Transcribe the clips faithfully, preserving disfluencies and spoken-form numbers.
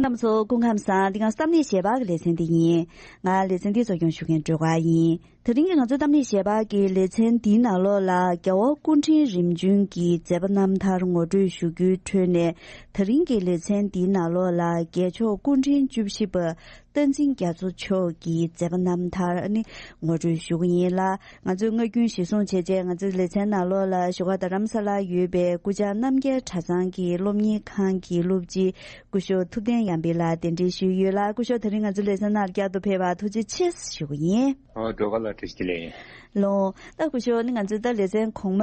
རྣམ་པ་ཚོ་སྐུ་ཁམས་བཟང་། འདི་ང་གཏམ་གླེང་ཞལ་པར་གྱི་ལེ་ཚན་འདི་ཡིན། ང་ལེ་ཚན་འདི་གཙོ་སྐྱོང་ཞུ་མཁན་སྒྲོལ་དཀར་ཡིན། དེ་རིང་གི་ང་ཚོའི་གཏམ་གླེང་ཞལ་པར་གྱི་ལེ་ཚན་འདིའི་ནང་ལོགས་ལ་རྒྱལ་བ་སྐུ་ཕྲེང་རིམ་བྱོན་གྱི་མཛད་པ་རྣམ་ཐར་ངོ་སྤྲོད་ཞུ་རྒྱུའི་ཁྲོད་ནས། དེ་རིང་གི་ལེ་ཚན་འདིའི་ནང་ལོགས་ལ་རྒྱལ་མཆོག་སྐུ་ཕྲེང་བཅུ་བཞི་པ་བསྟན་འཛིན་རྒྱ་མཚོ་མཆོག་གི་མཛད་པ་རྣམ་ཐར་ཨ་ནི་ངོ་སྤྲོད་ཞུ་གི་ཡིན་ལ། ང་ཚོས་སྔ་རྒྱུན་གཞིར་བཟུང་བྱས་རྗེས་ང་ཚོའི་ལེ་ཚན་ནང་ལོགས་ལ་བཞུགས་སྒར་རྡ་རམ་ས་ལར་ཡོད་པའི་སྐུ་བཅར་རྣམ་རྒྱལ་གྲྭ་ཚང་གི་སློབ་གཉེར་ཁང་གི་སློབ་སྤྱི་སྐུ་ཞབས་ཐུབ་བསྟན་ཡར་འཕེལ་ལགས་གདན་འདྲེན་ཞུས་ཡོད་ལ། སྐུ་ཞབས་དེ་རིང་ང་ཚོའི་ལེ་ཚན་ནང་བསྐྱར་དུ་ཕེབས་པར་ཐུགས་རྗེ་ཆེ་ཞུ་གི་ཡིན། ཨོ། སྒྲོལ་དཀར་ལགས་བཀྲ་ཤིས་བདེ་ལེགས། ལོ། ད་སྐུ་ཞབས་ནི་ང་ཚོའི་ད་ལེ་ཚན་གོང་མ་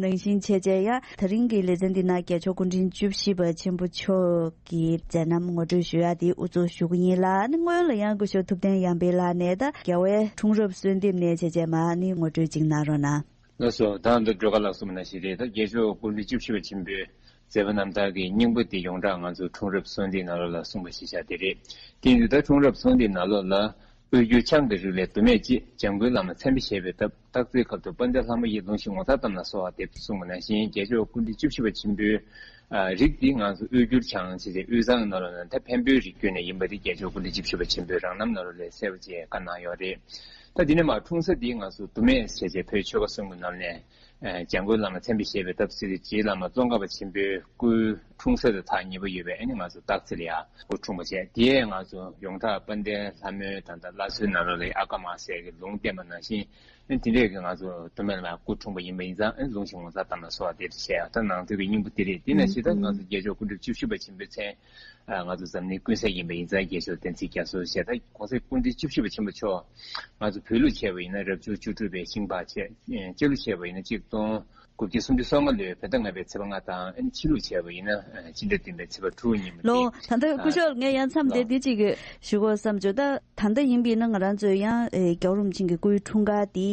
ནང་བཞིན་བྱས་རྗེས་ཡང་དེ་རིང་གི་ལེ་ཚན་འདི་ནང་རྒྱལ་མཆོག་སྐུ་ཕྲེང་བཅུ་བཞི་པ་ཆེན་པོ་མཆོག་གི་མཛད་རྣམ་ངོ་སྤྲོད་ཞུ་ཡག་དེ་དབུ་འཛུགས་ཞུ་གི་ཡིན་ལ། ནི་སྔོན་ལ་ཡང་སྐུ་ཞབས་ཐུབ་བསྟན་ཡར་འཕེལ་ལགས་ནས་ད་རྒྱལ་བའི་འཁྲུངས་རབས་གསོལ་འདེབས་ནས་བྱས་རྗེས་མ་ནི་ངོ་སྤྲོད་ཅིག་གནང་རོགས་གནང་། ལགས་སོ། ད་འདི་སྒྲོལ་དཀར་ལགས་གསུངས་པ་ནང་བཞིན་རེད། ད་རྒྱལ་མཆོག་སྐུ་ཕྲེང་བཅུ་བཞི་པ་ཆེན་པོའི་མཛད་པ་རྣམ་ཐར་གྱི་སྙིང་པོ་དེ་ཡོངས་གྲགས་ང་ཚོ་འཁྲུངས་རབས་གསོལ་འདེབས་ནང་ལོགས་ལ་གསུངས་པ་ཞིག་ཆགས་བསྡད་རེད། དེ་ཡིན་དུས་ད་འཁྲུངས་རབས་གསོལ་འདེབས་ནང་ལོགས་ལ། དབུས་འགྱུར་ཆང་དང་རིགས་ལས་དུ་མས་གཅེས། འཇམ་མགོན་བླ་མ་མཚན་དཔེ་བཞད་པའི་སྟབས། སྟག་རྩེའི་ཁབ་ཏུ་དཔལ་ལྡན་ལྷ་མོ་ཡི། ལུང་ཞིག་ངོ་མཚར་གཏམ་ལ་གསོལ་བ་འདེབས། གསུངས་པ་ནང་བཞིན་རྒྱལ་མཆོག་སྐུ་ཕྲེང་བཅུ་བཞི་པ་ཆེན་པོའི་ཨ་རིགས་འདི་ང་ཚོ་དབུས་འགྱུར་ཆང་ཞེས་བྱའི་དབུས་གཙང་ནང་ལོགས་ནས་ད་འཕན་པོའི་རིགས་བརྒྱུད་ནས་ཡིན་པ་འདི་རྒྱལ་མཆོག་སྐུ་ཕྲེང་བཅུ་བཞི་པ་ཆེན་པོའི་རང་རྣམ་ནང་ལོགས་ལས་གསལ་པོ་བྱས་བཀའ་གནང་ཡོད་རེད། ད་འདི་ནས་མར་འཁྲུངས་ས་འདི་ང་ཚོ་དུ་མས་ཞེས་བྱའི་བོད་ཆོལ་ཁ་གསུམ་གྱི་ནང་ནས། ཨ་འཇམ་མགོན་བླ་མ་མཚན་དཔེ་བཞད་པའི་སྟབས་ཟེར་དུས་རྗེ་བླ་མ་ཙོང་ཁ་པ་ཆེན་པོའི་སྐུའི་འཁྲུངས་ས་དང་ཐག་ཉེ་པོ་ཡོད་པའི་ཨ་ནི་ང་ཚོ་སྟག་རྩེ་ལ་ཡ་སྐུ་འཁྲུངས་པ་བྱས། དེ་ཡས་ང་ཚོ་ཡོངས་གྲགས་དཔལ་ལྡན་ལྷ་མོའི་ད་ལྟ་བླ་མཚོའི་ནང་ལོགས་ལ་ཡ་ཨ་ཀ་མ་ཟེར་གྱི་ལུང་བསྟན་པ་ནང་བཞིན། ཨ་ནི་དེ་འདྲས་ཀྱི་ང་ཚོ་དུ་མས་ལ་སྐུ་འཁྲུངས་པ་ཡིན་པ་ཡིན་ཙང་། ཨ་ནི་ལུང་ཞིག་ངོ་མཚར་གཏམ་ལ་གསོལ་བ་འདེབས་ཞེས་ཡ་ད་ནང་དོན་གྱི་སྙིང་པོ་དེ་རེད། དེ་ནང་བཞིན་ད་ང་ཚོ་རྒྱལ་མཆོག་སྐུ་ཕྲེང་བཅུ་བཞི་པ་ཆེན་པོའི་མཚན། ཨ་ང་ཚོ་འཛམ་གླིང་ཀུན་གསལ་ཡིན་པ་ཡིན་ཙང་རྒྱལ་མཆོག་བསྟན་འཛིན་རྒྱ་མཚོ་ཞེས། ད་གོང་ས་སྐུ་ཕྲེང་བཅུ་བཞི་པ་ཆེན་པོ་མཆོག་ང་ཚོ་བོད་ལུགས་བྱས་པ་ཡིན་ན་རབ་བྱུང་བཅུ་དྲུག་པའི་ཤིང་ལྤགས་བྱས། ཨེ་སྤྱི་ལོ་བྱས་པ་ཡིན་ན་གཅིག་སྟོང་དགུ་བརྒྱ་སུམ་ཅུ་སོ་ལྔ་ལོའི་བོད་ཟླ་ལྔ་པའི་ཚེས་པ་ལྔ་དང་། ཨ་ནི་ཕྱི་ལུགས་བྱས་པ་ཡིན་ན་ཨ་སྤྱི་ཟླ་བདུན་པའི་ཚེས་པ་དྲུག་ཉིན་མོ་ལོ། སྟེ། ད་ལྟ་སྐུ་ཞབས་ངས་ཡང་མཚམས་དེ་ལ་འདི་གཅིག་ཞུ་དགོས་བསམ་བྱུང་། ད་ད་ལྟ་ཡིན་པ་ཡིན་ན་ང་རང་ཚོས་ཡང་ཨེ་རྒྱལ་བ་རིན་པོ་ཆེ་གི་སྐུའི་འཁྲུངས་སྐར་དེ་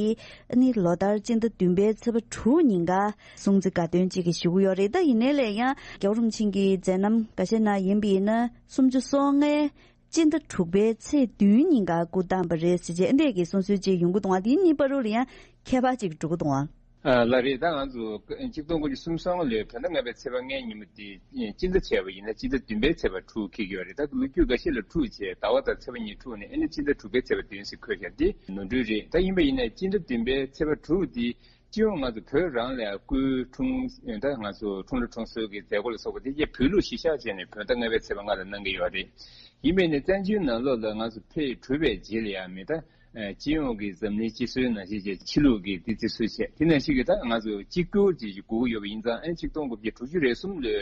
ཨ་ནི་ལོ་ལྟར་སྤྱི་ཟླ་བདུན་པའི་ཚེས་པ་དྲུག་ཉིན་ཀ་སྲུང་བརྩི་དགའ་སྟོན་གཅིག་གི་ཞུ་གི་ཡོད་རེད། ད་ཡིན་ནའི་ལས་ཡང་རྒྱལ་བ་རིན་པོ་ཆེ་གི་མཛད་རྣམ་འགའ་ཤས་ནང་ཡིན་པ་ཡིན་ན་སུམ་ཅུ་སོ་ལྔའི་སྤྱི་ཟླ་དྲུག་པའི་ཚེས་བདུན་ཉིན་ཀ་སྐུ་བལྟམས་པ་རེད་ཟེར་བྱས་འདས་ཀྱི་གསུང་སྲོལ་ཅིག་ཡོང་གི་འདུག་ཨ། དེ་གཉིས་བར་དུ་ལ་ཡང་ཁྱད་པར་ཅིག་འགྲོ་གི་འདུག་ཨ། ཨ་ལགས་རེད། ད་ང་ཚོ་གཅིག་སྟོང་དགུ་བརྒྱ་སུམ་ཅུ་སོ་ལྔ་ལོའི་བོད་ཟླ་ལྔ་པའི་ཚེས་པ་ལྔའི་ཉིན་མོ་དེ་སྤྱི་ཟླ་བྱས་པ་ཡིན་ན་སྤྱི་ཟླ་བདུན་པའི་ཚེས་པ་དྲུག་འཁེལ་གྱི་ཡོད་རེད། ད་ལོ་རྒྱུས་འགའ་ཤས་ལ་འཁྲུག་བྱས་ཟླ་བ་དང་ཚེས་པ་གཉིས་འཁྲུག་ནས་ཨ་ནི་སྤྱི་ཟླ་དྲུག་པའི་ཚེས་པ་བདུན་ཟེར་འཁོད་བཞག་འདི་ནོར་འཁྲུལ་རེད། ད་ཡིན་པ་ཡིན་ན་སྤྱི་ཟླ་བདུན་པའི་ཚེས་པ་དྲུག་འདི། སྤྱི་ཡོངས་ང་ཚོ་བོད་རང་ལ་སྐུའི་འཁྲུངས། ད་ང་ཚོ་འཁྲུངས་ལྷ་འཁྲུངས་གསོལ་གྱི་མཛད་སྒོ་ལ་སོགས་པ་དེ་རྒྱ་བོད་ལུགས་གཞིར་བཞག་བྱས་ནས་བོད་ཟླ་ལྔ་པའི་ཚེས་པ་ལྔ་ལ་གནང་གི་ཡོད་རེད། ཡིན་པས་ནས་བཙན་བྱོལ་ནང་ལོགས་ལ་ང་ཚོ་ཕེབས་གྲུབ་པའི་རྗེས་ལ་ཡང་མི་ད་སྤྱི་ཡོངས་ཀྱི་འཛམ་གླིང་སྤྱི་སྲོལ་ནང་བཞིན་བྱས་ཕྱི་ལུགས་ཀྱི་དེ་རྩི་སྲོལ་བྱས། དེ་ནང་བཞིན་གྱི་ད་ང་ཚོ་གཅིག་གྱུར་གྱི་དགོས་ཀྱི་ཡོད་པ་ཡིན་ཙང་། ཨ་ནི་ཆིག་སྟོང་དགུ་བརྒྱ་དྲུག་ཅུ་རེ་གསུམ་ལོའི་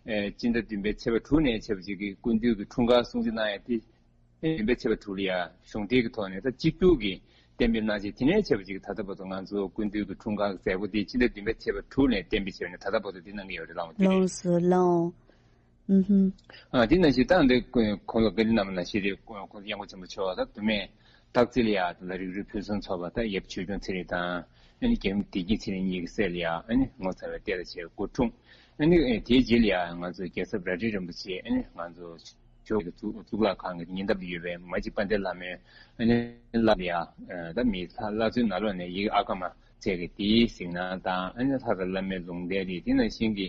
ཨེ་སྤྱི་ཟླ་བདུན་པའི་ཚེས་པ་དྲུག་ནས་བྱས་པ་ཅིག་གི་སྐུ་མདུན་གྱི་འཁྲུངས་སྐར་སྲུང་བརྩི་གནང་ཡ་དེ། བདུན་པའི་ཚེས་པ་དྲུག་ལ་ཡ་གཞུང་འབྲེལ་གྱི་ཐོག་ནས་ད་གཅིག་གྱུར་གྱི་གཏན་འབེབས་གནང་རྗེས། དེ་ནས་བྱས་པ་ཅིག་ད་ལྟ་བར་དུ་ང་ཚོ་སྐུ་མདུན་གྱི་འཁྲུངས་སྐར་གྱི་མཛད་སྒོ་དེ་སྤྱི་ཟླ་བདུན་པའི་ཚེས་པ་དྲུག་ནས་གཏན་འབེབས་བྱས་ནས་ད་ལྟ་བར་དུ་དེ་གནང་གི་ཡོད་རེད། ལགས་འོང་། དེ་རེད། ལགས་སོ། ལགས་འོང་། ཨུ་ཧུམ། ཨ་དེ་ནང་བཞིན་ད་འདི་གོང་ལ་བཀའ་འདྲི་གནང་བ་ནང་བཞིན་རེད། གོང་ས་སྐྱབས་མགོན་ཆེན་པོ་མཆོག་ད་དུ་མས་སྟག་རྩེ་ལ་ཡ་ད་ལ་རིགས་རུས་ཕུན་སུམ་ཚོགས་པ་ད་ཡབ་ཆོས་སྐྱོང་ཚེ་རིང་དང་། ཨ་ནི་རྒྱལ་བུ་བདེ་སྐྱིད་ཚེ་རིང་གཉིས་ཀྱི་སྲས་ལ་ཡ་ཨ་ནི་ངོ་མཚར་བའི་ལྟས་ལ་བྱས་སྐུ་འཁྲུངས། ཨ་ནི་དེའི་རྗེས་ལ་ཡ་ང་ཚོ་རྒྱལ་ཚབ་རལ་གྲི་རིན་པོ་ཆེ། ཨ་ནི་ང་ཚོ་ཇོ་བོ་གཙུག་གཙུག་ལག་ཁང་གི་ཉེ་འདབས་ལ་ཡོད་པའི་མ་གཅིག་དཔལ་ལྡན་ལྷ་མོའི་ཨ་ནི་བླ་ལ་ཡ། ད་མི་ལྷ་བླ་མཚོའི་ནང་ལོགས་ནས་ཡི་གེ་ཨ་ཀ་མ་བཅས་ཀྱི་དེའི་གཟིགས་སྣང་དང་། ཨ་ནི་ལྷ་དང་བླ་མའི་ལུང་བསྟན་རེད། དེ་ནང་བཞིན་གྱི་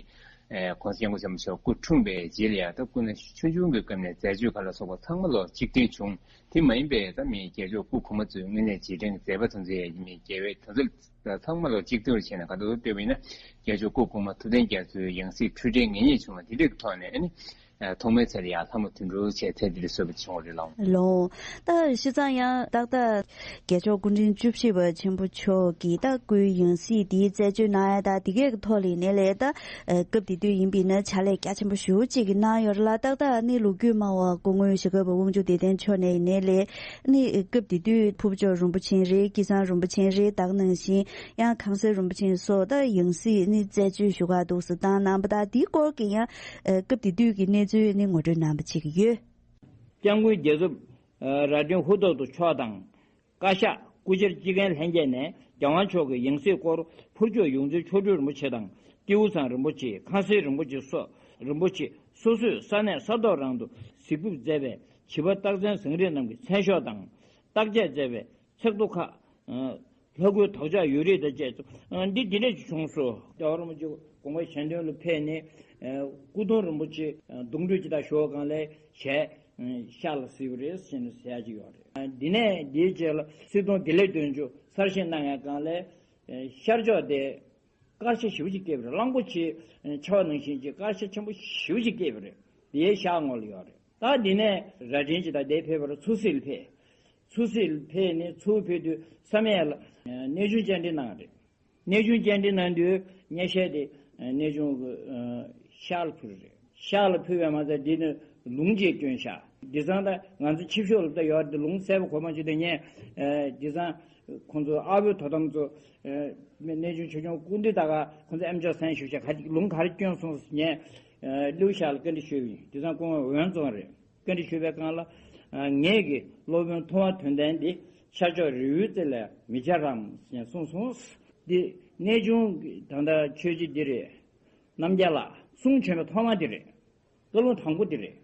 ཨེ་གོང་ས་སྐྱབས་མགོན་ཆེན་པོ་མཆོག་སྐུ་འཁྲུངས་པའི་རྗེས་ལ་ཡ་ད་སྐུ་ན་ཆུང་ཆུང་གི་སྐབས་ནས་མཛད་སྤྱོད་ཁག་ལ་སོགས་པ་ཚང་མ་ལོ་གཅིག་མཐུན་བྱུང་། དེ་མ་ཡིན་པའི་ད་མི་རྒྱལ་མཆོག་སྐུ་གོང་མ་ཚོའི་དངོས་གནས་རྗེས་དྲན་གྱི་མཛད་པ་དེ་ཚོ་ཡ་མི་རྒྱལ་བའི་དེ་ཚོ་ཚང་མ་ལོ་གཅིག་མཐུན་བྱས་ནས་ག་དུས་བལྟས་པ་ཡིན་ན་རྒྱལ་མཆོག་སྐུ་གོང་མ་ཐུབ་བསྟན་རྒྱ་མཚོའི་ཡང་སྲིད་འཁྲུལ་བྲལ་ངེས་རྙེད་བྱུང་བ་དེ་འདྲའི་ཐོག་ནས། ཨ་ནི་ཐོག་མའི་ཚེ་ལ་ཡ་ལྷ་མོ་དོན་གྲུབ་བྱས་ཚེ་འདི་ལ་གསོལ་བ་བྱུང་བ་རེད། ལགས་འོང་། ལགས་འོང་། ད་བྱས་ཙང་ཡང་ཏག་ཏག་རྒྱལ་མཆོག་སྐུ་ཕྲེང་བཅུ་བཞི་པ་ཆེན་པོ་མཆོག་གིས་ད་སྐུའི་ཡང་སྲིད་འདིའི་རྩད་གཅོད་གནང་ཡ་ད་འདི་གའི་ཐོག་ལ་ཡིན་ནའི་ལས་ད་སྐབས་དེ་དུས་ཡིན་པ་ཡིན་ན་ཕྱག་ལས་རྒྱ་ཆེན་པོ་ཞེ་པོ་ཅིག་གནང་ཡོད་རེད་ལ། ཏག་ཏག་ནི་ལོ་རྒྱུས་སྨྲ་བ་སྐུ་ངོ་ཞྭ་སྒབ་པ་དབང་ཕྱུག་བདེ་ལྡན་མཆོག་ནས་ཡིན་ནའི་ལས་ནི་སྐབས་དེ་དུས་ཕུར་བུ་ལྕོག་རིན་པོ་ཆེ་རེད། སྐལ་བཟང་རིན་པོ་ཆེ་རེད། ད་ག་ནང་བཞིན་ཡང་ཁང་གསར་རིན་པོ་ཆེ་སོགས་ད་ཡང་སྲིད་ནི་རྩད་གཅོད་ཞུ་ག་འདུག་སེ་བཏང་གནང་བ་དང་། དེའི་སྐོར་གྱི་ཡང་ཨ་སྐབས་དེ་དུས་ཀྱི་གནས་ཚུལ་ནི་ངོ་སྤྲོད་གནང་བ་བྱེད་ཀྱི་ཡོད། སྐྱབས་མགོན་རྒྱལ་ཚབ་ཨ་རྭ་སྒྲེང་ཧུ་ཐོག་ཏུ་མཆོག་དང་། བཀའ་ཤག་སྐུ་བཅར་སྤྱི་ཁང་ལྷན་རྒྱས་ནས་རྒྱལ་དབང་མཆོག་གི་ཡང་སྲིད་སྐོར་ཕུར་ལྕོག་ཡོངས་འཛིན་མཆོག་སྤྲུལ་རིན་པོ་ཆེ་དང་། ཏེའུ་ཚང་རིན་པོ་ཆེ། ཁང་གསར་རིན་པོ་ཆེ་སོགས་རིན་པོ་ཆེ་སོ་སོས་ས་གནས་ས་ཐོག་རང་དུ་གཟིགས་ཕེབས་མཛད་པའི་བྱིས་པ་རྟགས་མཚན་བཟང་རིགས་རྣམས་ཀྱི་མཚན་ཤོག་དང་། བརྟག་དཔྱད་མཛད་པའི་ཚེག་ཐོ་ཁག་ཨ་ལྷ་སྐུའི་དོགས་ཆ་ཡོད་རིགས་དང་བཅས་སུ་ཨ་འདི་འདི་འདྲ་ཞིག་བྱུང་སོང་། རྒྱལ་བ་རིན་པོ་ཆེ་དགོངས་པ་གཞན་དོན་ལ་ཕེབས་ནས་ སྐུ་གདུང་རིན་པོ་ཆེ་གདུང་འདྲེན་ཅིག་དང་ཞོག་གང་ལས་ཞལ་ཤར་ལ་གཟིགས་པ་རེད་ཟེར་ནས་ཟེར་ཡ་ཅིག་ཡོད་རེད། འདི་ནས་འདིའི་རྗེས་ལ་སྲིད་སྐྱོང་བདེ་ལེགས་དོན་གྲུབ་གསར་བཞེངས་གནང་ཡ་གང་ལས་ཤར་ཕྱོགས་དེ་དཀར་ཆ་ཞེ་པོ་ཅིག་སྐྱེས་པ་རེད། གླང་པོ་ཆེ་ཆེ་བ་ནང་བཞིན་གྱི་དཀར་ཆ་ཆེན་པོ་ཞེ་པོ་ཅིག་སྐྱེས་པ་རེད། དེའི་ཤར་ངོས་ལ་ཡོད་རེད། ད་འདི་ནས་རྭ་སྒྲེང་ཅིག་དང་དེ་ཕེབས་པར་མཚོ་སྲིད་ལ་ཕེབས། མཚོ་སྲིད་ལ་ཕེབས་ནས་མཚོ་ཕེབས་དུས་བསམ་ཡས་ལ་གནས་ཆུང་བཅར་འདྲི་གནང་རེད། གནས་ཆུང་བཅར་འདྲི་གནང་དུས་གནས་ཤེལ་དེ་གནས་ཆུང་གི་ཤར་ལ་ཕུལ་རེད། ཤར་ལ་ཕུལ་བས་མ་ཚད་འདི་ནས་ལུང་ཅིག་བསྐྱོན་ཤག་དེང་སང་ད་ང་ཚོ་ཕྱི་ཕྱོགས་ལ་ད་ཡོད་དེ་ལུང་གསལ་པོ་གོ་མ་བྱུང་དེ་ངས་དེང་སང་ཁོང་ཚོ་ཨ་བོའི་དོ་དམ་ཚོ་གནས་ཆུང་ཆོས་སྐྱོང་སྐུ་མདུན་ད་ག་ཁོང་ཚོ་ཨེམ་ཅོག་སན་ཞུ་ཤག་ག་ལུང་ག་རེ་བསྐྱོན་སོང་ངས་ལིའུ་ཤར་ལ་བཀའ་འདྲི་ཞུས་པ་ཡིན། དེང་སང་སྐུ་ངོ་འོན་ཙོང་རེད། བཀའ་འདྲི་ཞུས་པའི་སྒང་ལ། ངེད་ཀྱི་སློབ་དཔོན་ཐུབ་དབང་དོན་ལྡན་འདི་ཤར་ཕྱོགས་རི་བོའི་རྩེ་ལས་མི་བྱ་རམ་ཞེས་གསུངས་སོང་། འདི་གནས་ཆུང་གི་ད་ལྟ་ཆོས་རྗེ་འདི་རེད། རྣམ་རྒྱལ་ལགས་གསུང་བྱོན་པའི་ཐོག་མ་འདི་རེད། བཀའ་ལུང་དང་པོ་འདི་རེད།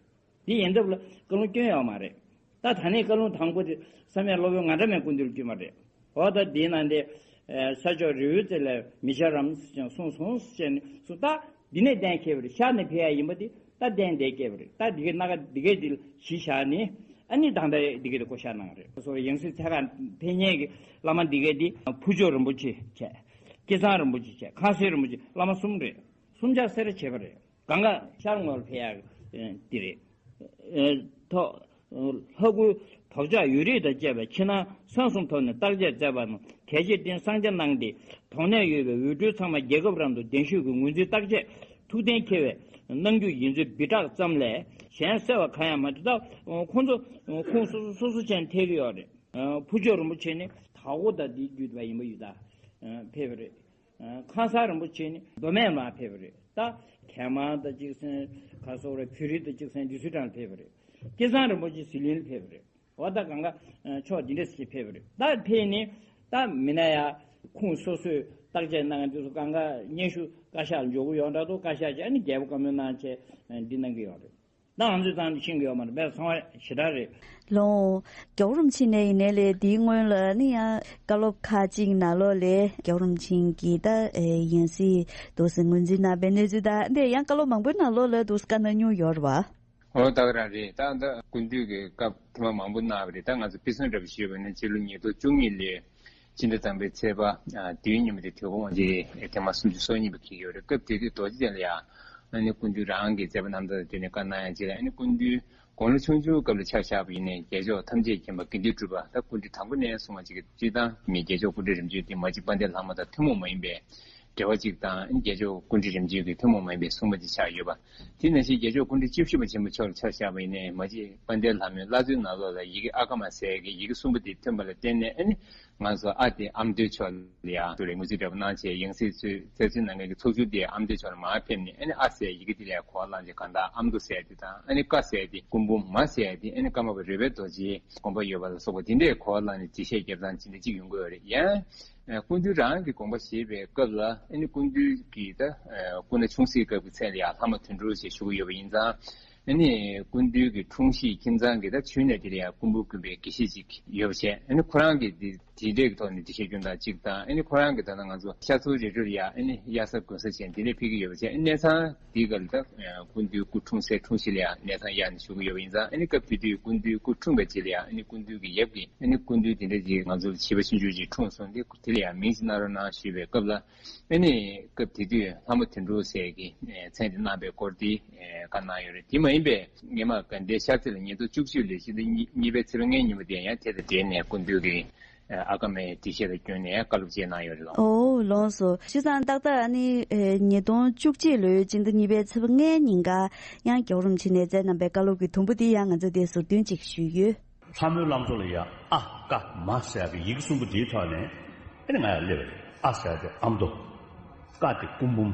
འདི་ཡིན་སྟབས་ལ་བཀའ་ལུང་སྐྱོན་ཡོད་མ་རེད། ད་ད་ནས་བཀའ་ལུང་དང་པོ་དེ་བསམ་ཡས་སློབ་དཔོན་ང་འདྲ་མའི་སྐུ་མདུན་ལ་བསྐྱོན་པ་རེད། འོ་ད་དེའི་ནང་དེ། ས་ཕྱོགས་རི་བོའི་རྩེ་ལས་མི་བྱ་རམ་ཞེས་གསུངས་སོང་ཞེས་ནས་གསུངས། ད་འདི་ནས་གཏན་འཁེལ་བ་རེད། ཤར་ནས་ཕེབས་ཡ་ཡིན་པ་དེ་ད་གཏན་གཏན་འཁེལ་བ་རེད། ད་འདི་གའི་སྣ་ཁ་འདི་གའི་འདི་ལ་གཞི་བཞག་ནས་ཨ་ནི་ད་ལྟ་འདི་གའི་དེ་བསྐོ་བཞག་གནང་རེད། སོ་ཡང་སྲིད་ཚད་ག་ཕེབས་མཁན་གྱི་བླ་མ་འདི་གའི་འདི་ཕུར་ལྕོག་རིན་པོ་ཆེ་བྱས། སྐལ་བཟང་རིན་པོ་ཆེ་བྱས། ཁང་གསར་རིན་པོ་ཆེ། བླ་མ་གསུམ་རེད། གསུམ་ཆར་སེ་ར་བྱེད་པ་རེད། གང་ག་ཤར་ངོས་ལ་ཕེབས་ཡག་འདི་རེད། ཐོག་ལྷ་སྐུའི་བག་ཆགས་ཡོད་རིགས་དང་བཅས་པའི་ཕྱི་ནང་གསང་གསུམ་ཐོག་ནས་བརྟག་དཔྱད་མཛད་པ་རྣམས་གལ་ཆེར་བསྟན་གསང་རྒྱ་གནང་སྟེ། དོགས་གནད་ཡོད་པའི་འོས་སྤྲོད་ཚང་མ་རྒྱལ་ཁབ་རང་དུ་གདན་ཞུས་ཀྱི་ངོས་འཛིན་བརྟག་དཔྱད་ཐུགས་གཏན་འཁེལ་བའི་གནང་རྒྱུ་ཡིན་ཚུལ་སྦི་བསྒྲགས་ཙམ་ལས་གཞན་གསལ་བ་གང་ཡང་མ་འདུག་ད་ཁོང་ཚོ་ཁུངས་སོ་སོ་སོ་སོ་ཅན་ཐེག་གི་ཡོད་རེད། ཕུར་ལྕོག་རིན་པོ་ཆེ་ནི་དྭགས་པོ་དང་དེའི་རྒྱུད་པ་ཡིན་པ་ཡིན་ད་ཕེབས་པ་རེད། ཁང་གསར་རིན་པོ་ཆེ་ནི་མདོ་སྨད་ལ་ཕེབས་པ་རེད། ད་གད་མ་དང་གཅིག་སེང་ག་སོགས་རེད། བོད་རིགས་དང་གཅིག་སེང་འདི་ཚོའི་གྲས་ལ་ཕེབས་པ་རེད། སྐལ་བཟང་རིན་པོ་ཆེ་ཟི་ལིང་ལ་ཕེབས་པ་རེད། འོ་ད་གང་ག་ཕྱོགས་འདི་འདྲ་ཞིག་ཕེབས་པ་རེད། ད་ཕེབས་ནས་ད་མི་ན་ཡ་ཁུངས་སོ་སོས་བརྟག་དཔྱད་གནང་འདི་ཚོ་གང་ག་སྙན་ཞུ་བཀའ་ཤག་ལ་འབྱོར་གི་ཡོད་འདྲ་འདུག་བཀའ་ཤག་ཅིག་ཨ་ནི་རྒྱལ་པོ་བཀའ་མོལ་གནང་བྱས་འདི་གནང་གི་ཡོད་རེད། ད་ང་ཚོས་ཙང་ཤེས་ཀྱི་ཡོད་མ་རེད། དཔེ་ཚོང་བ་ཞེ་དྲག་རེད། ལོ། རྒྱལ་བ་རིན་པོ་ཆེ་ནས་ཡིན་ནའི་ལས་འདིའི་སྔོན་ལ་ནི་ཡང་བཀའ་སློབ་ཁག་ཅིག་ནང་ལོགས་ལས་རྒྱལ་བ་རིན་པོ་ཆེ་གིས་ད་ཡང་སྲིད་འདུག་སེ་ངོས་འཛིན་གནང་པའི་གནས་ཚུལ་དང་འདི་ཡང་བཀའ་སློབ་མང་པོའི་ནང་ལོགས་ལ་འདུག་སེ་བཀའ་གནང་མྱོང་ཡོད་རེད་བ། ཨོ་ད་ག་རང་རེད། ད་ད་སྐུ་མདུན་གྱི་སྐབས་ཐེངས་མ་མང་པོ་གནང་བ་རེད། ད་ང་ཚོ་དཔེ་མཚོན་འདྲ་པོ་ཞུས་པ་ན་ཕྱི་ལོ་ཉིས་སྟོང་བཅུ་གཉིས་ལོའི་སྤྱི་ཟླ་དང་པོའི་ཚེས་པ་བདུན་ཉིན་མོ་དེ་དུས་འཁོར་དབང་ཆེན་ཐེངས་མ་སུམ་ཅུ་སོ་གཉིས་པ་འཁེལ་ཡོད་རེད། སྐབས་དེ་དུས་རྡོ་རྗེ་གདན་ལ་ཡ་ཨ་ནི་སྐུ་མདུན་རང་གི་མཛད་པ་རྣམ་ཐར་དེ་ནས་བཀའ་གནང་ཡ་ཅིག་ལ་ཨ་ནི་སྐུ་མདུན་དགུང་ལོ་ཆུང་ཆུང་སྐབས་ལ་ཆ་བཞག་པ་ཡིན་ནའི་རྒྱལ་མཆོག་ཐམས་ཅད་མཁྱེན་པ་དགེ་འདུན་གྲུབ་པ་ད་སྐུ་ཕྲེང་དང་པོ་ནས་གསུངས་པ་ཅིག་གི་སྤྱིར་བཏང་མི་རྒྱལ་མཆོག་སྐུ་ཕྲེང་རིམ་བྱོན་དེ་མ་གཅིག་དཔལ་ལྡན་ལྷ་མོ་དང་ཐུན་མོང་མ་ཡིན་པའི་འབྲེལ་བ་ཅིག་དང་ཨ་ནི་རྒྱལ་མཆོག་སྐུ་ཕྲེང་རིམ་བྱོན་གྱི་ཐུན་མོང་མ་ཡིན་པའི་གསུངས་པ་དེ་ཆགས་ཡོད་པ། དེ་ནང་བཞིན་རྒྱལ་མཆོག་སྐུ་ཕྲེང་བཅུ་བཞི་པ་ཆེན་པོ་མཆོག་ལ་ཆ་བཞག་པ་ཡིན་ནའི་མ་གཅིག་དཔལ་ལྡན་ལྷ་མོའི་བླ་མཚོའི་ནང་ལོགས་ལ་ཡི་གེ་ཨ་ཀ་མ་ཟེར་གྱི་ཡི་གེ་གསུམ་པོ་དེ་ཐོན་པ་ལ་བརྟེན་ནས་ཨ་ནི་ང་ཚོ་ཨ་དེ་ཨ་མདོའི་ཕྱོགས་ལ་ཡ་ཚུར་ལ་ངོས་འཛིན་འདྲ་པོ་གནང་བྱས་ཡང་སྲིད་ཚོས་རྩ་ཚུལ་གནང་མཁན་གྱི་ཚོགས་ཆུང་དེ་ཨ་མདོའི་ཕྱོགས་ལ་མར་ཕེབས་ནས་ཨ་ནི་ཨ་ཟེར་ཡི་གེ་དེ་ལ་གོ་བ་བླངས་བྱས་གང་ལྟར་ཨ་མདོ་ཟེར་དེ་དང་ཨ་ནི་ཀ་ཟེར་དེ་སྐུ་འབུམ། མ་ཟེར་དེ་ཨ་ནི་ཀརྨ་པ་རོལ་པའི་རྡོ་རྗེའི་དགོངས་པ་ཡོད་པ་ལ་སོགས་པ་དེ་འདྲའི་གོ་བ་བླངས་ནས་འགྲེལ་བཤད་རྒྱབ་སྟངས་ཅི་འདྲ་ཅིག་ཡོང་གི་ཡོད་རེད། ཡང་སྐུ་མདུན་རང་གི་དགོངས་པ་བཞེས་པའི་སྐབས་ལ་ཨ་ནི་སྐུ་མདུན་གྱི་ད་སྐུ་ན་ཆུང་སའི་སྐབས་ཀྱི་མཚན་ལ་ཡང་ལྷ་མོ་དོན་གྲུབ་ཞེས་ཞུ་གི་ཡོད་པ་ཡིན་ཙང་། ཨ་ནི་སྐུ་མདུན་གྱི་འཁྲུངས་གཞིས་ཁྱིམ་ཚང་གི་ད་ཆོས་གནས་དེ་ལ་ཡང་སྐུ་འབུམ་དགོན་པའི་དགེ་བཤེས་ཅིག་ཡོད་པ་བྱས། ཨ་ནི་ཁོ་རང་གིས་འདི་དེ་འདྲའི་ཐོག་ནས་འགྲེལ་བཤད་སྐྱོན་དང་གཅིག་དང་། ཨ་ནི་ཁོ་རང་གིས་ད་ལྟ་ང་ཚོ་ཤར་མཚོ་རི་ཁྲོད་ལ་ཡ་ཨ་ནི་གཡར་ས་དགོན་ས་བྱས་འདི་འདྲ་ཕེབས་ཀྱི་ཡོད་པ་བྱས། ཨ་ནི་གནས་ཚང་འདིའི་སྐབས་ལ་ད་སྐུ་མདུན་སྐུ་འཁྲུངས་སའི་འཁྲུངས་གཞིས་ལ་ཡ་གནས་ཚང་གཡར་ནས་བཞུགས་ཀྱི་ཡོད་པ་ཡིན་ཙང་། ཨ་ནི་སྐབས་དེ་དུས་སྐུ་མདུན་སྐུ་འཁྲུངས་པའི་རྗེས་ལ་ཡ་ཨ་ནི་སྐུ་མདུན་གྱི་ཡབ་ཀྱིས་ཨ་ནི་སྐུ་མདུན་དེ་འདྲ་ཅིག་ང་ཚོ་ལ་བྱིས་པ་ཆུང་ཆུང་ཅིག་འཁྲུངས་སོང་། དེ་དེ་ལ་ཡ་མིང་ཅིག་གནང་རོགས་གནང་ཞུས་པའི་སྐབས་ལ། ཨ་ནི་སྐབས་དེ་དུས་ལྷ་མོ་དོན་གྲུབ་ཟེར་གྱི་མཚན་དེ་གནང་པའི་སྐོར་དེ་བཀའ་གནང་ཡོད་རེད། དེ་མ་ཡིན་པའི་སྔོན་མ་དགའ་ལྡན་ཤར་རྩེ་ལ་ཉིས་སྟོང་བཅུ་གཅིག་ལོའི་ཕྱི་ཟླ་གཉིས་པའི་ཚེས་པ་ལྔའི་ཉིན་མོ་དེ་ཡང་དེ་དང་འབྲེལ་ནས་སྐུ་མདུན་གྱི་ཨ་ཀ་མའི་འགྲེལ་བཤད་དང་བསྐྱོན་ནས་བཀའ་སློབ་ཅིག་གནང་ཡོད་རེད་ལགས། ཨོ་ལགས་སོ། བྱས་ཙང་ཏག་ཏག་ཨ་ནི་ཉིས་སྟོང་བཅུ་གཅིག་ལོའི་ཕྱི་ཟླ་གཉིས་པའི་ཚེས་པ་ལྔའི་ཉིན་ཀ་ཡང་རྒྱལ་བ་རིན་པོ་ཆེ་ནས་མཛད་གནང་པའི་བཀའ་སློབ་ཀྱི་དུམ་བུ་དེ་ཡང་ང་ཚོས་དེ་ཟུར་འདོན་ཅིག་ཞུས་ཡོད། ལྷ་མོའི་བླ་མཚོ་ལ་ཡ་ཨ་ཀ་མ་ཟེར་ཡག་གི་ཡི་གེ་གསུམ་པོ་དེའི་ཐོག་ནས་ཨ་ནི་ང་ཡ་སླེབས་པ་རེད། ཨ་ཟེར་ཡག་དེ་ཨ་མདོ། ཀ་དེ་སྐུ་འབུམ།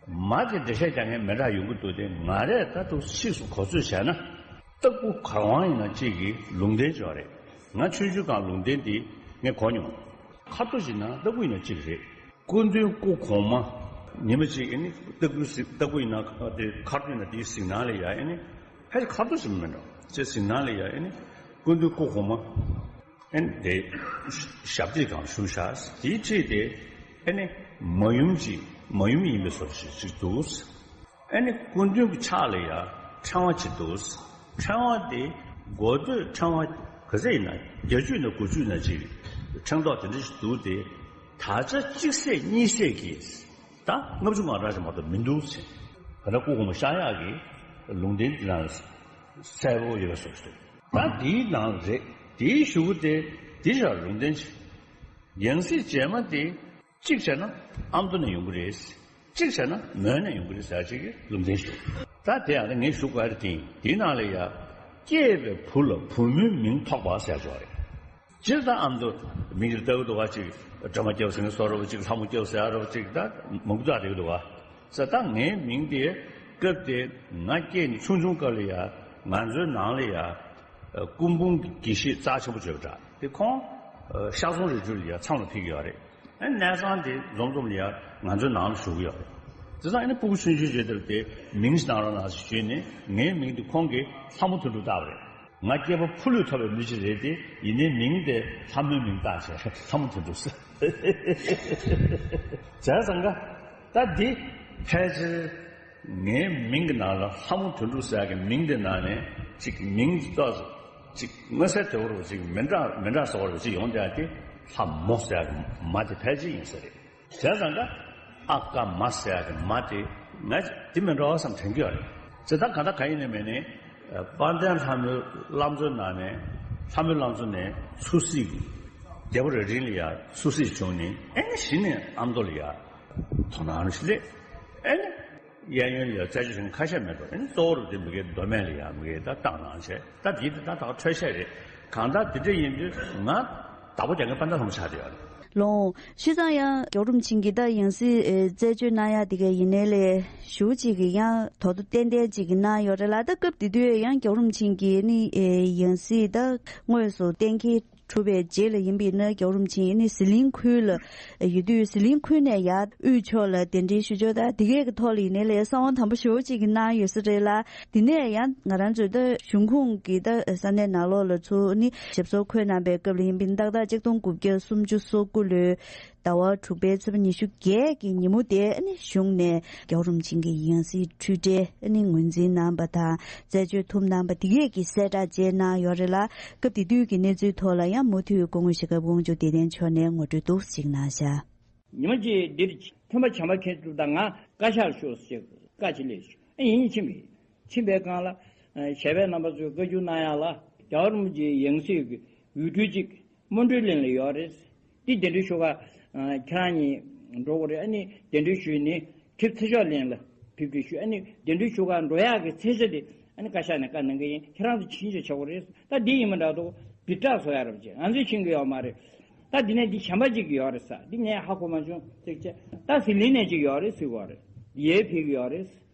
མ་དེ་འགྲེལ་བཤད་རྒྱག་མཁན་མི་འདྲ་ཡོང་གི་འདུག་སྟེ། ང་རས་ད་དུང་ཕྱིས་སུ་གོ་ཚོད་བྱས་ན་སྟག་ཕུ་གར་དབང་ཡིན་ན་གཅིག་གི་ལུང་བསྟན་ཅིག་ཡོད་རེད། ང་ཆུང་ཆུང་སྒང་ལུང་བསྟན་དེ་ངས་གོ་མྱོང་། ཁ་ཐོ་ཞིག་ན་སྟག་ཕུ་ཡིན་ན་གཅིག་རེད། སྐུ་མདུན་སྐུ་གོང་མ། ཉི་མ་གཅིག་ཨ་ནི་སྟག་ཕུ་ཟི་སྟག་ཕུ་ཡིན་ན་དེ་མཁར་དུ་ཡིན་ན་དེའི་གཟིགས་སྣང་ལ་ཡ་ཨ་ནི་ཕལ་ཆེར་ཁ་ཐོ་ཞིག་མིན་འགྲོ་ཅེས་གཟིགས་སྣང་ལ་ཡ་ཨ་ནི་སྐུ་མདུན་སྐུ་གོང་མ། ཨ་ནི་དེ་ཞབས་སྟེགས་སྒང་བཞུགས་ཤག་དེའི་འཁྲིས་དེ་ཨ་ནི་མ་ཡུམ་གཅིག་མ་ཡུམ་ཡིན་པའི་བཟོ་འདྲ་ཞིག་ཅིག་འདུག་ཨ་ནི་སྐུ་མདུན་གྱི་ཕྱག་ལ་ཡ་ཕྲེང་བ་ཅིག་འདུག། ཕྲེང་བ་དེ་མགོ་སྟོད་ཕྲེང་བ་ག་ཚད་ཡིན་ན་བརྒྱད་ཅུ་ཡིན་ན་དགུ་བཅུ་ཡིན་ན་ཅིག་ཕྲེང་རྡོག་དེ་འདྲ་ཞིག་འདུག་སྟེ། ད་ཆ་གཅིག་ཟེར་གཉིས་ཟེར་གྱིས་ད་ལྔ་བཅུ་ང་གྲངས་ཤིག་མ་གཏོགས་མི་འདུག་ཟེར། ག་ན་སྐུ་གོང་མ་ཤར་ཡག་གི་ལུང་བསྟན་དེ་ན་གསལ་པོ་ཡོད་པའི་བཟོ་ཞིག་འདུག། ད་དེའི་ནང་རེད། དེའི་གཞུག་གུ་དེ་དེ་ཞག་ལུང་བསྟན་ཞིག། ཡང་སྲིད་རྗེས་མ་དེ། གཅིག་བྱས་ན་ཨ་མདོ་ནས་ཡོང་གི་རེད། གཅིག་བྱས་ན་མོན་ནས་ཡོང་གི་རེད་ཟེར་ཅིག་གི་ལུང་བསྟན་ཞུ། ད་དེ་ཡང་ངས་ཞུ་དགོས་རེད་དེ། དེའི་ནང་ལ་ཡ། སྐྱེས་པའི་བུ་ལ་བུ་མོའི་མིང་ཐོགས་པ་ཟེར་ཅིག་ཡོད་རེད། སྤྱིར་བཏང་ཨ་མདོ་མིང་ཅིག་བཏགས་ཀྱི་འདུག་ག། ཅིག་སྒྲོལ་མ་སྐྱབས་ཟེར་མཁན་བཟོ་འདྲ་བོ་ཅིག་ལྷ་མོ་སྐྱབས་ཟེར་འདྲ་བོ་ཅིག་ད་མང་པོ་བཏགས་བསྡད་ཀྱི་འདུག་ག། ཟེར་ད་ངའི་མིང་དེ་སྐབས་དེ་ང་སྐྱེས་ནས་ཆུང་ཆུང་སྐབས་ལ་ཡ་ང་ཚོའི་ནང་ལ་ཡ། སྐུ་འབུམ་གྱི་དགེ་བཤེས་རྩ་ཆེན་པོ་བརྗོད་པ་འདྲ། དེ་ཁོང་ཤར་རྫོང་རི་ཁྲོད་ལ་ཡ་མཚམས་ལ་ཕེབས་ཀྱི་ཡོད་རེད། གནས་ཚང་དེ་འཛོམས་འཛོམས་ལ་ཡ་ང་ཚོའི་ནང་ལ་བཞུགས་ཀྱི་ཡོད་རེད། དེ་ཙང་ཨ་ནི་སྤུ་གུ་ཆུང་ཆུང་བྱས་དེར་དེ་མིང་ཞིག་གནང་རོགས་གནང་ཞེས་ཞུས་ནས་ངའི་མིང་དེ་ཁོང་གིས་ལྷ་མོ་དོན་གྲུབ་བཏགས་པ་རེད། ང་སྐྱེས་པ་ཕོ་ལུས་ཐོབ་པའི་མི་ཅིག་རེད་དེ། ཡིན་ནའི་མིང་དེ་ལྷ་མོའི་མིང་བཏགས་བྱས་ལྷ་མོ་དོན་གྲུབ་ཟེར། བྱས་ཙང་ཀ་ད་འདི་ཕལ་ཆེར་ངའི་མིང་གི་ནང་ལ་ལྷ་མོ་དོན་གྲུབ་ཟེར་ཡག་གི་མིང་དེ་ནང་ནས་ཅིག་མིང་ཏོག་ཅིག་མངོན་གསལ་དོད་པོ་ཅིག་མི་འདྲ་མི་འདྲ་བཟོ་བ་ཅིག་ཡོང་བསྡད་ཡག་དེ་ལྷ་མོ་ཟེར་ཡག་གི་མ་དེ་ཕལ་ཆེར་ཡིན་ས་རེད། བྱས་ཙང་ཀ་ཨ་ཀ་མ་ཟེར་ཡག་གི་མ་དེ་ང་དེ་མི་འདྲ་བ་བསམ་དྲན་གྱི་ཡོད་རེད། བྱས་ཙང་གང་ལྟར་གང་ཡིན་ནའི་མིན་ནའི། དཔལ་ལྡན་ལྷ་མོའི་བླ་མཚོའི་ནང་ནས་ལྷ་མོའི་བླ་མཚོ་ནས་ཚུར་གཟིགས། རྒྱལ་པོ་རྭ་སྒྲེང་ལ་ཡ་ཚུར་གཟིགས་བྱུང་ནས་ཨེ་ནི་གཞི་ནས་ཨ་མདོ་ལ་ཡ་དོ་སྣང་ཞིག་སླེབས། ཨེ་ནི་གཡས་གཡོན་ལ་ཡ་རྩད་གཅོད་བྱེད་མཁན་ཁ་ཤས་མེད་པར་ཨེ་ནི་གཙོ་བོར་དེ་མི་དགེ་མདོ་སྨད་ལ་ཡ་མི་དགེ་ད་བཏང་གནང་བྱས། ད་དེའི་དེ་ད་ད་འཕྲོས་བཤད་རེད། གང་ལྟར་དེ་འདྲ་ཡིན་དུས་ང་བདག་པོ་རྒྱག་མཁན་དཔལ་ལྡན་ལྷ་མོ་ཆགས་བསྡད་ཡོད་རེད། ལོང་། བྱས་ཙང་ཡང་རྒྱལ་བ་རིན་པོ་ཆེ་གིས་ད་ཡང་སྲིད་ཨེ་རྩད་གཅོད་གནང་ཡག་དེ་ག་ཡིན་ནའི་ལས་ཞུ་གཅིག་གི་ཡང་དོ་དོ་ཏན་ཏན་གཅིག་གི་གནང་ཡོད་རེད་ལ། ད་སྐབས་དེ་དུས་ཡང་རྒྱལ་བ་རིན་པོ་ཆེ་གིས་ནི་ཨེ་ཡང་སྲིད་ད་དངོས་སུ་གཏན་འཁེལ་གྲུབ་པའི་རྗེས་ལ་ཡིན་པས་ན། རྒྱལ་བ་རིན་པོ་ཆེ་ནི་ཟི་ལིང་ཁུལ་ལ་ཡོད་དུས་ཟི་ལིང་ཁུལ་ནས་ཡར་དབུས་ཕྱོགས་ལ་གདན་འདྲེན་ཞུ་ཕྱོགས་ད་དེ་གའི་གི་ཐོག་ལ་ཡིན་ནའི་ལས་གསང་བ་དམ་པོ་ཞེ་པོ་གཅིག་གི་གནང་ཡོད་ས་རེད་ལ། དེ་ནས་ཡང་ང་རང་ཚོའི་ད་གཞུང་ཁོངས་ཀྱི་ད་ས་གནས་ནང་ལོགས་ལ་ཚུར་ནི་ཞབས་སོར་འཁོད་གནང་པའི་སྐབས་ལ་ཡིན་པའི་ཏག་ཏག་གཅིག་སྟོང་དགུ་བརྒྱ་སུམ་ཅུ་སོ་དགུ་ལོའི་ཟླ་བ་དྲུག་པའི་ཚེས་པ་ཉི་ཤུ་བརྒྱད་ཀྱི་ཉིན་མོ་དེ་ནི་གཞུང་ནས་རྒྱལ་བ་རིན་པོ་ཆེ་གི་ཡང་སྲིད་འཁྲུལ་བྲལ་ནི་ངོས་འཛིན་གནང་པ་དང་རྩད་གཅོད་ཐུབ་གནང་པ་དེ་གས་ཀྱི་གསལ་བསྒྲགས་བཅས་གནང་ཡོད་རེད་ལ། སྐབས་དེ་དུས་ཀྱི་གནས་ཚུལ་ཐོག་ལ་ཡང་མུ་མཐུད་སྐུ་ངོ་ཞྭ་སྒབ་དབང་ཕྱུག་བདེ་ལྡན་མཆོག་ནས་ངོ་སྤྲོད་འདུག་ཅིག་གནང་བཞག། ཉི་མ་གཅིག་འདིར་ཐོན་པ་བྱམས་པ་མཁྱེན་ཐུབ་དང་ང་བཀའ་ཤག་ཤོག་ཅེས་བཀའ་ཅིག་སླེབས་སོང་། ཨ་ཡིན་ཕྱིན་པས། ཕྱིན་པའི་སྒང་ལ། ཨ་ཞལ་པས་རྣམ་པ་ཚོས་བཀའ་བཀྱོན་གནང་ཡག་ལ་རྒྱལ་བ་རིན་པོ་ཆེའི་ཡང་སྲིད་ཀྱི་འོས་སྤྲུལ་གཅིག་སྨོན་སྤྲུལ་གླིང་ལ་ཡོད་རེད། འདི་གདན་འདྲེན་ཞུ་ག་ཨ་ཁྱེད་རང་གཉིས་འགྲོ་དགོས་རེད། ཨ་ནི་གདན་འདྲེན་ཞུས་ནས་ཁྲི་ཚེ་མཆོག་གླིང་ལ་ཕེབས་སྒུག་ཞུ། ཨ་ནི་གདན་འདྲེན་ཞུ་ག་འགྲོ་ཡག་གི་མཚན་ཞྭ་དེ་ཨ་ནི་བཀའ་ཤག་ནས་བཀའ་གནང་གི་ཡིན། ཁྱེད་རང་ཚོ་ཕྱིན་ཆད་བྱེད་དགོས་རེད། ད་འདི་ཡིན་མ་འདྲ་འདུག་སྦིར་བཏགས་བཟོ་ཡག་རེད་པ་ཅེས། ང་ཚོས་ཕྱིན་གི་ཡོད་མ་རེད། ད་འདི་ནས་འདི་གཞན་པ་ཅིག་ཡོད་རེད་ཟེར། འདི་ངས་ཧ་གོ་མ་བྱུང་ཟེར་བྱས། ད་ཟི་ལིང་ནས་ཅིག་ཡོད་རེད་ཟེར་གོ་རེད། ཡར་ཕེབས་ཀྱི་ཡོད་རེད།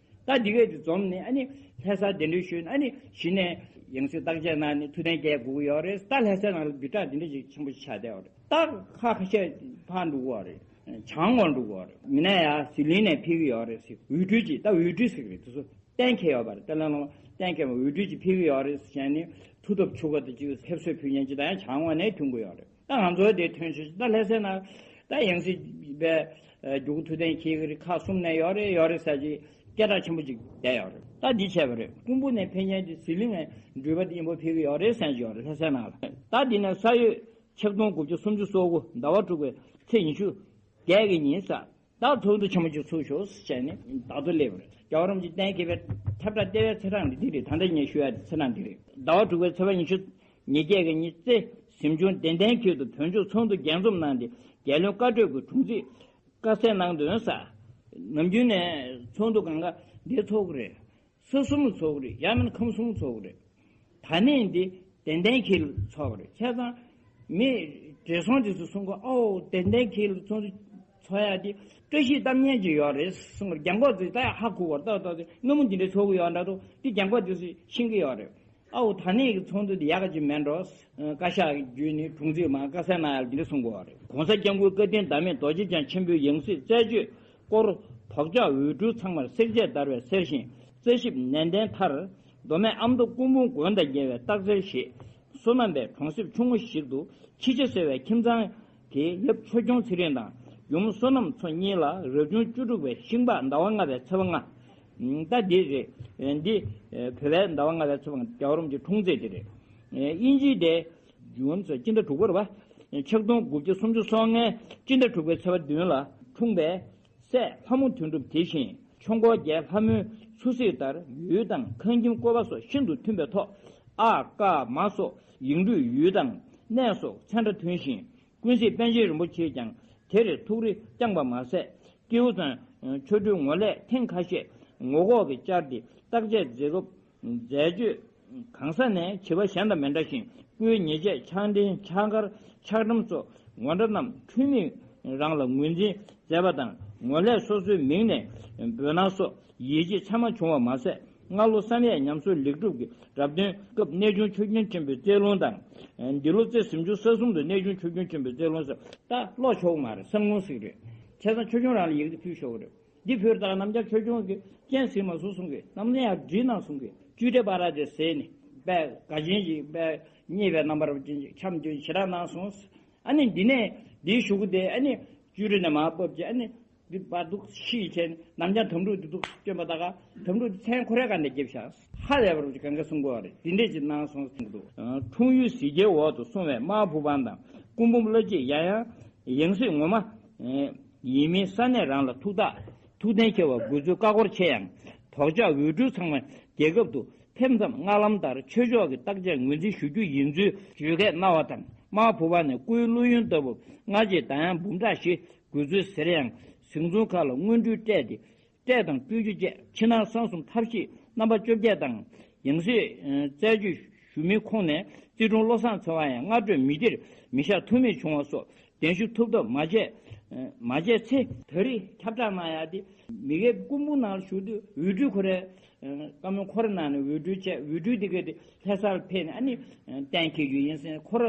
ད་འདི་གས་དེ་འཛོམས་ནས་ཨ་ནི་ལྷ་སར་གདན་འདྲེན་ཞུས་ནས་ཨ་ནི་གཞི་ནས་ཡང་སྲིད་བརྟག་དཔྱད་གནང་ནས་ཐུགས་གཏན་འཁེལ་དགོས་ཀྱི་ཡོད་རེད། ད་ལྷ་སའི་ནང་ལ་སྦིར་བཏགས་འདི་འདྲ་ཅིག་ཆེན་པོ་ཞིག་ཆགས་བསྡད་ཡོད་རེད། ད་ཁ་ཁ་ཤས་ཕར་འགྲོ་གི་ཡོད་རེད། བྱང་ངོས་འགྲོ་གི་ཡོད་རེད། མིན་ན་ཡང་ཟི་ལིང་ནས་ཕེབས་ཀྱི་ཡོད་རེད་ཟེར། འོས་སྤྲུལ་ཅིག་ད་འོས་སྤྲུལ་ཟེར་གི་རེད། དེ་ཚོ་གཏན་འཁེལ་ཡོད་པ་རེད། ད་ལན་ལ་གཏན་འཁེལ་བ་འོས་སྤྲུལ་ཅིག་ཕེབས་ཀྱི་ཡོད་རེད་ཟེར་ནས་ཐུགས་སྟོབས་ཆེ་ག་དེ་ཅིག་ཕེབས་བསུ་ཕུལ་མཁན་ཅིག་ད་ཡང་བྱང་ངོས་ནས་ཐོན་གྱི་ཡོད་རེད། ད་ང་ཚོ་དེ་ཐོན་ཆོག་ཅིག་ད་ལྷ་སའི་ནང་ད་ཡང་སྲིད་པའི་རྒྱུགས་ཐུགས་གཏན་འཁེལ་གྱི་རེད། ཁག་གསུམ་ནས་ཡོད་རེད་ཡོད་རེད་ཟེར་ཅིག་སྐད་གྲགས་ཆེན་པོ་ཅིག་བསྡད་ཡོད་རེད། ད་འདི་བྱས་པ་རེད། སྐུ་འབུམ་ནས་ཕེབས་མཁན་དེ་ཟི་ལིང་ནས་འགྲུལ་པ་དེ་མཉམ་པོ་ཕེབས་ཀྱི་ཡོད་རེད་ཟེར་གྱི་ཡོད་རེད། ལྷ་སའི་ནང་ལ། ད་འདི་ནས་ས་ཡོས་ཆིག་སྟོང་དགུ་བརྒྱ་སུམ་ཅུ་སོ་དགུ་ཟླ་བ་དྲུག་པའི་ཚེས་ཉི་ཤུ་བརྒྱད་ཀྱི་ཉིན་ས། ད་ཚོགས་འདུ་ཆེན་མོ་ཅིག་ཚུགས་ཤོག་ཟེར་ནས་བརྡ་ཐོ་སླེབས་པ་རེད། རྒྱལ་བ་རིན་པོ་ཆེ་གཏན་འཁེལ་བའི་ཁྱབ་བསྒྲགས་ལྟེ་བའི་ཚེས་གྲངས་འདི་འདི་རེད། ད་ལྟ་ངས་ཞུ་ཡ་ཚེས་གྲངས་འདི་རེད། ཟླ་བ་དྲུག་པའི་ཚེས་པ་ཉི་ཤུ་ཉིས་བརྒྱད་ཀྱི་ཉིན་རྩེ་གཟིམ་ཆུང་གདན་སྟེང་འཁོད་དུ་བོད་ལྗོངས་ཚོགས་འདུ་རྒྱས་འཛོམས་གནང་སྟེ། རྒྱལ་བློན་བཀའ་གྲོས་ཀྱི་དྲུང་ཆེས་བཀའ་གསལ་གནང་དོན་ས། ནམ་རྒྱུན་ནས་ཚོགས་འདུ་གང་ག་འདི་ཚོགས་ཀྱི་རེད། ས་གསུམ་ལ་ཚོགས་ཀྱི་རེད། ཡང་མིན་ན་ཁམས་གསུམ་ལ་ཚོགས་ཀྱི་རེད། ད་ནས་འདི་གདན་སྟེང་འཁོད་ལ་ཚོགས་པ་རེད། བྱས་ཙང་མི་བགྲེས་སོང་དེ་ཚོས་གསུང་གི། ཨོ་གདན་སྟེང་འཁོད་ལ་ཚོགས་འདུ་ཚོགས་ཡག་འདི་བཀྲ་ཤིས་གཏམ་སྙན་ཅིག་ཡོད་རེད་གསུང་གི། རྒན་གོག་ཚོས་ད་ཡང་ཧ་གོ་བར་ཏག་ཏག་དེ་སྔ་མོ་འདི་འདྲ་ཚོགས་ཀྱི་ཡོད་འདྲ་འདུག། འདི་རྒན་གོག་དེ་ཚོས་ཤེས་ཀྱི་ཡོད་རེད། ཨོ་ད་ནས་ཀྱི་ཚོགས་འདུ་འདི་ཡག་ག་ཅིག་མེད་འགྲོ། བཀའ་ཤག་གི་བརྒྱུད་ནས་དྲུང་ཆེས་མར་བཀའ་གསལ་གནང་ཡག་འདི་འདྲ་གསུང་གི་ཡོད་རེད། ༸གོང་ས་༸སྐྱབས་མགོན་བཀའ་དྲིན་ཟླ་མེད་རྡོ་རྗེ་འཆང་ཆེན་པོའི་ཡང་སྲིད་རྩད་གཅོད་སྐོར་བག་ཆགས་འོས་སྤྲུལ་ཚང་མར་སེར་བྱེས་བརྡར་བའི་གསེར་ཞེང་རྩ་ཞིབ་ནན་ཏན་མཐར། མདོ་སྨད་ཨ་མདོ་སྐུ་འབུམ་དགོན་དང་ཉེ་བའི་སྟག་འཚེར་ཞེས་བསོད་ནམས་པའི་གྲོང་གསེབ་ཆུང་ངུ་ཞིག་ཏུ་ཁྱི་ཆེ་ཟེར་བའི་ཁྱིམ་ཚང་གི་ཡབ་ཆོས་སྐྱོང་ཚེ་རིང་དང་ཡུམ་བསོད་ནམས་མཚོ་གཉིས་ལ་རབ་བྱུང་བཅུ་དྲུག་པའི་ཤིང་ལྤགས་ཟླ་བ་ལྔ་པའི་ཚེས་པ་ལྔ། ད་འདི་རེད། འདི་བོད་པའི་ཟླ་བ་ལྔ་པའི་ཚེས་པ་རྒྱལ་བ་རིན་པོ་ཆེའི་འཁྲུངས་ཚེས་དེ་རེད། དབྱིན་ཇིའི་དེ་ཇུན་ཟེར་སྤྱི་ཟླ་དྲུག་པ་རེད་པ། ཆིག་སྟོང་དགུ་བརྒྱ་སུམ་ཅུ་སོ་ལྔའི་སྤྱི་ཟླ་དྲུག་པའི་ཚེས་པ་བདུན་ལ་འཁྲུངས་པའི་སྲས་ལྷ་མོ་དོན་གྲུབ་དེ་བཞིན་ཆོས་འཁོར་རྒྱལ་ལྷ་མོའི་ཚུལ་གཟིགས་ལྟར་ཡུལ་དང་ཁང་ཁྱིམ་བཀོད་པ་སོགས་ཤིན་ཏུ་མཐུན་པའི་ཐོག་ཨ་ཀ་མ་སོགས་ཡིག་འབྲུ་ཡུལ་དང་གནས་སོགས་ཚན་ཁྲ་མཐུན་ཞིང་། ཀུན་གཟིགས་པཎ་ཆེན་རིན་པོ་ཆེས་ཀྱང་དེར་ཐུགས་རེ་བསྐྱངས་པ་མ་ཟད། སྐྱེས་བུ་དང་ཆོ་འཕྲུལ་ངོ་ལས་ཐེངས་ཁ་ཤས་ངོ་ལྐོག་གིས་བཅར་ཏེ་བརྟག་དཔྱད་མཛད་སྐབས་མཛད་སྤྱོད་གང་ས་ནས་བྱིས་པ་གཞན་དང་མི་འདྲ་ཞིང་སྐུའི་ཉེས་ཆད་ཕྱག་འཕྲིན་ཕྱག་འཁར་ཕྱག་ཁྲམ་སོགས་ངོ་འདྲ་རྣམས་འཁྲུལ་མེད་རང་ལ་ངོས་འཛིན་མཛད་པ་དང་ངོ་ལས་སོ་སོའི་མིང་ནས་འབོད་སྣང་སོགས་ཡིད་ཆེས་ཚད་མ་བྱུང་བ་མ་ཟད། སྔ་ལོ་བསམ་ཡས་ཉམས་གསོ་ལེགས་གྲུབ་ཀྱི་རབ་སྟོན་སྐབས་གནས་ཆུང་ཆོས་སྐྱོང་ཆེན་པོའི་རྩེ་ལུང་དང་། འདི་ལོ་རྩེ་ཟིན་ཆུ་ས་གསུམ་དུ་གནས་ཆུང་ཆོས་སྐྱོང་ཆེན་པོའི་རྩེ་ལུང་ཟེར་ད་ཀློག་ཆོག་གི་མ་རེད། གསང་ལུང་ཟེར་གི་རེད། བྱས་ཙང་ཆོས་སྐྱོང་རང་ལ་ཡི་གེ་དེ་ཕུལ་ཆོག་གི་རེད། འདི་ཕུལ་ད་ནམ་རྒྱ་ཆོས་སྐྱོང་གི་སྤྱན་གཟིགས་མ་སོང་གསུང་གི། ནམ་རྒྱ་ཡང་བྲིས་གནང་གསུང་གི། བཅུ་དྲིལ་བྷ་ར་དེ་ཟེར་ནས་དཔེ་དགའ་ཆེན་ཞིག་དཔེ་རྙེད་པའི་རྣམ་པར་ཅན་ཞིག་འཆམ་རྒྱུ་ཞེ་དྲག་གནང་སོང་། ཨ་ནི་འདི་ནས་འདིའི་གཞུག་གུ་དེ་ཨ་ནི་བཅུ་དྲིལ་ནས་མར་ཕབ་ཀྱི་ཨ་ནི། འདི་བར་འདུག་ཤི་ཡི་ཆེན་ནམ་རྒྱང་དམ་ཕྲུག་འདི་འདུག་སྐྱོན་པ་ད་ག་དམ་ཕྲུག་འདི་མཚན་ཁོ་རའི་སྒང་ནས་རྒྱབ་ཤག་ཧ་ལས་པ་རུ་གང་ག་གསུང་གོ་བ་རེད། འདི་འདྲས་ཅིག་གནང་སོང་ཟེར་གི་འདུག་འཁྲུངས་ཡུལ་གཟི་རྒྱལ་འོག་ཏུ་སྲུང་བའི་དམར་བུ་བང་དང་སྐུ་འབུམ་བླ་སྐྱིད་ཡང་ཡང་ཡང་སྲིད་ངོ་མ་ཡིན་མིན་ས་གནས་རང་ལ་ཐུག་ཐག་ཐུགས་གཏན་འཁེལ་བ་དགོས་ཚུལ་བཀའ་འཁོར་ཆེ་ཡང་དོགས་ཆགས་འུད་སྒྲོན་ཚང་མ་རྒྱལ་ཁབ་ཏུ་ཕེབས་མཚམས་སྔ་ལམ་ལྟར་ཆོས་ཕྱོགས་ཀྱི་བརྟག་དཔྱད་ངོས་འཛིན་ཞུ་རྒྱུ་ཡིན་ཚུལ་བརྗོད་སྐད་གནང་བ་དང་། དམར་བུ་བང་ནས་སྐུའི་བླུ་ཡོན་ལྟ་བུ་སྔ་རྗེས་ད་ཡང་འབུམ་ཕྲག་བཞི་དགོས་ཚུལ་ཟེར་ཡང་གཟིམ་ཚོང་ཁག་ལ་སྔོན་འགྲོའི་སྤྲད་དེ་སྤྲད་དང་སྤྲོད་རྒྱུ་བཅས་ཕྱི་ནང་གསང་གསུམ་ཐབས་ཤེས་རྣམ་པ་བཅོ་བརྒྱད་དང་ཡང་སྲིད་རྩད་གཅོད་ཞུ་མིན་ཁོངས་ནས་རྩིས་དྲུང་བློ་བཟང་ཚེ་དབང་ཡང་སྔ་གྲོས་མི་སྟེར་མི་བཞག་ཐུབ་མེད་བྱུང་བ་སོགས་གདན་ཞུ་ཐུབ་ཐབས་མ་བྱས། མ་བྱས་ཚེ། ད་རེས་ཁྱབ་བསྒྲགས་གནང་ཡག་དེ་མི་སྒེར་སྐུ་འབུམ་ནང་ལ་བཞུགས་དུས་འོས་སྦྲུལ་ཁོ་རའི་བཀའ་མོལ་ཁོ་ར་ནང་ནས་འོས་སྦྲུལ་བྱས། འོས་སྦྲུལ་དེ་ག་དེ་ལྷ་སར་ཕེབས་ནས་ཨ་ནི་གཏན་འཁེལ་རྒྱུ་ཡིན་ཟེར་ཁོ་ར་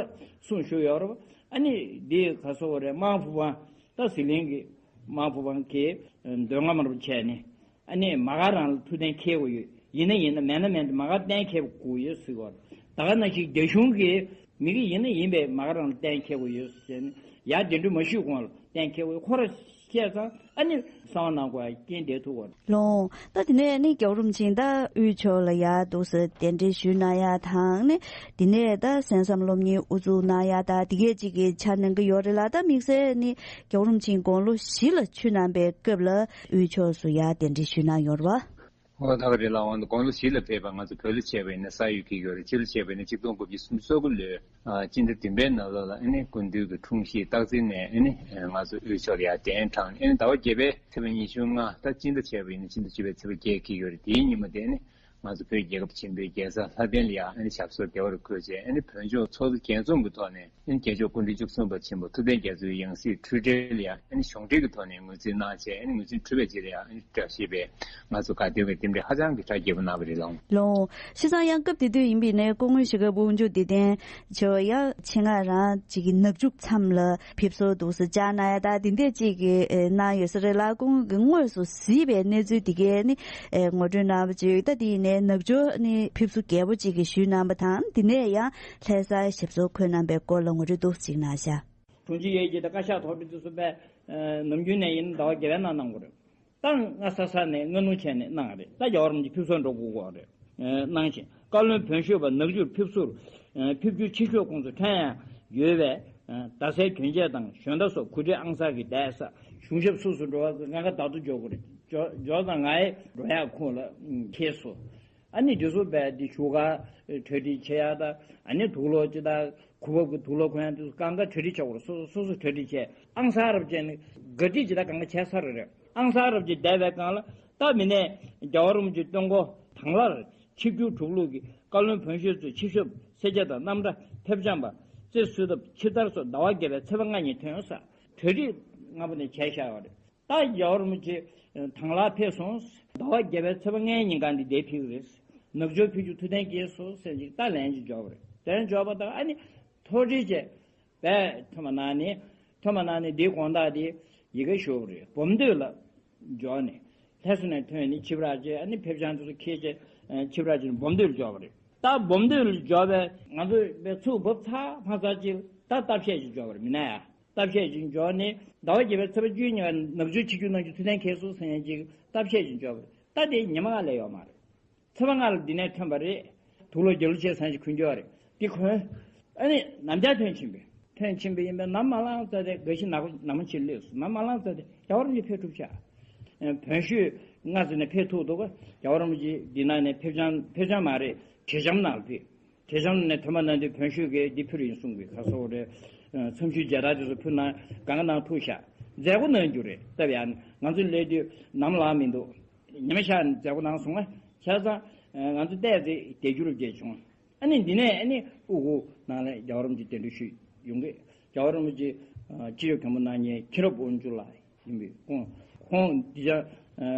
གསུང་ཞུས་ཡོད་རེད་པ། ཨ་ནི་དེ་ག་སོ་བ་རེད། དམར་བུ་བང་ད་ཟི་ལིང་གི་དམར་བུ་བང་གིས་འདོད་རྔམ་རུ་བྱས་ནས་ཨ་ནི་མ་ག་རང་ལ་ཐུགས་གཏན་འཁེལ་དགོས་ཡོད། ཡིན་ན་ཡིན་ན་མེད་ན་མེད་དེ་མ་ག་གཏན་འཁེལ་དགོས་ཡོད་ཟེར་གོ། ད་ག་ནང་བཞིན་རྒྱ་གཞུང་གིས་མི་གི་ཡིན་ན་ཡིན་པའི་མ་ག་རང་ལ་གཏན་འཁེལ་དགོས་ཡོད་ཟེར་ནས་ཡར་གདན་འདྲེན་མ་ཞུས་གོང་ལ་གཏན་འཁེལ་དགོས་ཡོད། ཁོ་ར་བཤད་ཙང་ཨ་ནི་གསང་བ་གནང་དགོས་ཡ་རྐྱེན་དེ་ཐུག་གོ། ལོང་། ད་དེ་ནས་ནི་རྒྱལ་བ་རིན་པོ་ཆེ་ད་དབུས་ཕྱོགས་ལ་ཡར་འདུག་སེ་གདན་འདྲེན་ཞུས་གནང་ཡ་དང་ནི། དེ་ནས་ད་གསན་བསམ་སློབ་གཉེར་དབུ་འཛུགས་གནང་ཡ་ད་དེ་གས་ཅིག་གི་འཆར་གནང་གི་ཡོད་རེད་ལ། ད་དམིགས་བསལ་ནི་རྒྱལ་བ་རིན་པོ་ཆེ་དགུང་ལོ་བཞི་ལ་ཆུད་གནང་པའི་སྐབས་ལ་དབུས་ཕྱོགས་སུ་ཡར་གདན་འདྲེན་ཞུས་གནང་ཡོད་རེད་བ། ཨོ་ད་ག་རེད་ལགས། འོང་དགུང་ལོ་བཞི་ལ་ཕེབས་པ་ང་ཚོ་བོད་ལ་བྱས་པ་ཡིན་ན་ས་ཡོད་ཀྱི་ཡོད་རེད། སྤྱི་ལ་བྱས་པ་ཡིན་ན་ཆིག་སྟོང་དགུ་བརྒྱ་སུམ་ཅུ་སོ་དགུ་ལོའི་ཨ་སྤྱི་ཟླ་བདུན་པའི་ནང་ལོགས་ལ་ཨ་ནི་སྐུ་མདུན་གྱི་འཁྲུངས་གཞིས་སྟག་འཛིན་ནས་ཨ་ནི་ང་ཚོ་དབུས་ཕྱོགས་ལ་ཡར་གདན་དྲངས་ནས། ཨ་ནི་ཟླ་བ་བརྒྱད་པའི་ཚེས་པ་ཉི་ཤུ་ལྔ་ད་སྤྱི་ཟླ་བྱས་པ་ཡིན་ན་སྤྱི་ཟླ་བཅུ་པའི་ཚེས་པ་བརྒྱད་ཀྱི་ཡོད་རེད། དེའི་ཉིན་མོ་དེ་ཨ་ནི་ང་ཚོ་བོད་རྒྱལ་ཁབ་ཆེན་པོའི་རྒྱལ་ས་ལྷ་ལྡན་ལ་ཡར་ཨ་ནི་ཞབས་སོར་བདེ་བར་འཁོད་བྱས། ཨ་ནི་བོད་ལྗོངས་ཚོགས་གཙོ་རྒྱས་འཛོམས་ཀྱི་ཐོག་ནས་ཨ་ནི་རྒྱལ་མཆོག་སྐུ་ཕྲེང་བཅུ་གསུམ་པ་ཆེན་པོ་ཐུབ་བསྟན་རྒྱ་མཚོའི་ཡང་སྲིད་འཁྲུལ་བྲལ་ལ་ཡང་ཨ་ནི་གཞུང་འབྲེལ་གྱི་ཐོག་ནས་ངོས་འཛིན་གནང་བྱས། ཨ་ནི་ངོས་འཛིན་གྲུབ་པའི་རྗེས་ལ་ཡང་ཨ་ནི་བཀྲ་ཤིས་པའི་ང་ཚོ་དགའ་སྟོན་གྱི་རྟེན་འབྲེལ་ཧ་ཅང་གི་གྲ་རྒྱས་པོ་གནང་བ་རེད་ལགས། ལོ། བྱས་ཙང་ཡང་སྐབས་དེ་དུས་ཡིན་པའི་ནས་སྐུ་ངོ་ཞྭ་སྒབ་དབང་ཕྱུག་བདེ་ལྡན་མཆོག་ཡང་ཆེད་མངགས་རང་ཅིག་གི་ནག་ཆུ་མཚམས་ལ་ཕེབས་བསུ་འདུག་སེ་བཅར་གནང་ཡ་ད་དེ་འདྲས་ཅིག་གི་གནང་ཡོད་ས་རེད་ལ། སྐུ་ངོ་གི་དངོས་སུ་གཟིགས་པའི་གནས་ཚུལ་དེ་གས་ནི་ངོ་སྤྲོད་གནང་བ་ཅིག་ད་དེ་ཡིན་ནས་ནག་ཆུ་ནི་ཕེབས་བསུ་རྒྱས་པོ་ཅིག་གི་ཞུས་གནང་བ་དང་། དེ་ནས་ཡང་ལྷ་སར་ཞབས་སོར་འཁོད་གནང་པའི་སྐོར་ལ་ངོ་སྤྲོད་འདུག་ཅིག་གནང་ཤག་དྲུང་ཆེ་ཡེ་གྱི་ད་བཀའ་ཤག་ཐོག་འདི་ཚོ་བས་ནམ་རྒྱུན་ནས་ཡིན་ཟླ་བ་བརྒྱད་པའི་ནང་གནང་དགོས་རེད། ད་སྔ་ས་ས་ནས་སྔ་སྣུར་བྱས་ནས་གནང་བ་རེད། ད་རྒྱལ་བ་རིན་པོ་ཆེ་ཕེབས་བསུར་འགྲོ་དགོས་ཀྱི་རེད། གནང་ཞིང་བཀའ་བློན་བོན་ཤོད་པ་ནག་ཆུར་ཕེབས་བསུར་ཕེབས་རྒྱུ་ཆེ་ཤོས་ཁོང་ཚོ་ཁྲལ་ཡང་ཡོད་པས། རྡ་སའི་གྱོན་ཆས་དང་ཞོན་རྟ་སོགས་གོ་སྒྲིག་ཨང་གསར་གྱི་བསྡད་ས་གཞུང་ཞབས་སོ་སོ་འགྲོ་བ་ང་ག་བདག་ཏུ་འཇོག་དགོས་རེད། འཇོག་འཇོག་ཙང་ང་ཡི་འགྲོ་ཡག་ཁོངས་ལ་འཁེལ་སོང་། ཨ་ནི་འདི་ཚོ་བས་འདི་བཞུགས་སྒར་གྲ་སྒྲིག་བྱེད་ཡག་དང་། ཨ་ནི་དུག་ལོག་ཅི་དང་གོས་བབ་ཀྱི་དུག་ལོག་གོན་ཡག་དེ་ཚོ་གང་ག་གྲ་སྒྲིག་བྱ་དགོས་རེད། སོ་སོ་སོ་སོ་གྲ་སྒྲིག་བྱས། ཨང་གསར་རབ་བྱས་ནས་གྲ་སྒྲིག་ཅི་དང་གང་ག་བྱས་ཚར་རེད། ཨང་གསར་རབ་ཅིག་བསྡད་པའི་སྒང་ལ་ད་མི་ནས་རྒྱལ་བ་རིན་པོ་ཆེ་སྟོན་སྐོར་དང་ལར་ཆིབས་བསྒྱུར་གྲུབ་ལུགས་ཀྱི་བཀའ་བློན་བོན་ཤོད་ཚོས་ཆིབས་ཞབས་སེར་སྐྱ་དང་རྣམ་གྲྭ་ཕེབས་བྱམས་པ་རྩེ་གསོལ་ཐབ་ཆིབས་རྟར་སོགས་ཟླ་བ་བརྒྱད་པའི་ཚེས་པ་ལྔ་ཉིན་ཐོན་ས་གྲ་སྒྲིག་སྔ་པོ་ནས་བྱས་བཞག་ཡོད་རེད། ད་རྒྱལ་བ་རིན་པོ་ཆེ་དང་ལ་ཕེབས་སོང་། ཟླ་བ་བརྒྱད་པའི་ཚེས་པ་ལྔའི་ཉིན་གང་འདི་འདིར་ཕེབས་ཀྱི་རེད། ནག་ཆུར་ཕེབས་རྒྱུ་ཐུགས་གཏན་འཁེལ་སོང་ཟེར་ཅིག་ད་ལན་ཅིག་འབྱོར་བ་རེད། དེ་འབྱོར་བ་དང་ཨ་ནི་ཐུགས་རྗེ་ཆེ་བས་ཐོན་པ་གནང་ནས་ཐོན་པ་གནང་ནས་འདིའི་དགོངས་དག་འདི་ཡི་གེ་ཞུ་བ་རེད། སྦོམ་སྟོད་ལ་འབྱོར་ནས་ལྷ་ས་ནས་ཐོན་ནས་ཆིབས་རགས་བྱས། ཨ་ནི་ཕེབས་བྱང་དེ་ཚོ་འཁྱེར་བྱས་ཆིབས་རགས་བྱས་ནས་སྦོམ་སྟོད་ལ་འབྱོར་བ་རེད། ད་སྦོམ་སྟོད་ལ་འབྱོར་བས་ང་ཚོ་བས་ཚུར་བབས་ཚར་མ་ཚར་ཅིག་ད་སྟབས་ཤེས་ཅིག་འབྱོར་བ་རེད། མི་ན་ཡ། སྟབས་ཤེས་ཅིག་འབྱོར་ནས་ཟླ་བ་བརྒྱད་པའི་ཚེས་པ་བཅུ་གཉིས་ལ་ནག་ཆུར་ཆིབས་བསྒྱུར་གནང་རྒྱུ་ཐུགས་གཏན་འཁེལ་སོང་ཟེར་མཁན་ཅིག་སྟབས་ཤེས་ཅིག་འབྱོར་བ་རེད། ད་དེ་ཉི་མ་ལྔ་ལས་ཡོད་མ་རེད། ཚེས་པ་ལྔ་ལ་འདི་ནས་ཐོན་པ་རེད། དུག་ལོག་རྒྱུ་ལོག་བྱས་ཟེར་ཞིག་གོན་རྒྱུ་རེད། འདི་གོན། ཨ་ནི་ནམ་རྒྱུན་ཐོན་ཕྱིན་པས། ཐོན་ཕྱིན་པས་ཡིན་པས་ནམ་མ་ལངས་ཚར་ཏེ་འགའ་ཞིག་ནག་ནག་མོ་ཆེ་སླེབས་སོང་། ནམ་མ་ལངས་ཚར་ཏེ་རྒྱལ་བ་རིན་པོ་ཆེ་ཕེབས་ཐུབ་ཤག་བོན་ཤོད་སྔ་ས་ནས་ཕེབས་ཐུབ་འདུག་རྒྱལ་བ་རིན་པོ་ཆེ་འདི་ནང་ནས་ཕེབས་བྱང་ཕེབས་བྱང་མ་རེད། བྲེ་ལྕམ་ནང་ཕེབས། བྲེ་ལྕམ་ནས་ཐོན་པ་ན་འདི་བོན་ཤོད་ཀྱིས་འདི་ཕུལ་ཡིན་གསུང་གི་ག་སོགས་རེད། མཚམས་ཤུལ་མཇལ་དར་དེ་ཚོ་ཕུལ་ན་གང་ག་གནང་ཐུབ་ཤག་མཛད་སྒོ་གནང་རྒྱུ་རེད། སྟབས་ཡག་ནས་ང་ཚོ་སླེབས་དུས་ནམ་ལངས་མི་འདུག་ཉི་མ་ཤར་ནས་མཛད་སྒོ་གནང་སོང་ང་། བྱས་ཙང་ང་ཚོ་བལྟས་ཚེ་བསྡད་རྒྱུ་རུ་བསྡད་བྱུང་། ཨ་ནི་འདི་ནས་ཨ་ནི་ཨུ་གུ་ནང་ལ་རྒྱལ་བ་རིན་པོ་ཆེ་གདན་འདྲེན་ཞུས་ཡོང་གི་རྒྱལ་བ་རིན་པོ་ཆེ་སྤྱི་ཁྱབ་མགོན་པོ་རྣམ་གཉིས་མཁྱེན་རབ་དབང་ཕྱུག་ལགས་ཡིན་པས། ཁོང་ཁོང་འདི་ཅག་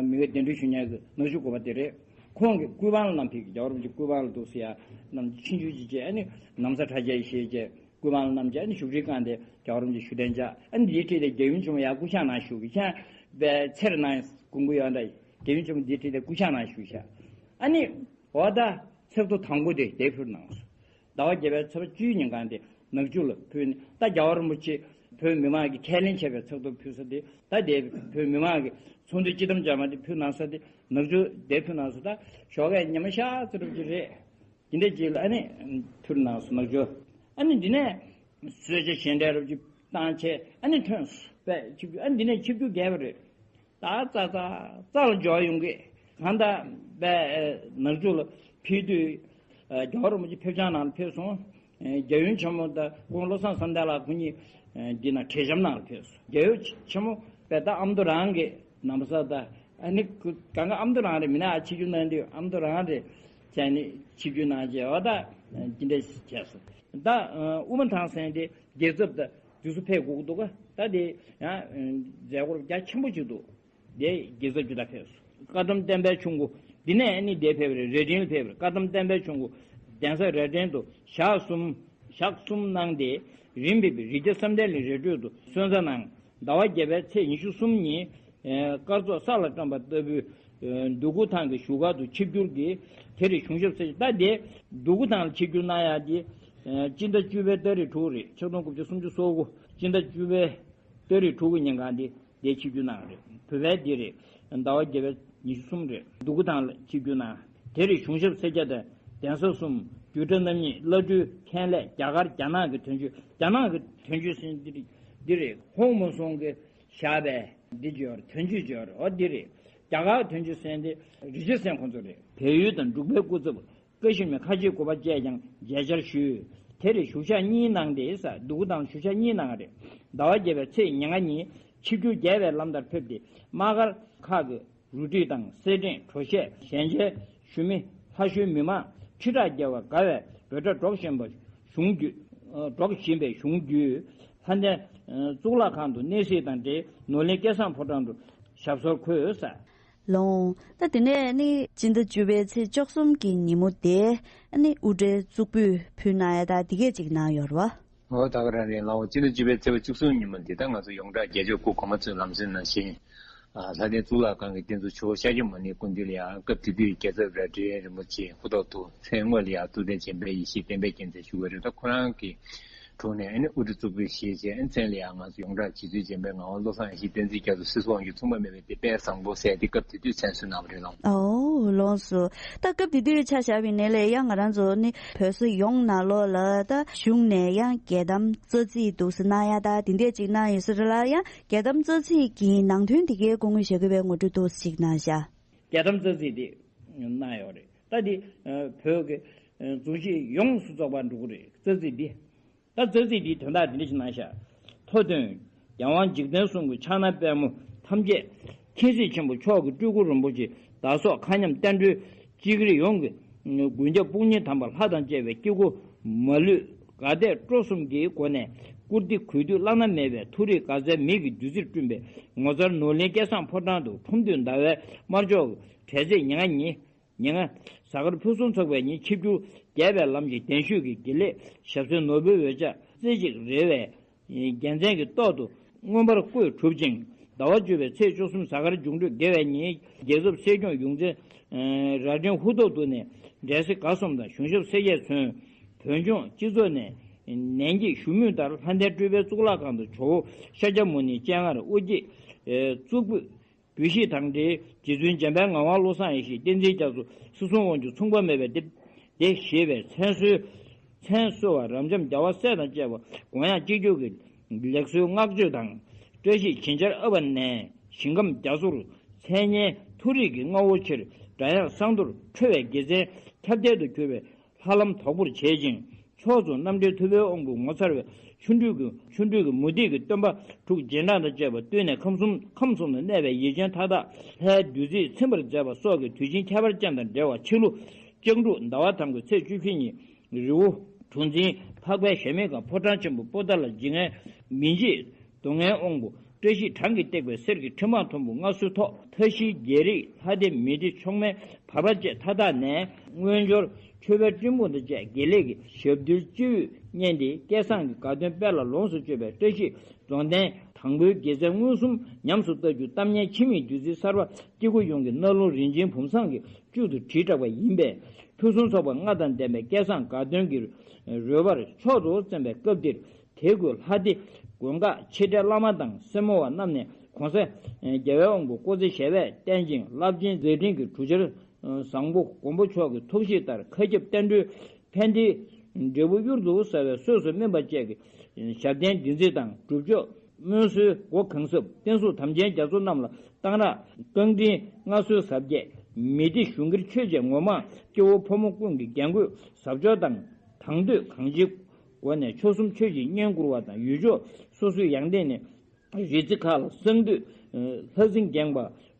མི་ངོས་གདན་འདྲེན་ཞུ་མཁན་གྱི་ནག་ཆུ་འགོ་པ་དེ་རེད། ཁོང་གིས་སྐུ་པང་ལ་བསྣམས་ཕེབས་ཀྱི། རྒྱལ་བ་རིན་པོ་ཆེ་སྐུ་པང་ལ་འདུག་སེ་ཡར་བསྣམས་ཕྱིན་ཆུ་ཅིག་བྱས། ཨ་ནི་ན་བཟའ་ཁྲ་རྒྱས་ཞེས་བྱས་སྐུ་པང་ལ་བསྣམས་བྱས། ཨ་ནི་བཞུགས་ཁྲིའི་སྒང་དེ་རྒྱལ་བ་རིན་པོ་ཆེ་བཞུགས་གདན་འཇགས། ཨ་ནི་འདིའི་འཁྲིས་དེ་རྒྱལ་ཡུམ་ཆེན་མོ་ཡར་སྐུ་ཕྱག་ནང་བཞུགས་ཀྱི། ཁྱེད་པའི་ཚེ་རིང་ནང་སྐུ་འགུ་ཡོད་འདྲ། རྒྱལ་ཡུམ་ཆེན་མོ་འདིའི་འཁྲིས་དེ་སྐུ་ཕྱག་ནང་བཞུགས་ཤག་ཨ་ནི་འོ་ད་ཚིག་ཐོ་དང་པོ་དེ་དེ་ཕུལ་གནང་སོང་། ཟླ་བ་བརྒྱད་པའི་ཚེས་པ་བཅུའི་ཉིན་གང་དེ་ནག་ཆུ་ལ་ཕུལ་ནས། ད་རྒྱལ་བ་རིན་པོ་ཆེ་བོད་མི་མང་གིས་ཁས་ལེན་བྱས་པའི་ཚིག་ཐོ་ཕུལ་ས་དེ། ད་དེ་བོད་མི་མང་གིས་ཚོགས་འདུའི་སྤྱི་དམ་བཅའ་མར་དེ་ཕུལ་གནང་ས་དེ་ནག་ཆུ་དེ་ཕུལ་གནང་སོང་། ད་ཞོགས་ཀས་ཉི་མ་ཤར་ཚར་གྱི་རེད། དེ་འདྲ་ཅིག་ལ་ཨ་ནི་ཕུལ་གནང་སོང་ནག་ཆུ། ཨ་ནི་འདི་ནས་གསོལ་ཇ་བཞེས་འབྲས་རབ་ཅིག་བཏང་བྱས་ཨ་ནི་ཐོན་སོང་བས། ཆིབས་བསྒྱུར། ཨ་ནི་འདི་ནས་ཆིབས་བསྒྱུར་རྒྱས་པ་རེད། ད་ཙག་ཙག་ཙག་ལ་འབྱོར་ཡོང་གི། གང་ལྟར་བས་ནག་ཆུ་ལ་ཕེབས་དུས་རྒྱལ་བ་རིན་པོ་ཆེ་ཕེབས་བྱང་ནང་ལ་ཕེབས་སོང་། རྒྱལ་ཡུམ་ཆེན་མོ་དང་སྐུ་ངོ་བློ་བཟང་བསམ་གཏན་ལགས་ཁོང་གཉིས་འདི་ན་བྲེ་ལྕམ་ནང་ལ་ཕེབས་སོང་། རྒྱལ་ཡུམ་ཆེན་མོ་བས་ད་ཨ་མདོ་རང་གི་ན་བཟའ་ད། ཨ་ནི་གང་ག་ཨ་མདོ་རང་རེད། མི་ནག་ཆིབས་བསྒྱུར་གནང་དུས་ཨ་མདོ་རང་རེད། བྱས་ནས་ཆིབས་བསྒྱུར་གནང་བྱས། འོ་ད་འདི་འདྲ་ཞིག་བྱས་སོང་། ད་དབུ་མ་ཐང་ཟེར་དེ་རྒྱལ་ཚབ་དང་དེ་ཚོ་ཕེབས་དགོས་ཀྱི་འདུག་ག་ད་དེ་ཡང་མཛད་སྒོ་རྒྱ་ཆེན་པོ་ཅིག་འདུག་དེ་རྒྱལ་ཚབ་ཅིག་ད་ཕེབས་སོང་། བཀའ་གདམས་བསྟན་པའི་ཆུ་འགོ་འདི་ནས་ཨ་ནི་དེ་ཕེབས་རེད། རྭ་སྒྲེང་ལ་ཕེབས་རེད། བཀའ་གདམས་བསྟན་པའི་ཆུ་འགོ་གདན་ས་རྭ་སྒྲེང་དུ་ཞག་གསུམ་ཞག་གསུམ་གནང་སྟེ། རིམ་པས་རི་རྒྱ་བསམ་གཏན་གླིང་རི་ཁྲོད་དུ་སོན་རྩ་གནང་། ཟླ་བ་བརྒྱད་པའི་ཚེས་ཉི་ཤུ་གསུམ་ཉིན་སྐར་ཚོགས་ས་ལ་བཀྲམ་པ་ལྟ་བུའི་འདུ་སྐུ་ཐང་གི་བཞུགས་སྒར་དུ་ཆིབས་བསྒྱུར་གྱིས། དེར་གཞུང་ཞབས་སེར། ད་དེ་འདུ་སྐུ་ཐང་ལ་ཆིབས་བསྒྱུར་གནང་ཡག་དེ་སྤྱི་ཟླ་བཅུ་པའི་ཏ་རིག་དྲུག་རེད། ཆིག་སྟོང་དགུ་བརྒྱ་སུམ་ཅུ་སོ་དགུ་སྤྱི་ཟླ་བཅུ་པའི་ཏ་རིག་དྲུག་གི་ཉིན་གང་དེ་དེ་ཆིབས་བསྒྱུར་གནང་རེད། བོད་པའི་འདི་རེད། ཟླ་བ་བརྒྱད་པའི་ཉི་ཤུ་གསུམ་རེད། འདུ་སྐུ་ཐང་ལ་ཆིབས་བསྒྱུར་གནང་། དེར་གཞུང་ཞབས་སེར་སྐྱ་དང་གདན་ས་གསུམ། རྒྱུད་གྲྭ་རྣམ་གཉིས། བླ་སྤྲུལ་མཁན་སློབ། རྒྱ་གར་རྒྱ་ནག་གི་དོན་གཅོད། རྒྱ་ནག་གི་དོན་གཅོད་ཟེར་འདི་རེད། འདི་རེད། ཧོང་མུན་སུང་གི་བཞག་པའི་འདི་བརྗོད་རེད། དོན་གཅོད་བརྗོད་རེད། འོ་འདི་རེད། རྒྱ་གར་དོན་གཅོད་ཟེར་འདི་རི་ཆེན་སེང་ཁོང་ཚོ་རེད། བལ་ཡུལ་དང་འབྲུག་པའི་སྐུ་ཚབ་བཀའ་ཤི་མི་ཁ་ཆེའི་སྐུ་པར་བཅས་ཀྱང་མཇལ་བཅར་ཞུས། དེར་བཞུགས་ཞག་གཉིས་གནང་སྟེ་ས། འདུ་སྐུ་ཐང་བཞུགས་ཞག་གཉིས་གནང་བ་རེད། ཟླ་བ་བརྒྱད་པའི་ཚེས་ཉེར་ལྔ་ཉིན་ཆིབས་བསྒྱུར་རྒྱས་པའི་ལམ་ལྟར་ཕེབས་ཏེ། དམག་སྒར་ཁག་གི་རུ་སྒྲིག་དང་སེར་སྦྲེང་གྲོ་ཞྭ་ཞལ་མཇལ་ཞུ་མི་ལྷ་གཞུང་མི་མང་ཁྲི་ཕྲག་བརྒལ་བ་དགའ་བའི་འབོད་སྒྲ་སྒྲོག་བཞིན་པ་བྱུང་རྒྱུ། སྒྲོག་བཞིན་པའི་བྱུང་རྒྱུ། ལྷ་ལྡན་གཙུག་ལག་ཁང་དུ་གནས་གཟིགས་དང་འབྲེལ་ནོར་གླིང་སྐལ་བཟང་ཕོ་བྲང་དུ་ཞབས་སོར་འཁོད་ས། ལོང་། ད་དེ་ནས་ནི་སྤྱི་ཟླ་བཅུ་པའི་ཚེས་བཅུ་གསུམ་གྱི་ཉིན་མོ་དེ་ནི་དབུ་སྐྲའི་གཙུག་ཕུད་ཕུལ་གནང་ཡ་ད་དེ་གས་ཅིག་གནང་ཡོད་རེད་བ། འོ་ད་ག་རང་རེད་ལགས། འོ་སྤྱི་ཟླ་བཅུ་པའི་ཚེས་པ་བཅུ་གསུམ་ཉིན་མོ་འདི་ལྟར་ང་ཚོ་ཡོངས་གྲགས་རྒྱལ་མཆོག་སྐུ་གོང་མ་གཙོས་ལམ་སེང་ནང་བཞིན། ལྷ་ལྡན་གཙུག་ལག་ཁང་གི་རྟེན་གཙོ་ཇོ་བོ་ཤཱཀྱ་མུ་ནེའི་སྐུ་མདུན་ལ་ཡང་སྐབས་དེ་དུས་རྒྱལ་ཚབ་རྭ་སྒྲེང་རིན་པོ་ཆེ་ཧུ་ཐོག་ཏུ་མཚན་སྔོན་ལ་ཡང་ཐུབ་བསྟན་སྦྱིན་པའི་ཡེ་ཤེས་བསྟན་པའི་རྒྱལ་མཚན་ཞུ་བ་རེད། ད་ཁོ་རང་གི་དྲུང་ནས་ཨ་ནི་དབུ་སྐྲ་གཙུག་ཕུད་བཞེས་བྱས། ཨ་མཚན་ལ་ཡང་ང་ཚོ་ཡོངས་གྲགས་རྗེ་བཙུན་སྦྱིན་པའི་ངག་དབང་བློ་བཟང་ཡེ་ཤེས་བསྟན་འཛིན་རྒྱ་མཚོ་སྲིད་གསུམ་དབང་སྒྱུར་མཚུངས་པ་མེད་པའི་དེ་དཔལ་བཟང་པོ་ཟེར་དེ་སྐབས་དེ་དུས་མཚན་གསོལ་གནང་བ་རེད་ལགས། ཨོ་ལགས་སོ། ད་སྐབས་དེ་དུས་ཆ་བཞག་པ་ཡིན་ན་ལས་ཡང་ང་རང་ཚོ་ནི་བོད་ས་ཡོངས་ནང་ལོགས་ལ་ད་གཞུང་ནས་ཡང་རྒྱལ་དམ་རྩ་ཚིག་འདུག་སེ་གནང་ཡ་ད་དེ་འདྲས་ཅིག་གནང་ཡོད་ས་རེད་ལ། ཡང་རྒྱལ་དམ་རྩ་ཚིག་གི་ནང་དོན་དེ་གའི་སྐུ་ངོ་ཞྭ་གི་པའི་ངོ་སྤྲོད་ཏོག་ཙམ་ཅིག་གནང་ཤག་རྒྱལ་དམ་རྩ་ཚིག་དེ་གནང་ཡོད་རེད། ད་དེ་བོད་ཀྱི་རྫོང་གཞིས་ཡོངས་སུ་རྫོགས་པ་འགྲོ་གི་རེད། རྩ་ཚིག་འདི། ད་རྩ་ཚིག་འདིའི་དོན་དག་འདི་འདྲ་ཞིག་གནང་ཤག་མཐོ་དོན། རྒྱལ་དབང་འཇིག་རྟེན་གསུམ་གྱི་ཕྱག་ན་པདྨོ་ཐམས་ཅད་མཁྱེན་གཟིགས་ཆེན་པོ་མཆོག་གི་སྤྲུལ་སྐུ་རིན་པོ་ཆེ་བདག་སོགས་མཁའ་མཉམ་བསྟན་འགྲོའི་སྤྱི་སྒེར་ཡོངས་ཀྱི་མགོན་སྐྱབས་དཔུང་གཉེན་དམ་པ་ལྷ་དང་བཅས་པའི་སྐྱེ་སྒོ་མ་ལུས་དགའ་དད་སྤྲོ་གསུམ་གྱི་སྒོ་ནས་བཀུར་སྟི་གུས་འདུད་བླ་ན་མེད་པའི་མཐོ་རིས་དགའ་ཚལ་མིག་གི་བདུད་རྩིར་བསྐྲུན་པའི་ངོ་མཚར་ནོར་གླིང་སྐལ་བཟང་ཕོ་བྲང་དུ་ཁྲོམ་འདུས་ཟླ་བའི་དམར་ཕྱོགས་ཀྱི་གྲོལ་ཚེས་ཉེར་ལྔ་ཉིན། ཉེར་ལྔ། གཟའ་སྐར་ཕུན་སུམ་ཚོགས་པའི་ཉིན་ཆིབས་བསྒྱུར་རྒྱས་པའི་ལམ་གྱི་གདན་ཞུས་ཀྱི་དགེ་ལེགས་ཞབས་སེན་ནོར་བུའི་འོད་ཆགས་རྩེ་གཅིག་རེ་བའི་རྒྱལ་མཚན་གྱི་ཏོག་ཏུ་མངོན་པར་བཀོད་གྲུབ་ཅིང་། ཟླ་བ་བཅུ་པའི་ཚེས་བཅུ་གསུམ་གཟའ་སྐར་འབྱུང་འཕྲོད་དགེ་བའི་ཉིན་རྒྱལ་ཚབ་སྲས་སྐྱོང་ཡོངས་འཛིན་རྭ་སྒྲེང་ཧུ་ཐོག་ཏུ་ནས་འབྲས་སིལ་ག་གསུམ་དང་གཞུང་ཞབས་སེར་སྐྱས་མཚོན། བོད་ལྗོངས་སྤྱི་ཚོགས་ནས་ནན་གྱིས་ཞུ་མུས་ལྟར་ལྷ་ལྡན་སྤྲུལ་པའི་གཙུག་ལག་ཁང་དུ་ཇོ་བོ་ཤཱཀྱ་མུ་ནེའི་སྤྱན་སྔར་དབུ་འབྱེད་གཙུག་ཕུད། བོད་གཞིས་དང་འབྲེལ་རྗེ་བཙུན་འཇམ་དཔལ་ངག་དབང་བློ་བཟང་ཡེ་ཤེས་བསྟན་འཛིན་རྒྱ་མཚོ་སྲིད་གསུམ་དབང་ཕྱུག་མཚུངས་པ་མེད་པའི་སྡེ་སྡེ་ཞེས་པའི་མཚན་གསོལ། མཚན་གསོལ་བ་རབ་འབྱམས་རྒྱལ་བ་སྲས་དང་བཅས་པ་དགོངས་ཡངས་གཅིག་གྱུར་གྱི་ལེགས་གསོལ་བསྔགས་བརྗོད་དང་། བཀྲ་ཤིས་བྱིན་ཆར་ཨ་བ་ནས་ཞིང་ཁམས་རྒྱ་མཚོར། མཚན་སྙན་མཐོ་རིས་ཀྱི་རྔ་བོ་ཆེར། སྒྲ་དབྱངས་བསང་གཏོར་འཕྲོ་བའི་དགེ་མཚན་ཁྱབ་བརྡལ་དུ་གྱུར་པའི་ལྷ་ལམ་དོག་པོར་བྱེད་ཅིང་། ཕྱོགས་སུ་རྣམ་འདྲེན་ཐུབ་པའི་དབང་པོས་ངོ་མཚར་བའི་ཆོ་འཕྲུལ་གྱི་ཆོ་འཕྲུལ་གྱི་མུ་ཏིག་གི་སྟོན་པ་དྲུག་རྗེས་འབྲང་དང་བཅས་པ་བཏུད་ནས་ཁམས་གསུམ་ཁམས་གསུམ་ལ་གནས་པའི་ཡིད་ཅན་མཐའ་དག་ལྷའི་བདུད་རྩིས་ཚིམ་པར་མཛད་པ་སོགས་ཀྱི་དུས་ཆེན་ཁྱད་པར་ཅན་དང་འབྲེལ་བ་ཕྱི་ལོ་ལྕགས་འབྲུག་ཟླ་བ་དང་པོའི་ཚེས་བཅུ་བཞི་ཉིན་རི་བོ་གྲུ་འཛིན་འཕགས་པའི་གཞལ་མེད་ཁང་ཕོ་བྲང་ཆེན་པོ་པོ་ཏཱ་ལ་འཇིགས་ངེས་མི་འཇིགས། སྡུག་བསྔལ་དབང་པོ་བཀྲ་ཤིས་གྲངས་ཀྱིས་བཏེགས་པའི་གསེར་གྱི་ཁྲི་འཕང་མཐོན་པོ་མངའ་གསོལ་ཐོག་མཐའ་བཞིའི་རྒྱལ་རིགས་ལྷ་སྡེ་མི་སྡེ་མཆོག་དམན་བར་པ་བཅས་མཐའ་དག་ནས་དངོས་འབྱོར་མཆོད་པའི་སྤྲིན་ཕུང་དང་བཅས་དགེ་ལེགས་ཀྱི་ཞབས་རྡུལ་སྤྱི་བོས་བརྙེས་ཏེ་བསྐལ་བཟང་གི་དགའ་སྟོན་དཔལ་ལ་ལོངས་སུ་སྤྱོད་པའི་བཀྲ་ཤིས་རྫོང་རྟེན་དང་པོའི་དགེ་མཚན་མངོན་སུམ་ཉམས་སུ་བསྟར་རྒྱུ་གཏམ་སྙན་འཆི་མེད་བདུད་རྩིའི་གསར་པ་སྐྱེ་དགུ་ཡོངས་ཀྱི་རྣ་ལུང་རིན་ཆེན་བུམ་བཟང་གི་བཅུད་དུ་དྲིལ་བསྒྲགས་པ་ཡིན་པས། ཕུན་སུམ་ཚོགས་པ་ལྔ་དང་ལྡན་པའི་བསྐལ་བཟང་དགའ་སྟོན་གྱི་རོལ་པར་མཆོག་ཏུ་རྩེན་པའི་སྐབས་འདིར། དེ་ཀུན་ལྷ་སྡེ་མགོན་ཁག་ཆེ་གྲས་བླ་མ་དང་སེར་མོ་བ་རྣམས་ནས་གོང་ས་རྒྱལ་བའི་དབང་པོ་སྐུ་ཚེ་ཞབས་པད་བརྟན་ཅིང་རླབས་ཆེན་མཛད་འཕྲིན་གྱི་གྲུ་ཆར་བཟང་པོ་མགོན་པོ་མཆོག་གི་ཐུགས་བཞེད་ལྟར་མཁའ་ཁྱབ་བསྟན་འགྲོའི་ཕན་བདེའི་འབྲས་བུ་གཡུར་དུ་ཟ་བའི་གསོས་སུ་སྨིན་པ་བཅས་ཀྱི་ཞབས་བརྟན་བདུད་རྩི་དང་སྒྲུབ་མཆོག་སྨོན་གསོལ་སྒོ་གང་ཟབ་བསྟན་སྲུང་དམ་ཅན་རྒྱ་མཚོ་རྣམས་ལ་གཏང་རག་རྐང་འདྲེན་མངའ་གསོལ་ཟབ་རྒྱས་མི་སྡེ་གཞུང་སྒེར་ཆོས་བཅས་ངོ་མ་སྐྱེ་བོ་ཕོ་མོ་ཀུན་གྱི་རྒྱན་གོས་ཟབ་མཆོག་དང་དང་དོད་གང་ཅིའི་སྒོ་ནས་མཆོག་གསུམ་མཆོད་ཅིང་བསྙེན་བཀུར་བ་དང་ཡུལ་ཕྱོགས་སོ་སོའི་ཡང་སྟེང་ནས་རི་རྩེ་ཁག་ལ་གསང་འདུས་ལྷ་སྲིན་འགེངས་པ་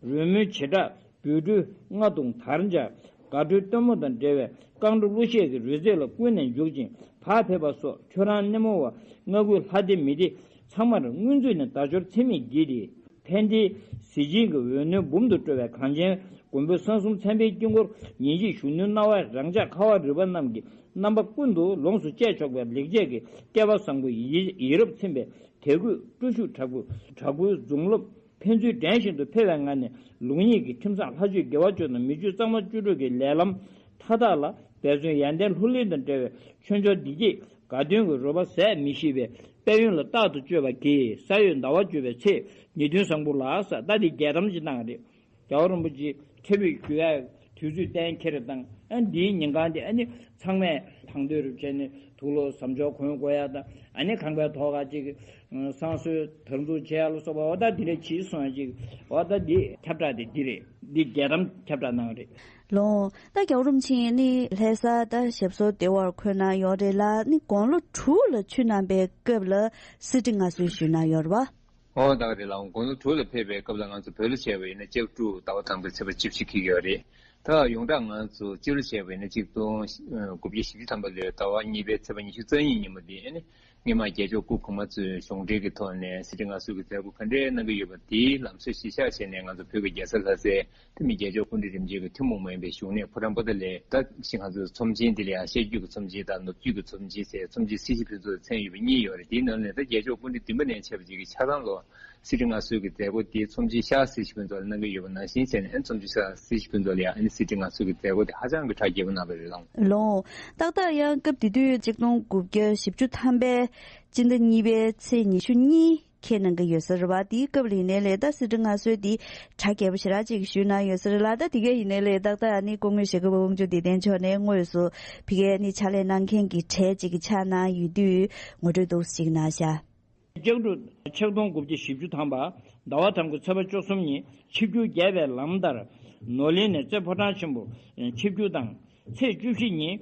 རོལ་མོའི་བྱེ་བྲག་སྦོད་ཁྲུས་རྔ་བརྡུང་དར་འཇའ་དགའ་སྤྲོའི་སྟོན་མོ་དང་འབྲེལ་བའི་རྐང་བྲོ་གླུ་གཞས་ཀྱི་རོལ་རྩེད་ལ་ཀུན་ནས་འཇུག་ཅིང་བག་ཕེབས་པ་སོགས་ཁྱོད་རང་སྣེ་མོ་བ་མངའ་ཁུལ་ལྷ་སྡེ་མི་སྡེ་ཚང་མར་སྔོན་ཚུད་ནས་བདག་སྐྱོར་ཚད་མེད་བགྱིས་ཏེ། ཕན་བདེའི་གཟི་བྱིན་གྱི་འོད་སྣོད་འབུམ་དུ་སྤྲོ་བའི་གངས་ཅན་མགོན་པོའི་གསང་གསུམ་མཚན་དཔེའི་དཀྱིལ་འཁོར་ཉིན་བྱེད་གཞོན་ནུའི་སྣང་བས་རང་ཅག་ཁ་བ་རི་པ་རྣམས་ཀྱི་རྣམ་པ་ཀུན་ཏུ་ལོངས་སུ་སྤྱད་ཆོག་པའི་ལེགས་བྱས་ཀྱི་སྐལ་བ་བཟང་པོ་ཡིད་ཡིད་རབ་ཚིམ་པའི་དད་གུས་སྤྲོ་ཤུགས་དྲག་པོས་དྲག་པོའི་མཛུབ་རླབས་ཕན་ཚུན་འགྲན་བཞིན་དུ་འཕེལ་བའི་ངང་ནས་ལུགས་གཉིས་ཀྱི་ཁྲིམས་བཟང་ལྷ་ཆོས་དགེ་བ་བཅུ་དང་མི་ཆོས་གཙང་མ་བཅུ་དྲུག་གི་ལས་ལམ་མཐའ་དག་ལ་འབད་བརྩོན་ཡར་ལྡན་ལྷུར་ལེན་དང་འབྲེལ་བའི་ཆོས་འབྱོར་བདེ་སྐྱིད་དགའ་སྟོན་གྱི་རོལ་པ་ཟད་མི་ཤེས་པའི་དཔལ་ཡོན་ལ་རྟག་ཏུ་སྤྱོད་པ་གྱིས་ས་ཡོས་ཟླ་བ་བཅུ་པའི་ཚེས་ཉེར་བདུན་བཟང་པོ་ལ་ས་ད་འདི་རྒྱལ་གཏམ་ཅིག་གནང་རེད། རྒྱལ་བ་རིན་པོ་ཆེ་ཕྲད་བུས་ཞུ་ཡ་དུས་ཚོད་གཏན་འཁེལ་དང་ཨ་འདིའི་ཉིན་གང་དེ་ཨ་ནི་ཚང་མས་དང་དོད་རུ་བྱས་ནས་དུག་ལོག་ཟམ་ཆོག་གོན་དགོས་ཡ་དང་ཨ་ནི་ཁང་པའི་ཐོག་ཁ་ཅིག་བསང་གསོལ་དར་འཛུགས་བྱེད་ཡ་ལ་སོགས་པ་འོ་ད་འདི་འདྲ་གྱིས་གསུང་ཡ་ཅིག་འོ་ད་འདི་ཁྱབ་བསྒྲགས་དེ་འདི་རེད། འདི་རྒྱལ་གཏམ་ཁྱབ་བསྒྲགས་གནང་རེད། ལོ། ད་རྒྱལ་བ་རིན་པོ་ཆེ་ནི་ལྷ་ས་ད་ཞབས་སོར་བདེ་བར་འཁོད་གནང་ཡོད་རེད་ལ་ནི་དགུང་ལོ་དྲུག་ལ་ཆུད་གནང་པའི་སྐབས་ལ་གསེར་ཁྲི་མངའ་གསོལ་ཞུས་གནང་ཡོད་རེད་བ། ཨོ་ད་ག་རེད་ལགས། དགུང་ལོ་དྲུག་ལ་ཕེབས་པའི་སྐབས་ལ་ང་ཚོ་བོད་ལ་བྱས་པ་ཡིན་ན་ལྕགས་འབྲུག་ཟླ་བ་དང་པོའི་ཚེས་པ་བཅུ་བཞི་འཁེལ་གྱི་ཡོད་རེད། ད་ཡོངས་གྲགས་ང་ཚོ་སྤྱི་ལོ་བྱས་པ་ཡིན་ན་གཅིག་སྟོང་དགུ་བརྒྱ་བཞི་བཅུ་ཐམ་པ་ལོའི་ཟླ་བ་གཉིས་པའི་ཚེས་པ་ཉི་ཤུ་རྩ་གཉིས་ཉིན་མོ་འདི་ཨ་ནི་སྔོན་མ་རྒྱལ་མཆོག་སྐུ་གོང་མ་ཚོས་གཞུང་འབྲེལ་གྱི་ཐོག་ནས་གསེར་ཁྲི་མངའ་གསོལ་གྱི་མཛད་སྒོ་ག་འདྲའི་གནང་གི་ཡོད་པ་དེའི་ལམ་སྲོལ་གཞི་བཞག་བྱས་ནས་ང་ཚོ་བོད་ཀྱི་རྒྱལ་ས་ལྷ་སའི་ད་མི་རྒྱལ་མཆོག་སྐུ་ཕྲེང་རིམ་བྱོན་གྱི་ཐུན་མོང་མ་ཡིན་པའི་བཞུགས་གནས་ཕོ་བྲང་པོ་ཏཱ་ལའི་ད་ཞིག་ང་ཚོའི་ཚོམས་ཆེན་འདི་ལ་ཡང་བཤད་རྒྱུད་ཀྱི་ཚོམས་ཆེན་དང་ནུབ་རྒྱུད་ཀྱི་ཚོམས་ཆེན་ཟེར་ཚོམས་ཆེན་སྲིད་ཞི་ཕུན་ཚོགས་མཚན་ཡོད་པ་གཉིས་ཡོད་རེད། དེའི་ནང་ནས་ད་རྒྱལ་མཆོག་སྐུ་ཕྲེང་བདུན་པ་ནས་བྱས་པ་ཅིག་གི་ཆ་ཚང་ལོ་གསེར་ཁྲི་མངའ་གསོལ་གྱི་མཛད་སྒོ་དེ་ཚོམས་ཆེན་ཤར་གསེར་ཞི་ཕུན་ཚོགས་ལ་གནང་གི་ཡོད་པ་ནང་བཞིན་བྱས་ནས་ཨ་ནི་ཚོམས་ཆེན་ཤར་གསེར་ཞི་ཕུན་ཚོགས་ལ་ཡང་ཨ་ནི་གསེར་ཁྲི་མངའ་གསོལ་གྱི་མཛད་སྒོ་དེ་ཧ་ཅང་གི་གྲ་རྒྱས་པོ་གནང་བ་རེད་ལགས། ལོ། ཏག་ཏག་ཡང་སྐབས་དེ་དུས་ཆིག་སྟོང་དགུ་བརྒྱ་བཞི་བཅུ་ཐམ་པའི་སྤྱི་ཟླ་གཉིས་པའི་ཚེས་ཉི་ཤུ་གཉིས། ཁྱེད་གནང་གི་ཡོད་ས་རེད་བ། དེའི་སྐབས་ལ་ཡིན་ནའི་ལས་ད་གསེར་ཁྲི་མངའ་གསོལ་འདི་གྲ་རྒྱས་པོ་ཞེ་དྲག་ཅིག་ཞུས་གནང་ཡོད་ས་རེད་ལ། ད་དེ་ག་ཡིན་ནའི་ལས་ཏག་ཏག་ཨ་ནི་སྐུ་ངོ་ཞྭ་སྒབ་པ་དབང་ཕྱུག་བདེ་ལྡན་མཆོག་ནས་དངོས་སུ་ཕ་གིར་ཨ་ནི་ཕྱག་ལས་གནང་མཁན་གྱི་གྲས་ཅིག་གི་ཕྱག་གནང་ཡོད་དུས་ངོ་སྤྲོད་འདུག་སེ་ཅིག་གནང་ཤག། ལྕགས་འབྲུག་ཆིག་སྟོང་དགུ་བརྒྱ་བཞི་བཅུ་ཐམ་པ་ཟླ་བ་དང་པོའི་ཚེས་པ་བཅུ་གསུམ་ཉིན་ཆིབས་བསྒྱུར་རྒྱས་པའི་ལམ་ལྟར་ནོར་གླིང་ནས་རྩེ་ཕོ་བྲང་ཆེན་པོ་ཆིབས་བསྒྱུར་དང་། ཚེས་བཅུ་བཞི་ཉིན་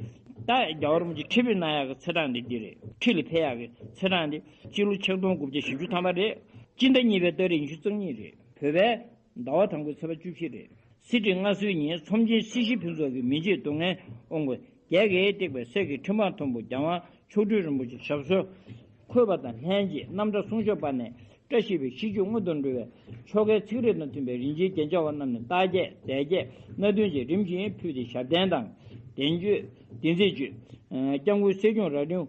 ད་རྒྱལ་བ་རིན་པོ་ཆེ་ཁྲི་ཕུད་གནང་ཡག་གི་ཚེས་གྲངས་འདི་འདི་རེད། ཁྲི་ལ་ཕེབས་ཡག་གི་ཚེས་གྲངས་འདི་སྤྱི་ལོ་ཆིག་སྟོང་དགུ་བརྒྱ་བཞི་བཅུ་ཐམ་པ་རེད། སྤྱི་ཟླ་གཉིས་པའི་ཏ་རིག་ཉི་ཤུ་རྩ་གཉིས་རེད། བོད་པའི་ཟླ་བ་དང་པོའི་ཚེས་པ་བཅུ་བཞི་རེད། གསེར་ཁྲི་མངའ་གསོལ་ཉིན་ཚོམས་ཆེན་གསེར་ཞི་ཕུན་ཚོགས་ཀྱིས་མི་འཇིགས་སྡུག་བསྔལ་དབང་པོ་བརྒྱད་ཀྱིས་བཏེགས་པའི་གསེར་གྱི་ཁྲི་འཕང་མཐོན་པོ་རྒྱལ་དབང་མཆོག་སྤྲུལ་རིན་པོ་ཆེ་ཞབས་སོར་འཁོད་པ་དང་ལྷན་ཅིག་རྣམ་བཀྲ་གསུང་ཆོས་པ་ནས་བཀྲ་ཤིས་པའི་ཤིས་བརྗོད་སྔོན་དུ་འགྲོ་བའི་ཆོ་གའི་ཚིག་རེ་དང་མཐུན་པའི་རིན་ཆེན་རྒྱན་ཆ་བ་རྣམས་ནས་རྟགས་བརྒྱད་བཟླས་བརྒྱད་སྣ་བདུན་བཅས་རིམ་བཞིན་ཕུལ་ཏེ་ཞབས་བརྟན་དང་བདེན་བརྗོད་བདེན་ཚིག་བརྗོད། སྐྱབས་མགོན་སྲས་སྐྱོང་རྭ་སྒྲེང་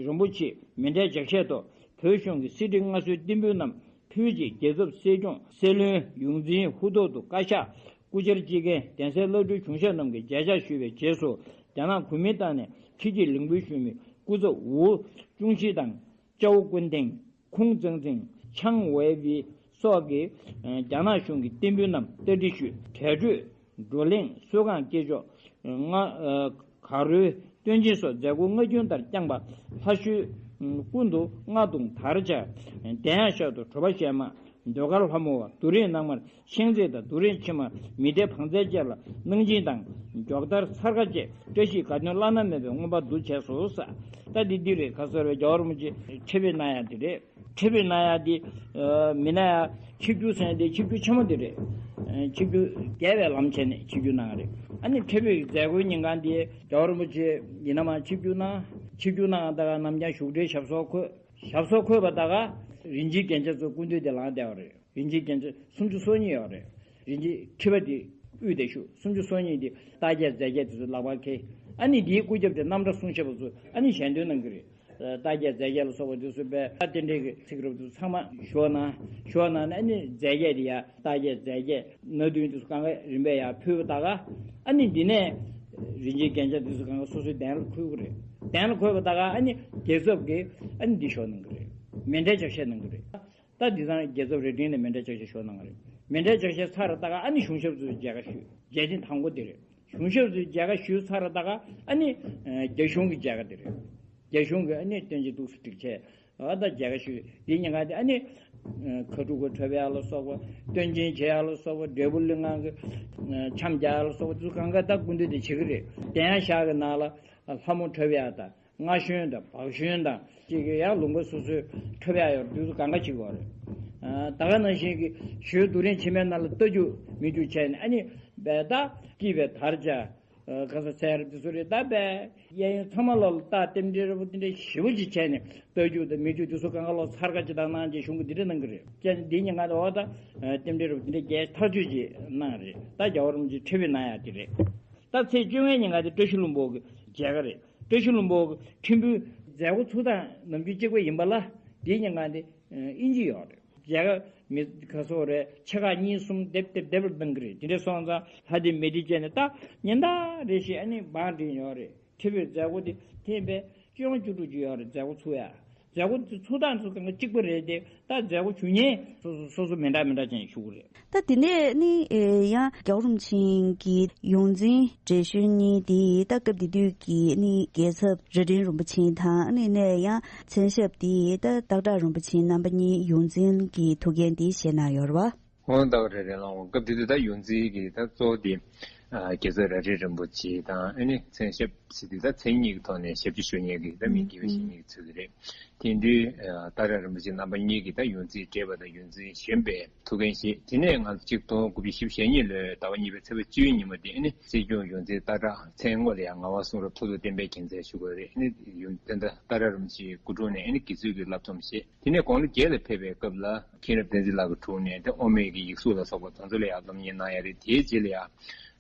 རིན་པོ་ཆེས་མཎྜལ་ལྗགས་བཤད་ཐོག་བོད་གཞུང་གི་གསེར་ཁྲི་མངའ་གསོལ་རྟེན་འབུལ་རྣམས་ཕུལ་རྗེས་རྒྱལ་ཚབ་སྲས་སྐྱོང་སྲས་བློན་ཡོངས་འཛིན་ཧུར་ཐོག་ཏུ་བཀའ་ཤག་སྐུ་བཅར་སྤྱི་རྒན་གདན་སའི་བླ་སྤྲུལ་གཞུང་ཞབས་རྣམས་ཀྱིས་མཇལ་བཅར་ཞུས་པའི་རྗེས་སུ་རྒྱ་ནག་གོ་མིན་ཏང་ནས་ཁྲི་གཅིག་ལེགས་འབུལ་ཞུས་མི་སྐུ་ཚབ་ཝུ་ཅུང་ཞི་དང་། ཅའོ་ཀུན་ཐེང་། ཁུང་ཙང་ཙིང་། ཆང་ཝེ་ཝི། སོགས་ཀྱིས་རྒྱ་ནག་གཞུང་གི་བསྟན་འབུལ་རྣམས་རྟ་དྲེལ་ཞུས། གྲལ་གྲོལ། བགྲོ་གླེང་། གསོལ་ཁང་སྐྱེས་མཆོག་ང་། གར་རོལ། སྟོན་ཆེན་སོགས་མཛད་སྒོ་སྔ་རྒྱུན་ལྟར་བསྐྱངས་པ། ལྷ་གཞུང་ཀུན་ཏུ་རྔ་རྡུང་དར་འཕྱར། གདན་ཡང་ཤར་དུ་གྲོལ་པ་ཞལ་མ། ཟློས་གར་ལྷ་མོ་བ། དུ་རེས་ནང་མར་ཤིང་རྩེ་དང་དུ་རེས་ཕྱི་མར་མི་སྡེ་བང་རྩལ་བཅས་ལ་གནང་སྦྱིན་དང་། མགྱོགས་དར་ཚར་ཁ་བཅས་བཀྲ་ཤིས་དགའ་སྟོན་བླ་ན་མེད་པའི་མངོན་པ་འདུ་བྱས་སོ། ས་ད་འདི་འདི་རེད། ག་ཟེར་བའི་རྒྱལ་བ་རིན་པོ་ཆེ་ཁྲི་པའི་གནང་ཡག་འདི་རེད། ཁྲི་པའི་གནང་ཡག་འདི་མི་གནང་ཡག་ཆིབས་བསྒྱུར་ཟེར་ཡག་འདི་ཆིབས་བསྒྱུར་ཆེན་མོ་འདི་རེད། ཆིབས་བསྒྱུར་རྒྱས་པའི་ལམ་བྱས་ནས་ཆིབས་བསྒྱུར་གནང་རེད། ཨ་ནི་ཁྲི་པའི་མཛད་སྒོའི་ཉིན་གང་འདི་རྒྱལ་བ་རིན་པོ་ཆེ་ཡིན་ན་མ་ཆིབས་བསྒྱུར་གནང་ཆིབས་བསྒྱུར་གནང་ད་ག་ནམ་རྒྱང་བཞུགས་གྲལ་ཞབས་སོར་འཁོད། ཞབས་སོར་འཁོད་པ་ད་ག་རིན་ཆེན་རྒྱན་ཆ་ཚོ་སྐུ་མདུན་དེ་ལངས་བསྡད་པ་རེད། རིན་ཆེན་རྒྱན་ཆ་སུམ་ཅུ་སོ་གཉིས་ཡོད་རེད། རིན་ཆེན་ཁྲི་པ་དེ་དབུས་དེ་བཞུགས། སུམ་ཅུ་སོ་གཉིས་དེ་རྟགས་བརྒྱད་རྫས་བརྒྱད་དེ་ཚོ་ལག་པར་འཁྱེར། ཨ་ནི་དེའི་སྐུ་རྒྱབ་དེ་རྣམ་གྲྭ་གསུང་ཞབས་པ་ཚོ་ཨ་ནི་ཞལ་འདོན་གནང་གི་རེད། རྟགས་བརྒྱད་རྫས་བརྒྱད་ལ་སོགས་པ་དེ་ཚོ་དཔེ་རྟེན་འབྲེལ་གྱི་ཚིག་རབ་དེ་ཚོ་ཚང་མ་ཞུ་གནང་ཞུ་གནང་ནས། ཨ་ནི་རྫས་བརྒྱད་དེ་ཡ་རྟགས་བརྒྱད་རྫས་བརྒྱད་སྣ་བདུན་དེ་ཚོ་གང་ག་རིམ་པས་ཡར་ཕུལ་བ་ད་ག་ཨ་ནི་འདི་ནས་རིན་ཆེན་རྒྱན་ཆ་དེ་ཚོ་གང་ག་སོ་སོའི་གདན་ལ་འཁོད་གི་རེད། གདན་ལ་འཁོད་པ་ད་ག་ཨ་ནི་རྒྱལ་ཚབ་ཀྱིས་ཨ་ནི་འདི་ཞུ་གནང་གི་རེད། མཎྜལ་ཕྱག་བཞེས་གནང་གི་རེད། ད་འདི་ཚང་རྒྱལ་ཚབ་རྭ་སྒྲེང་ནས་མཎྜལ་ཕྱག་བཞེས་ཞུ་གནང་གི་རེད། མཎྜལ་ཕྱག་བཞེས་ཚར་ད་ག་ཨ་ནི་གཞུང་ཞབས་ཚོས་མཇལ་ཁ་ཞུས། མཇལ་ཐེངས་དང་པོ་དེ་རེད། གཞུང་ཞབས་ཚོས་མཇལ་ཁ་ཞུས་ཚར་ད་ག་ཨ་ནི་རྒྱ་གཞུང་གི་མཇལ་ཁ་དེ་རེད། རྒྱ་གཞུང་གི་ཨ་ནི་བསྟན་འཛིན་འདུག་སེ་སྒྲིག་བྱས། ཨ་ད་མཇལ་ཁ་ཞུས། དེའི་ཉིན་གང་དེ་ཨ་ནི་ཁ་ཕྲུ་གུ་འཁྲབ་ཡག་ལ་སོགས་པ། སྟོན་ཆེན་བྱེད་ཡག་ལ་སོགས་པ། འབྲས་བུ་གླིང་ངང་གི་འཆམ་རྒྱག་ཡག་ལ་སོགས་པ་དེ་ཚོ་གང་ག་ད་སྐུ་མདུན་དེ་བྱེད་ཀྱི་རེད། གདན་ཡང་ཤར་གྱི་ནང་ལ་ལྷ་མོ་འཁྲབ་ཡག་དང་། རྔ་ཞོན་དང་བག་ཞོན་དང་ཅིག་གི་ཡང་ལུང་པ་སོ་སོའི་འཁྲབ་ཡག་ཡོད་རེད། དེ་ཚོ་གང་ག་བྱེད་ཀྱི་ཡོད་རེད། ད་ག་ནང་བཞིན་གྱི་ཞོལ་དུ་རིན་ཕྱི་མའི་ནང་ལ་རྟ་རྒྱུག་མི་རྒྱུག་བྱས་ནས་ཨ་ནི་བས་ད་སྐྱིད་པའི་དར་ཆ། ག་ས་ཚལ་རེད། དེ་ཚོ་རེད། ད་བས་གཡས་གཡོན་ཚང་མ་ལོག་ལ་རྟ་རྟེན་འབྲེལ་རེ་བོ་དེ་འདྲ་ཞེ་པོ་ཅིག་བྱས་ནས་རྟ་རྒྱུག་དང་མི་རྒྱུག་དེ་ཚོ་གང་ག་ལོག་ཚར་ཁ་ཅིག་དང་གནང་རྗེས་གཞུང་གི་འདི་འདྲ་གནང་གི་རེད། ཅེས་འདི་ཉིན་གང་དུ་འོ་ད་རྟེན་འབྲེལ་རེ་བོ་དེ་འདྲ་རྒྱས་ཐག་ཆོད་ཅིག་གནང་རེད། ད་རྒྱལ་བ་རིན་པོ་ཆེ་ཁྲི་པའི་གནང་ཡག་དེ་རེད། ད་ཚེས་བཅོ་ལྔའི་ཉིན་གང་དེ་བཀྲ་ཤིས་ལྷུན་པོ་གི་མཇལ་ཁ་རེད། བཀྲ་ཤིས་ལྷུན་པོ་གི་ཁྲི་འབུལ་མཛད་སྒོ་ཚུགས་སྟངས་ནམ་རྒྱུན་གཅིག་པ་ཡིན་པ་ལ་དེའི་ཉིན་གང་དེ་དབྱིན་ཇི་ཡོད་རེད། མཇལ་ཁ་མི་ག་ཚོད་རེད། ཆེ་ཁག་གཉིས་གསུམ་སྡེབ་སྡེབ་སྡེབ་ལ་གཏོང་གི་རེད། དེ་འདྲ་སོང་ཙང་ལྷ་སྡེ་མི་སྡེ་བཅས་ནས་ད་ཉིན་ལྟར་རེ་བཞིན་ཨ་ནི་བང་བསྒྲིགས་ཡོད་རེད། ཁྲི་པའི་མཛད་སྒོ་དེ་ཐེངས་པའི་བཅོ་ལྔ་བཅུ་དྲུག་ཅིག་ཡོད་རེད། མཛད་སྒོ་ཚུགས་ཡ། མཛད་སྒོ་དེ་ཚུགས་སྟངས་ཚོ་གང་ག་གཅིག་པ་རེད་དེ། ད་མཛད་སྒོ་ཞུ་མཁན་སོ་སོ་སོ་སོ་མི་འདྲ་མི་འདྲ་ཅན་ཞུ་གི་རེད། ད་དེ་ནས་ནི་ཡང་རྒྱལ་བ་རིན་པོ་ཆེ་གི་ཡོངས་འཛིན་བགྲེས་གཞོན་གཉིས་དེ་ད་སྐབས་དེ་དུས་ཀྱི་ནི་རྒྱལ་ཚབ་རྭ་སྒྲེང་རིན་པོ་ཆེ་དང་ནི་ནས་ཡང་མཚན་ཞབས་དེ་ད་སྟག་བྲག་རིན་པོ་ཆེ་རྣམ་པ་གཉིས་ཡོངས་འཛིན་གྱི་ཐུགས་འགན་དེ་བཞེས་གནང་ཡོད་རེད་བ། འོ་ད་རེད་རེད་ལགས། སྐབས་དེ་དུས་ད་ཡོངས་འཛིན་གྱི་ད་གཙོ་བོ་དེ་རྒྱལ་ཚབ་རྭ་སྒྲེང་རིན་པོ་ཆེ་དང་ཨ་ནི་མཚན་ཞབས་ཟེར་དུས་ད་མཚན་ཉིད་ཀྱི་ཐོག་ནས་ཞབས་ཕྱི་ཞུ་མཁན་གྱི་ད་མི་དགེ་བའི་བཤེས་གཉེན་གྱི་ཚུལ་དེ་རེད། དེ་དུས་སྟག་བྲག་རིན་པོ་ཆེ་རྣམ་པ་གཉིས་ཀྱིས་ད་ཡོངས་འཛིན་བགྲེས་པ་དང་ཡོངས་འཛིན་གཞོན་པའི་ཐུགས་འགན་བཞེས། དེ་ནས་ང་ཚོ་གཅིག་སྟོང་དགུ་བརྒྱ་བཞི་བཅུ་ཞེ་གཉིས་ལོའི་ཟླ་བ་གཉིས་པའི་ཚེས་པ་བཅུའི་ཉིན་མོ་དེ་ནི་སྲིད་སྐྱོང་ཡོངས་འཛིན་སྟག་བྲག་མཚན་དངོས་ལ་ཡང་ངག་དབང་གསུང་རབ་ཐོག་ཏུ་བསྟན་པའི་རྒྱལ་མཚན་ཞུ་དགོས་རེད། ནི་ཡོངས་འཛིན་སྟག་བྲག་རིན་པོ་ཆེའི་སྐུ་དྲུང་ནས་ནི་དགེ་ཚུལ་གྱི་བསླབ་སྡོམ་བཞེས། དེ་ནས་དགུང་ལོ་བརྒྱད་ལ་ཕེབས་པའི་སྐབས་ལ་མཁན་རབས་བསྟན་འཛིན་ལགས་ཀྱི་དྲུང་ནས་དེ་དབུ་མའི་གི་ཡིག་གཟུགས་ལ་སོགས་པ་དེ་ཚོ་ལ་ཡང་སློབ་གཉེར་གནང་ཡ་རེད། དེའི་རྗེས་ལ་ཡང་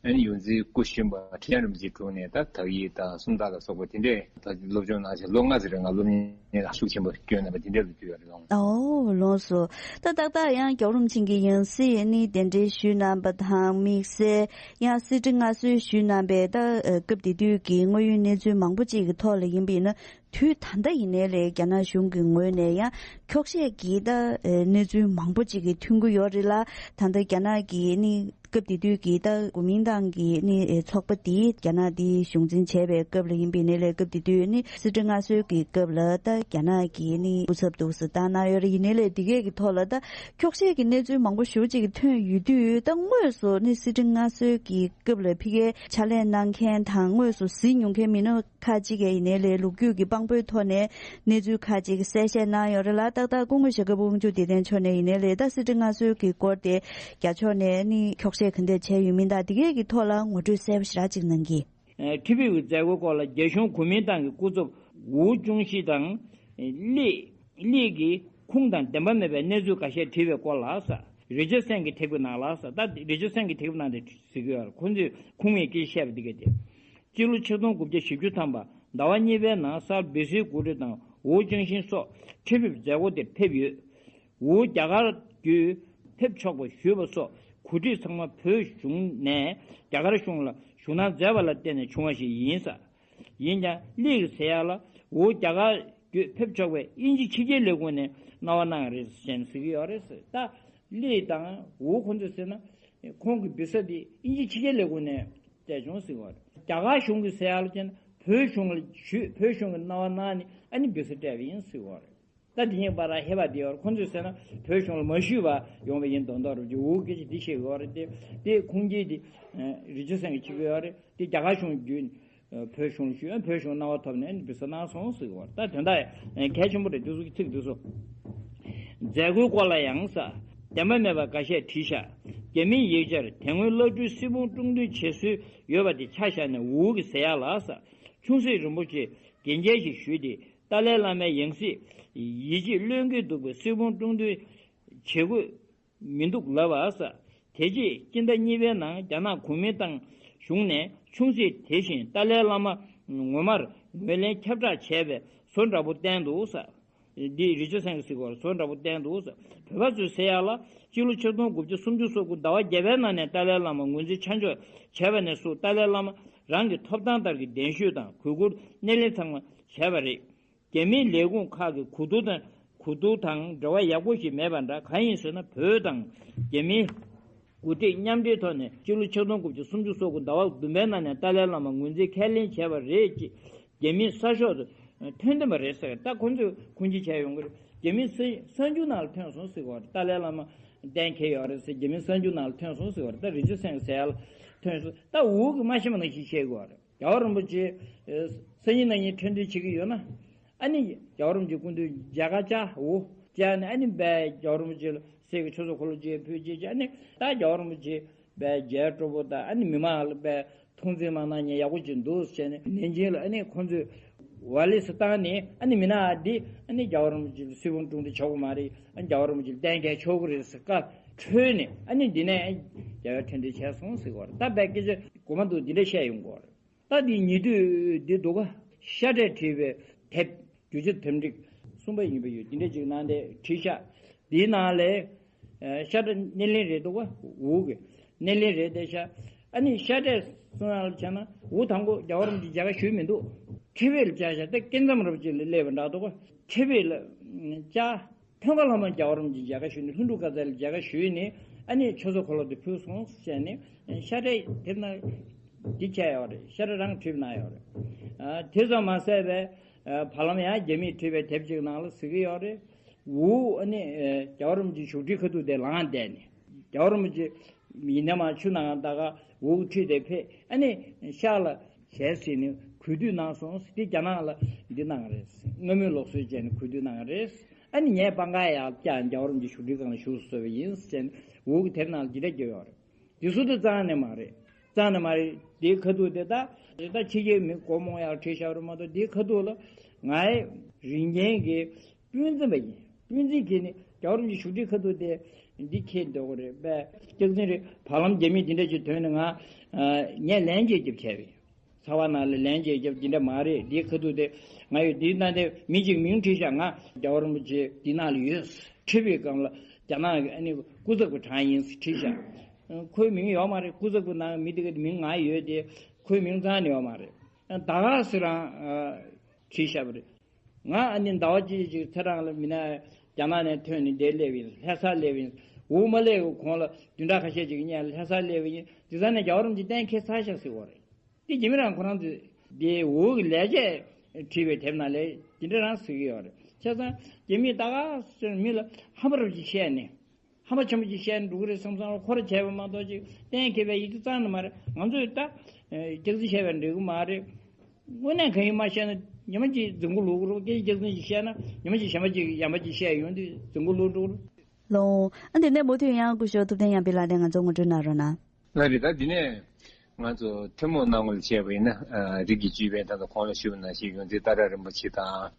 ཨ་ནི་ཡོངས་འཛིན་སྐུ་གཞོན་པ་ཁྲི་བྱང་རིན་པོ་ཆེའི་དྲུང་ནས་ད་དག་ཡིག་དང་སུམ་རྟགས་ལ་སོགས་པ་དེ་འདྲས་ད་སློབ་སྦྱོང་གནང་བྱས་ལོ་ལྔ་ཙམ་རིང་ང་སློབ་གཉེར་ཤུགས་ཆེན་པོ་བསྐྱོན་གནང་བ་དེ་འདྲས་ལ་གྱུར་ཡོད་རེད་ལགས། ཨོ་ལགས་སོ། ད་ཏག་ཏག་ཡང་རྒྱལ་བ་རིན་པོ་ཆེ་གི་ཡང་སྲིད་ནི་གདན་འདྲེན་ཞུས་གནང་བ་དང་དམིགས་བསལ་ཡང་གསེར་ཁྲི་མངའ་གསོལ་ཞུས་གནང་བའི་ད་སྐབས་དེ་དུས་ཀྱི་དངོས་ཡོད་གནས་ཚུལ་མང་པོ་ཅིག་གི་ཐོག་ལ་ཡིན་པ་ཡིན་ན། དུས་ད་ལྟ་ཡིན་ནའི་ལས་རྒྱ་ནག་གཞུང་གི་ངོས་ནས་ཡང་འཁྱོག་བཤད་ཀྱི་ད་གནས་ཚུལ་མང་པོ་ཅིག་གི་ཐོན་གྱི་ཡོད་རེད་ལ། ད་ལྟ་རྒྱ་ནག་གི་ནི་སྐབས་དེ་དུས་ཀྱི་ད་གོ་མིན་ཏང་གི་ནི་ཚོགས་པ་དེ་རྒྱ་ནག་དེ་གཞུང་འཛིན་བྱས་པའི་སྐབས་ལ་ཡིན་པ་ཡིན་ནའི་ལས་སྐབས་དེ་དུས་ནི་གསེར་ཁྲི་མངའ་གསོལ་གྱི་སྐབས་ལ་ད་རྒྱ་ནག་གི་ནི་སྐུ་ཚབ་འདུག་སེ་བཏང་གནང་ཡོད་རེད། ཡིན་ནའི་ལས་དེ་གས་ཀྱི་ཐོག་ལ་ད་འཁྱོག་བཤད་ཀྱི་གནས་ཚུལ་མང་པོ་ཞེ་པོ་ཅིག་གི་ཐོན་ཡོད་དུས། ད་དངོས་སུ་ནི་གསེར་ཁྲི་མངའ་གསོལ་གྱི་སྐབས་ལ་ཕ་གིར་ཕྱག་ལས་གནང་མཁན་དང་དངོས་སུ་གཟིགས་མྱོང་མཁན་མི་སྣ་ཁག་ཅིག་གིས་ཡིན་ནའི་ལས་ལོ་རྒྱུས་ཀྱི་དཔང་པོའི་ཐོག་ནས་གནས་ཚུལ་ཁག་ཅིག་གསལ་བཤད་གནང་ཡོད་རེད་ལ། ཏག་ཏག་སྐུ་ངོ་ཞྭ་སྒབ་དབང་ཕྱུག་བདེ་ལྡན་མཆོག་ནས་ཡིན་ནའི་ལས་ད་གསེར་ཁྲི་མངའ་གསོལ་གྱི་སྐོར་དེ་རྒྱ་ཕྱོགས་ནས་ནི་འཁྱོག་བཤད་ག་འདྲ་བྱས་ཡོད་མིན་དང་དེ་གས་ཀྱི་ཐོག་ལ་ངོ་སྤྲོད་གསལ་པོ་ཞེ་དྲག་ཅིག་གནང་གི། ཁྲི་པའི་མཛད་སྒོའི་སྐོར་ལ་རྒྱ་གཞུང་གོ་མིན་ཏང་གི་སྐུ་ཚབ་ཝུའུ་ཅུང་ཤི་དང་། ལི། ལི་གིས་ཁུངས་དང་བདེན་པ་མེད་པའི་གནས་ཚུལ་འགའ་ཤས་བྲིས་པའི་སྐོར་ལ་ས། རི་ཅར་སན་གྱིས་བྲིས་པའི་ནང་ལ་ས། ད་རི་ཅར་སན་གྱིས་བྲིས་པའི་ནང་དེ་ཟེར་གྱི་ཡོད་རེད། ཁོ་ཚོས་ཁུངས་མེད་སྐད་བཤད་པ་འདི་ག་དེ། སྤྱི་ལོ་ཆིག་སྟོང་དགུ་བརྒྱ་བཞི་བཅུ་ཐམ་པ་ཟླ་བ་གཉིས་པའི་ནང་སར་བི་སི་གོ་ཁྲི་དང་ཝུའུ་ཅང་ཤིན་སོགས་ཁྲི་ཕེབས་མཛད་སྒོ་དེར་ཕེབས་ཡོད། ཝུའུ་རྒྱ་གར་བརྒྱུད་ཕེབས་ཆོག་པ་ཞུས་པ་སོགས་གོ་སྒྲིག་ཚང་མ་བོད་གཞུང་ནས་རྒྱ་གར་གཞུང་ལ་ཞུ་གནང་མཛད་པ་ལ་བརྟེན་ནས་བྱུང་བ་ཞིག་ཡིན་ས། ཡིན་ཀྱང་ལི་གིས་ཟེར་ཡག་ལ་ཝུའུ་རྒྱ་གར་བརྒྱུད་ཕེབས་ཆོག་པའི་དབྱིན་ཇི་ཕྱི་རྒྱལ་ལས་ཁུངས་ནས་གནང་བ་གནང་ཡག་རེད་ཟེར་ནས་ཟེར་གྱི་ཡོད་རེད་ཟེར། ད་ ལི་དང་ཝུ་ཁོང་ཚོས་ཟེར་ན་ཁོང་གི་བི་ས་དེ་དབྱིན་ཇི་ཕྱི་རྒྱལ་ལས་ཁུངས་ནས་སྤྲད་བྱུང་ཟེར་བ་རེད། རྒྱ་གར་གཞུང་གིས་ཟེར་ཡག་ལ་བྱས་ན་བོད་གཞུང་ལ་ཞུས། བོད་གཞུང་གིས་གནང་བ་གནང་ནས་ཨ་ནི་བི་ས་སྤྲད་པ་ཡིན་ཟེར་བ་རེད། ད་དེ་ཉིད་པ་ར་ཧེ་བ་དེ་ཡོད་རེད། ཁོང་ཚོས་ཟེར་ན་བོད་གཞུང་ལ་མ་ཞུས་པ་ཡོང་བ་ཡིན་མདོག་མདོག་རེད། ཅིག་འུ་སྐད་ཆ་འདི་བཤད་ཀྱི་ཡོད་རེད་དེ། དེ་ཁུངས་སྐྱེལ་དེ་རི་ཆུ་སེང་གིས་བྱེད་ཀྱི་ཡོད་རེད་དེ། རྒྱ་གར་གཞུང་བརྒྱུད་བོད་གཞུང་ལ་ཞུས། བོད་གཞུང་གནང་བ་ཐོབ་ནས་བི་ས་གནང་སོང་ཟེར་གྱི་ཡོད་རེད། ད་དོན་དག་གལ་ཆེན་པོ་རེད། འདི་ཚོ་གི་ཚིག་འདི་ཚོ། མཛད་སྒོའི་སྐོར་ལ་ཡང་ས་བདེན་པ་མེད་པ་འགའ་ཤས་བྲིས་ཤག་རྒྱ་མིའི་ཡིག་ཆར་དེ་སྔོན་བླ་སྤྲུལ་སྲིད་དབང་དཀྲུག་འདོན་བྱེད་སྲོལ་ཡོད་པ་དེ་ཆ་བཞག་ནས་འུ་གིས་ཟེར་ཡག་ལ་ས་ཆུང་སྲིད་རིན་པོ་ཆེ་འགན་འཁྱེར་ཞིག་ཞུས་ཏེ། ཏཱ་ལའི་བླ་མའི་ཡང་སྲིད་ཡིད་ཆེས་བློས་འགེལ་འདུག་པའི་སྲིད་དབང་དཀྲུག་འདོན་བྱེད་དགོས་མི་འདུག་ལབ་པ་ས། དེ་རྗེས་སྤྱི་ཟླ་གཉིས་པའི་ནང་རྒྱ་ནག་གུང་མིན་ཏང་གཞུང་ནས་ཆུང་སྲིད་དེ་བཞིན་ཏཱ་ལའི་བླ་མ་ངོ་མར་ངོས་ལེན་ཁྱབ་བསྒྲགས་བྱས་པའི་བཟོ་འདྲ་པོ་བསྟན་འདུག་ས། འདི་རི་ཆུ་སེང་གིས་ཟེར་གྱི་ཡོད་རེད། བཟོ་འདྲ་པོ་བསྟན་འདུག་ས། བོད་པ་ཚོས་ཟེར་ཡག་ལ་སྤྱི་ལོ་ཆིག་སྟོང་དགུ་བརྒྱ་སུམ་ཅུ་སོ་དགུ་ཟླ་བ་བརྒྱད་པའི་ནང་ནས་ཏཱ་ལའི་བླ་མ་ངོས་འཛིན་ཆ་འཇོག་བྱས་པ་ནས་བཟུང་ཏཱ་ལའི་བླ་མ་རང་གི་ཐོབ་ཐང་ལྟར་གྱི་གདན་ཞུས་དང་གུས་བཀུར་སྣེ་ལེན་ཚང་མ་བྱས་པ་རེད། རྒྱ་མིའི་ལས་ཁུངས་ཁག་གི་གོ་བསྡུར་དང་གོ་བསྡུར་དང་འབྲེལ་བ་ཡག་པོ་ཞིག་མེད་པ་འདྲ། གང་ཡིན་ཟེར་ན་བོད་དང་རྒྱ་མིའི་འགོ་ཁྲིད་མཉམ་འབྲེལ་ཐོག་ནས་སྤྱི་ལོ་ཆིག་སྟོང་དགུ་བརྒྱ་སུམ་ཅུ་སོ་དགུ་ཟླ་བ་བདུན་པའི་ནང་ནས་ཏཱ་ལའི་བླ་མ་ངོས་འཛིན་ཁས་ལེན་བྱས་པ་རེད་ཅེས་རྒྱ་མིའི་གསར་ཤོག་ཏུ་ཐོན་བསྡད་པ་རེད་ཟེར། ད་ཁོང་ཚོས་ཁུངས་སྐྱེལ་བྱས་ཡོང་གི་རེད། རྒྱ་མིའི་གསར་གསར་འགྱུར་ནང་ལ་ཐོན་སོང་ཟེར་གྱི་ཡོད་རེད། ཏཱ་ལའི་བླ་མ་གཏན་འཁེལ་ཡོད་རེད་ཟེར་རྒྱ་མིའི་གསར་འགྱུར་ནང་ལ་ཐོན་སོང་ཟེར་གྱི་ཡོད་རེད། ད་རི་ཆུ་སེང་གིས་ཟེར་ཡག་ལ་ཐོན་སོང་། ད་འུ་གིས་མ་ཤེས་པ་ནང་བཞིན་བཤད་ཀྱི་ཡོད་རེད། རྒྱལ་བ་རིན་པོ་ཆེ་སང་ཉིན་གནངས་ཉིན་ཁྲི་འདོན་བྱེད་ཀྱི་ཡོད་ན། ཨ་ནི་རྒྱལ་བ་རིན་པོ་ཆེ་སྐུ་མདུན་མཇལ་ཁ་བཅར་འོ་བཅར་ནས་ཨ་ནི་དཔེ་རྒྱལ་བ་རིན་པོ་ཆེ་ལ་གསེར་གྱི་ཆོས་ཚོགས་འཁོར་ལོ་བཅས་ཕུལ་བྱས་བྱས། ཨ་ནི་ད་རྒྱལ་བ་རིན་པོ་ཆེ་དཔེ་མཇལ་སྤྲོ་པོ་དང་ཨ་ནི་མི་མང་ལ་དཔེ་ཐུགས་འཛིན་མ་གནང་མཁན་ཡག་པོ་ཅིག་འདུག་བྱས་ནས་ནན་ཅིང་ལ་ཨ་ནི་ཁོང་ཚོས་ཝ་ལི་སི་བཏང་ནས་ཨ་ནི་མི་ནག་འདི་ཨ་ནི་རྒྱལ་བ་རིན་པོ་ཆེ་ལ་སྲིད་དབང་དཀྲུག་འདི་ཆོག་གི་མ་རེད། ཨ་ནི་རྒྱལ་བ་རིན་པོ་ཆེ་ལ་གཏན་འཁེལ་ཆོག་གི་རེད་ཟེར་བཀའ་འཁྲོལ་ནས་ཨ་ནི་འདི་ནས་རྒྱལ་བའི་ཁྲི་འདོན་བྱས་སོང་ཟེར་གྱི་ཡོད་རེད། ད་དཔེ་སྐད་ཆ་གོ་མ་འདུག་འདི་འདྲ་བཤད་ཡོང་གི་ཡོད་རེད། ད་འདི་ཉེ་དུས་འདི་འདུག་ག་ཤ་ཁྲག་བྲིས་པའི་དེབ་བསྒྱུར་བཅོས་དེབ་ཕྲེང་གསུམ་པ་ཡིན་པ་ཡོད། འདི་འདྲ་ཅིག་ནང་དེ་བྲིས་ཤག་འདིའི་ནང་ལས་ཤ་ཁྲག་སྣེ་ལེན་རེད་འདུག་ག་འུ་གི་སྣེ་ལེན་རེད་བསྡད་ཤག་ཨ་ནི་ཤ་ཁྲག་གསུང་ཡག་ལ་བྱས་ན་འུ་དང་པོ་རྒྱལ་བ་རིན་པོ་ཆེ་མཇལ་ཁ་ཞུས་མི་འདུག་ཁྲི་པའི་ལ་བཅར་ཤག་ད་སྐལ་མཚམས་རབ་ཅིག་ལ་སླེབས་པ་འདྲ་འདུག་ག་ཁྲི་པའི་ལ་བཅར། ཐོན་ཁ་ལྷ་མོ་རྒྱལ་བ་རིན་པོ་ཆེ་མཇལ་ཁ་ཞུས་ནས། ལྷུན་གྲུབ་དགའ་ཚལ་ལ་མཇལ་ཁ་ཞུས་ནས་ཨ་ནི་ཆོས་ཚོགས་འཁོར་ལོ་དེ་ཕུལ་སོང་ཟེར་ནས་ཤ་ཁྲག་དེབ་ནང་འདི་བྱས་ཡོད་རེད། ཤ་ཁྲག་རང་བྲིས་གནང་ཡོད་རེད། ཨ་དེ་ཙམ་མ་ཟད་པའི་ཨ་བར་ལམ་ཡང་རྒྱ་མིས་བྲིས་པའི་དེབ་ཅིག་ནང་ལ་གཟིགས་ཀྱི་ཡོད་རེད། འུ་ཨ་ནི་ཨ་རྒྱལ་བ་རིན་པོ་ཆེ་བཞུགས་ཁྲིའི་ཁ་ཐུག་དེ་ལངས་བསྡད་ནས་རྒྱལ་བ་རིན་པོ་ཆེ་ཡིན་ན་མ་ཆུ་ནང་ད་ག་འུ་ཁྲིད་དེ་ཕེབས། ཨ་ནི་ཤར་ལ་ཞལ་གཟིགས་ནས་གུས་འདུད་གནང་སོང་། དེ་རྒྱ་ནག་ལ་འདི་གནང་རེད། སྔ་མོའི་ལུགས་སྲོལ་བྱས་ནས་གུས་འདུད་གནང་རེད། ཨ་ནི་ངས་སྤང་ཁ་ཡར་བཀྱགས། རྒྱལ་བ་རིན་པོ་ཆེ་བཞུགས་ཁྲིའི་སྒང་ལ་བཞུགས་སུ་གསོལ་བ་ཡིན་ཟེར་ནས་འུ་གི་དེབ་ནང་ལ་འདི་འདྲ་བརྒྱབ་ཡོད་རེད། དེ་སུ་དེ་རྩ་ནས་མ་རེད། རྩ་ནས་མ་རེད། དེའི་ཁ་ཐུག་དེ་ད་ད་ཕྱི་རྒྱལ་མི་སྒོར་མོ་ཡར་ཁྲིད་བཞག་རེད་མ་གཏོགས། དེའི་ཁ་ཐུག་ལ་ངའི་རིན་ཆེན་གྱི་སྤུན་མཚམས་པ་ཡིན། སྤུན་མཚམས་ཀྱིས་ནི་རྒྱལ་བ་རིན་པོ་ཆེ་བཞུགས་ཁྲིའི་ཁ་ཐུག་དེ་འདི་ཁྱེར་འདོད་གི་རེད་པས། སྐྱག་རྫུན་རེད། བར་ལམ་རྒྱ་མིས་འདི་འདྲ་ཅིག་ཐོན་ནས་ང་ངས་ལན་བརྗེ་རྒྱབ་བྱས་པས། ཚ་བ་ནང་ལ་ལན་བརྗེ་རྒྱབ་འདི་འདྲ་མ་རེད། འདིའི་ཁ་ཐུག་དེ་ང་ཡོད། འདིའི་ནང་དེ་མི་གཅིག་མིང་བྲིས་ཤག་ང་རྒྱལ་བ་རིན་པོ་ཆེ་འདི་ནང་ལ་ཡོད། ཁྲི་པའི་སྒང་ལ་རྒྱ་ནག་གི་ཨ་ནི་སྐུ་ཚབ་ཀྱི་གྲངས་ཡིན་ཟེར་བྲིས་ཤག་ཁོའི་མིང་ཡོད་མ་རེད། སྐུ་ཚབ་ཀྱི་ནང་མི་དེ་གའི་མིང་ང་ཡོད་དེ། ཁོའི་མིང་རྩ་ནས་ཡོད་མ་རེད། ད་ག་སེ་རང་བྲིས་ཤག་པ་རེད། ང་ཨ་ནི་ཟླ་བ་གཅིག་ཅིག་ཚེ་རང་ལ་མི་ན་རྒྱ་ནག་ནས་ཐོན་ནས་འདིར་སླེབས་ཡིན། ལྷ་སར་སླེབས་ཡིན། འོ་མ་སླེབས་གོང་ལ་བདུན་ཕྲག་ཁ་ཤས་ཅིག་གི་སྔོན་ལ་ལྷ་སར་སླེབས་ཡིན། དེ་ཙམ་ནས་རྒྱལ་བ་རིན་པོ་ཆེ་གཏན་འཁེལ་ཚར་ཤག་ཟེར་བ་རེད། དེ་རྒྱ་མི་རང་ཁོ་རང་ཚོས་དེ་འོག་གི་ལས་བྱེད་བྲིས་པའི་དེབ་ནང་ལས་དེ་འདྲ་རང་གཟིགས་ཀྱི་ཡོད་རེད། བྱས་ཙང་རྒྱ་མིས་ད་ག་སེ་མི་ལ་ཧམ་པ་རབ་ཅིག་བཤད་ནས། ཧམ་པ་ཆེན་པོ་ཅིག་བཤད་ན་འགྲོ་གི་རེད་བསམ་བསམ་ཁོ་ར་བྱས་པ་མ་གཏོགས་ཅིག་གཏན་འཁེལ་བའི་ཡིག་ཆ་རྩ་ནས་མ་རེད། ང་ཚོས་ད་སྐྱག་རྫུན་བཤད་པ་འགྲིག་གི་མ་རེད། དངོས་གནས་གང་ཡིན་མ་ཤེས་ན་ཉི་མ་གཅིག་རྫུན་གོ་ལོག་གི་རེད། སྐད་ཆ་སྐྱག་རྫུན་ཅིག་བཤད་ན་ཉི་མ་གཅིག་གཞན་པ་ཅིག་ཡང་པ་ཅིག་བཤད་ཡོང་དུས་རྫུན་གོ་ལོག་འགྲོ་གི་རེད། ལོ། ཨ་འདི་ནས་མུ་མཐུད་ཡང་སྐུ་ཞབས་ཐུབ་བསྟན་ཡར་འཕེལ་ལགས་དེ་ང་ཚོ་ངོ་སྤྲོད་གནང་རོགས་གནང་། ལགས་རེད། ད་འདི་ནས་ང་ཚོ་ཐུན་མོང་སྣང་ངོ་ལ་བྱས་པ་ཡིན་ན། ཨ་རིགས་ཀྱི་བཅུད་པའི་ད་ལྟ་གོང་ལ་ཞུས་པ་ནང་བཞིན་ཡོངས་འཛིན་ཏཱ་ར་རིན་པོ་ཆེ་དང་།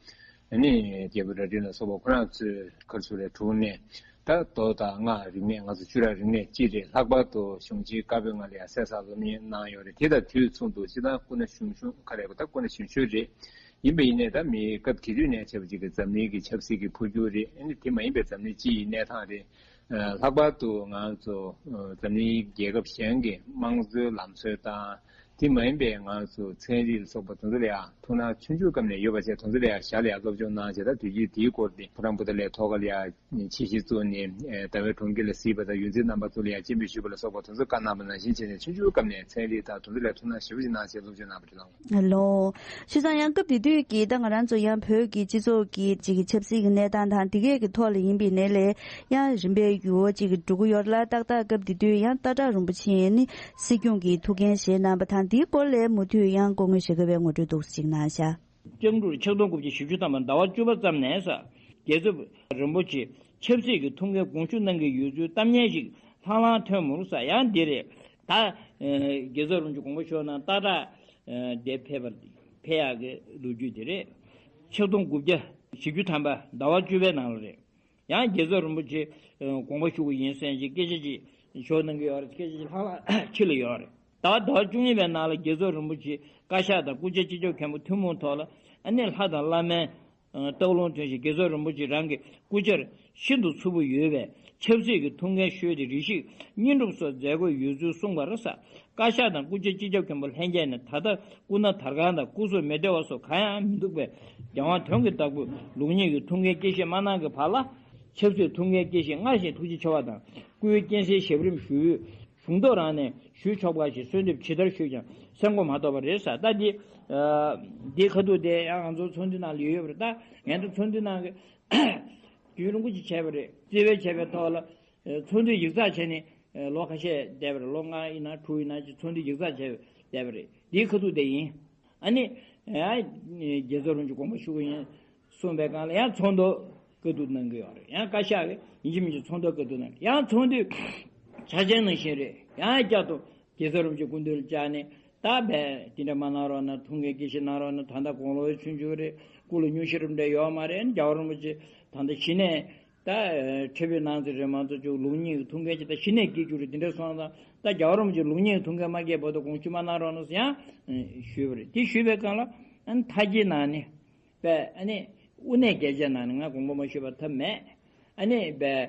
ཨ་ནི་རྒྱལ་པོ་རྭ་སྒྲེང་ལ་སོགས་པ་ཁོ་རང་ཚོའི་ཁར་ཚུར་ལ་གྲུག་ནས། ད་མདོ་དང་སྔགས་རིག་གནས། ང་ཚོ་ཆོས་ར་རིག་གནས་སྤྱི་རེད། ལྷག་པར་དུ་གཞུང་ཆེན་བཀའ་པོད་ལྔ་ལ་ཡང་གསན་བསམ་བློ་མི་གནང་ཡོད་རེད། དེ་དང་དུས་མཚུངས་སུ་སྤྱིར་བཏང་སྐུ་ན་གཞོན་གཞོན་ག་རེ་གོ་ད་སྐུ་ན་གཞོན་གཞོན་རེད། ཡིན་པ་ཡིན་ནའི་ད་མི་སྐབས་དེ་དུས་ནས་བྱས་པ་ཅིག་གི་འཛམ་གླིང་གི་ཆབ་སྲིད་ཀྱི་འཕོ་འགྱུར་རེད། ཨ་ནི་དེ་མ་ཡིན་པའི་འཛམ་གླིང་སྤྱི་ཡི་གནས་སྟངས་རེད། ལྷག་པར་དུ་ང་ཚོ་འཛམ་གླིང་རྒྱལ་ཁབ་གཞན་གྱི་དམངས་གཙོའི་ལམ་སྲོལ་དང་ དེ་མ་ཡིན་པའི་ང་ཚོ་ཚན་རིག་ལ་སོགས་པ་དེ་ཚོ་ལ་ཡང་ཐུགས་སྣང་ཆུང་ཆུང་སྐབས་ནས་ཡོད་པ་བྱས། དེ་ཚོ་ལ་ཡང་ཞར་ལ་ཡང་སློབ་སྦྱོང་གནང་བྱས། ད་དུས་ཀྱི་དེའི་སྐོར་དེ་ཕོ་བྲང་པོ་ཏ་ལའི་ཐོག་ཁ་ལ་ཡང་ཆེད་གཞི་བཙུགས་ནས་ཟླ་བའི་གྲོང་ཁྱེར་ལ་གཟིགས་པ་དང་། ཡོངས་འཛིན་རྣམ་པ་ཚོ་ལ་ཡང་སྤྱན་འབུལ་ཞུས་པ་ལ་སོགས་པ་དེ་ཚོ་བཀའ་གནང་བ་ནང་བཞིན་བྱས་ནས། ཆུང་ཆུང་སྐབས་ནས་ཚན་རིག་དང་དེ་ཚོ་ལ་ཐུགས་སྣང་ཞེ་པོ་ཅིག་གནང་བྱས་སློབ་སྦྱོང་གནང་བ་རེད་ལགས། ལོ། བྱས་ཙང་ཡང་སྐབས་དེ་དུས་ཀྱི་ད་ང་རང་ཚོ་ཡང་བོད་ཀྱི་སྤྱི་ཚོགས་ཀྱི་ཅིག་གི་ཆབ་སྲིད་ཀྱི་གནས་སྟངས་དང་དེ་གས་ཀྱི་ཐོག་ལ་ཡིན་པའི་ནས་ལས་ཡང་རིམ་པས་འགྱུར་བ་ཅིག་འགྲོ་གི་ཡོད་ལ། ཏག་ཏག་སྐབས་དེ་དུས་ཡང་སྟག་བྲག་རིན་པོ་ཆེ་ནི་སྲིད་སྐྱོང་གི་ཐུགས་འགན་བཞེས་གནང་བ་དང་། དེའི་སྐོར་ལས་མུ་མཐུད་ཡང་སྐུ་ངོ་ཞྭ་སྒབ་པས་ངོ་སྤྲོད་འདུག་སེ་ཅིག་གནང་ཤག། སྤྱང་གྲུང་ཆིག་སྟོང་དགུ་བརྒྱ་བཞི་བཅུ་ཐམ་པ་ཟླ་བ་བཅུ་པ་ཙམ་ནས་ས་རྒྱལ་ཚབ་རིན་པོ་ཆེ་ཆབ་སྲིད་ཀྱི་ཐུགས་འགན་དགོངས་ཞུ་གནང་གི་ཡོད་ཚུལ་གཏམ་སྙན་ཞིག་ལྷང་ལྷང་ཐོན་མུར་ས། ཡང་འདི་རེད། ད་རྒྱལ་ཚབ་རིན་པོ་ཆེ་དགོངས་པ་ཞུ་ན་སྟག་བྲག་དེ་ཕེབས་པར་ཕེབས་ཡག་གི་ལོ་རྒྱུས་དེ་རེད། ཆིག་སྟོང་དགུ་བརྒྱ་བཞི་བཅུ་ཐམ་པ་ཟླ་བ་བཅུ་པའི་ནང་ལ་རེད། ཡང་རྒྱལ་ཚབ་རིན་པོ་ཆེ་དགོངས་པ་ཞུ་གི་ཡིན་ཟེར་གྱི་སྐད་ཆ་ཅིག་ཞུ་གནང་གི་ཡོད་རེད། སྐད་ཆ་ཅིག་ལྷང་ལྷང་ཕྱི་ལ་ཡོད་རེད། ཟླ་བ་ཟླ་བ་བཅུ་གཉིས་པའི་ནང་ལ་རྒྱལ་ཚབ་རིན་པོ་ཆེ་བཀའ་ཤག་དང་སྐུ་ཕྱྭ་སྤྱི་ཁྱབ་མཁན་པོ་ཐུན་མོང་ཐོག་ལ་ཨ་ནི་ལྷ་དང་བླ་མའི་སྟོབས་ལོངས་ཐོན་ཞིང་རྒྱལ་ཚབ་རིན་པོ་ཆེ་རང་གི་སྐུ་ཕྱྭར་ཤིན་ཏུ་མཚུར་པོ་ཡོད་པས་ཆབ་སྲིད་ཀྱི་ཐུགས་འགན་བཞེས་ཏེ་རེ་ཞིག་བསྙེན་སྒྲུབ་སོགས་མཛད་དགོས་ཡོད་ཚུལ་གསུངས་པ་རེད་ས། བཀའ་ཤག་དང་སྐུ་ཕྱྭ་སྤྱི་ཁྱབ་མཁན་པོ་ལྷན་རྒྱས་ནས་ད་ལྟ་སྐུ་ན་དར་གང་དང་སྐུ་གཟུགས་མི་བདེ་བ་སོགས་གང་ཡང་མི་འདུག་པས། རྒྱལ་དབང་དོན་གྱི་བདག་པོས་ལུགས་གཉིས་ཀྱི་ཐུགས་འགན་བསྐྱེད་བཞེས་མ་གནང་གི་བར་ལ། ཆབ་སྲིད་ཐུགས་འགན་བསྐྱེད་བཞེས་སྔར་བཞིན་ཐུགས་རྗེ་ཆེ་བ་དང་སྐུའི་སྤྱན་གསལ་ཞབས་རིམ་ཞུ་འོས་གཞུང་ཐོག་རང་ནས་ཞུས་ཆོག་པ་ཞིག་གསོལ་འདེབས་ཇི་ལྟར་ཞུས་ཀྱང་སེམས་ཁོང་མ་གཏོགས་པ་རེད་ས། ད་འདི་འདིའི་ཁ་ཐུག་དེ་ཡང་ང་ཚོ་ཚོགས་འདུ་ནང་ལ་ཡོད་ཡོད་པ་རེད། ད་ངས་ད་ཚོགས་འདུ་ནང་གི་རྒྱུན་རིང་པོ་ཅིག་བྱས་པ་རེད། རྩིས་སྤྲོད་བྱས་པའི་ཐོག་ལ་ཚོགས་འདུ་ཡིག་ཚགས་བྱས་ནས་ལོ་ཁ་ཤས་བསྡད་པ་རེད། ལོ་ལྔ་ཡིན་ན་དྲུག་ཡིན་ན་ཅིག་ཚོགས་འདུ་ཡིག་ཚགས་བྱས་བསྡད་པ་རེད། འདིའི་ཁ་ཐུག་དེ་ཡིན། ཨ་ནི། ཨ། རྒྱལ་ཚབ་རིན་པོ་ཆེ་དགོངས་པ་ཞུ་གི་ཡིན་གསུངས་པའི་སྒང་ལ་ཡང་ཚོགས་འདུ་བཀའ་བསྡུར་གནང་གི་ཡོད་རེད། ཡང་བཀའ་ཤག་གིས་ཡིན་གཅིག་མིན་གཅིག་ཚོགས་འདུ་བཀའ་བསྡུར་གནང་། ཡང་ཚོགས་འདུའི་ཆ་རྐྱེན་ནང་བཞིན་རེད། ཡང་བསྐྱར་དུ་རྒྱལ་ཚབ་རིན་པོ་ཆེ་སྐུ་མདུན་ལ་བཅར་ནས་ད་བས་དེ་འདྲ་མ་གནང་རོགས་གནང་། ཐུགས་འགན་དགོངས་བཞེས་གནང་རོགས་གནང་། ད་ལྟ་དགུང་ལོ་ཆུང་ཆུང་རེད། སྐུ་ལ་སྙུང་གཞི་རེ་འདྲ་ཡོད་མ་རེད། རྒྱལ་བ་རིན་པོ་ཆེ་ད་ལྟ་གཞི་ནས། ད་ཁྲི་པའི་གནང་ཚེ་རེད་མ་གཏོགས་ཅིག་ལུགས་གཉིས་ཀྱི་ཐུགས་འགན་ཅིག་ད་གཞི་ནས་བསྐྱེད་རྒྱུ་རེད། དེ་འདྲ་སོང་ཙང་ད་རྒྱལ་བ་རིན་པོ་ཆེ་ལུགས་གཉིས་ཀྱི་ཐུགས་འགན་མ་བསྐྱེད་བར་དུ་དགོངས་ཞུ་མ་གནང་རོགས་གནང་ཟེར་ཡང་ཞུས་པ་རེད། དེ་ཞུས་པའི་སྒང་ལ་ཨ་ནི་མཐའ་རྒྱའི་ནང་ནས་པས་ཨ་ནི་དབུ་ནས་རྒྱལ་ཆེན་ནང་ནས་ང་དགོངས་པ་མ་ཞུས་པ་ཐབས་མེད། ཨ་ནི་པས་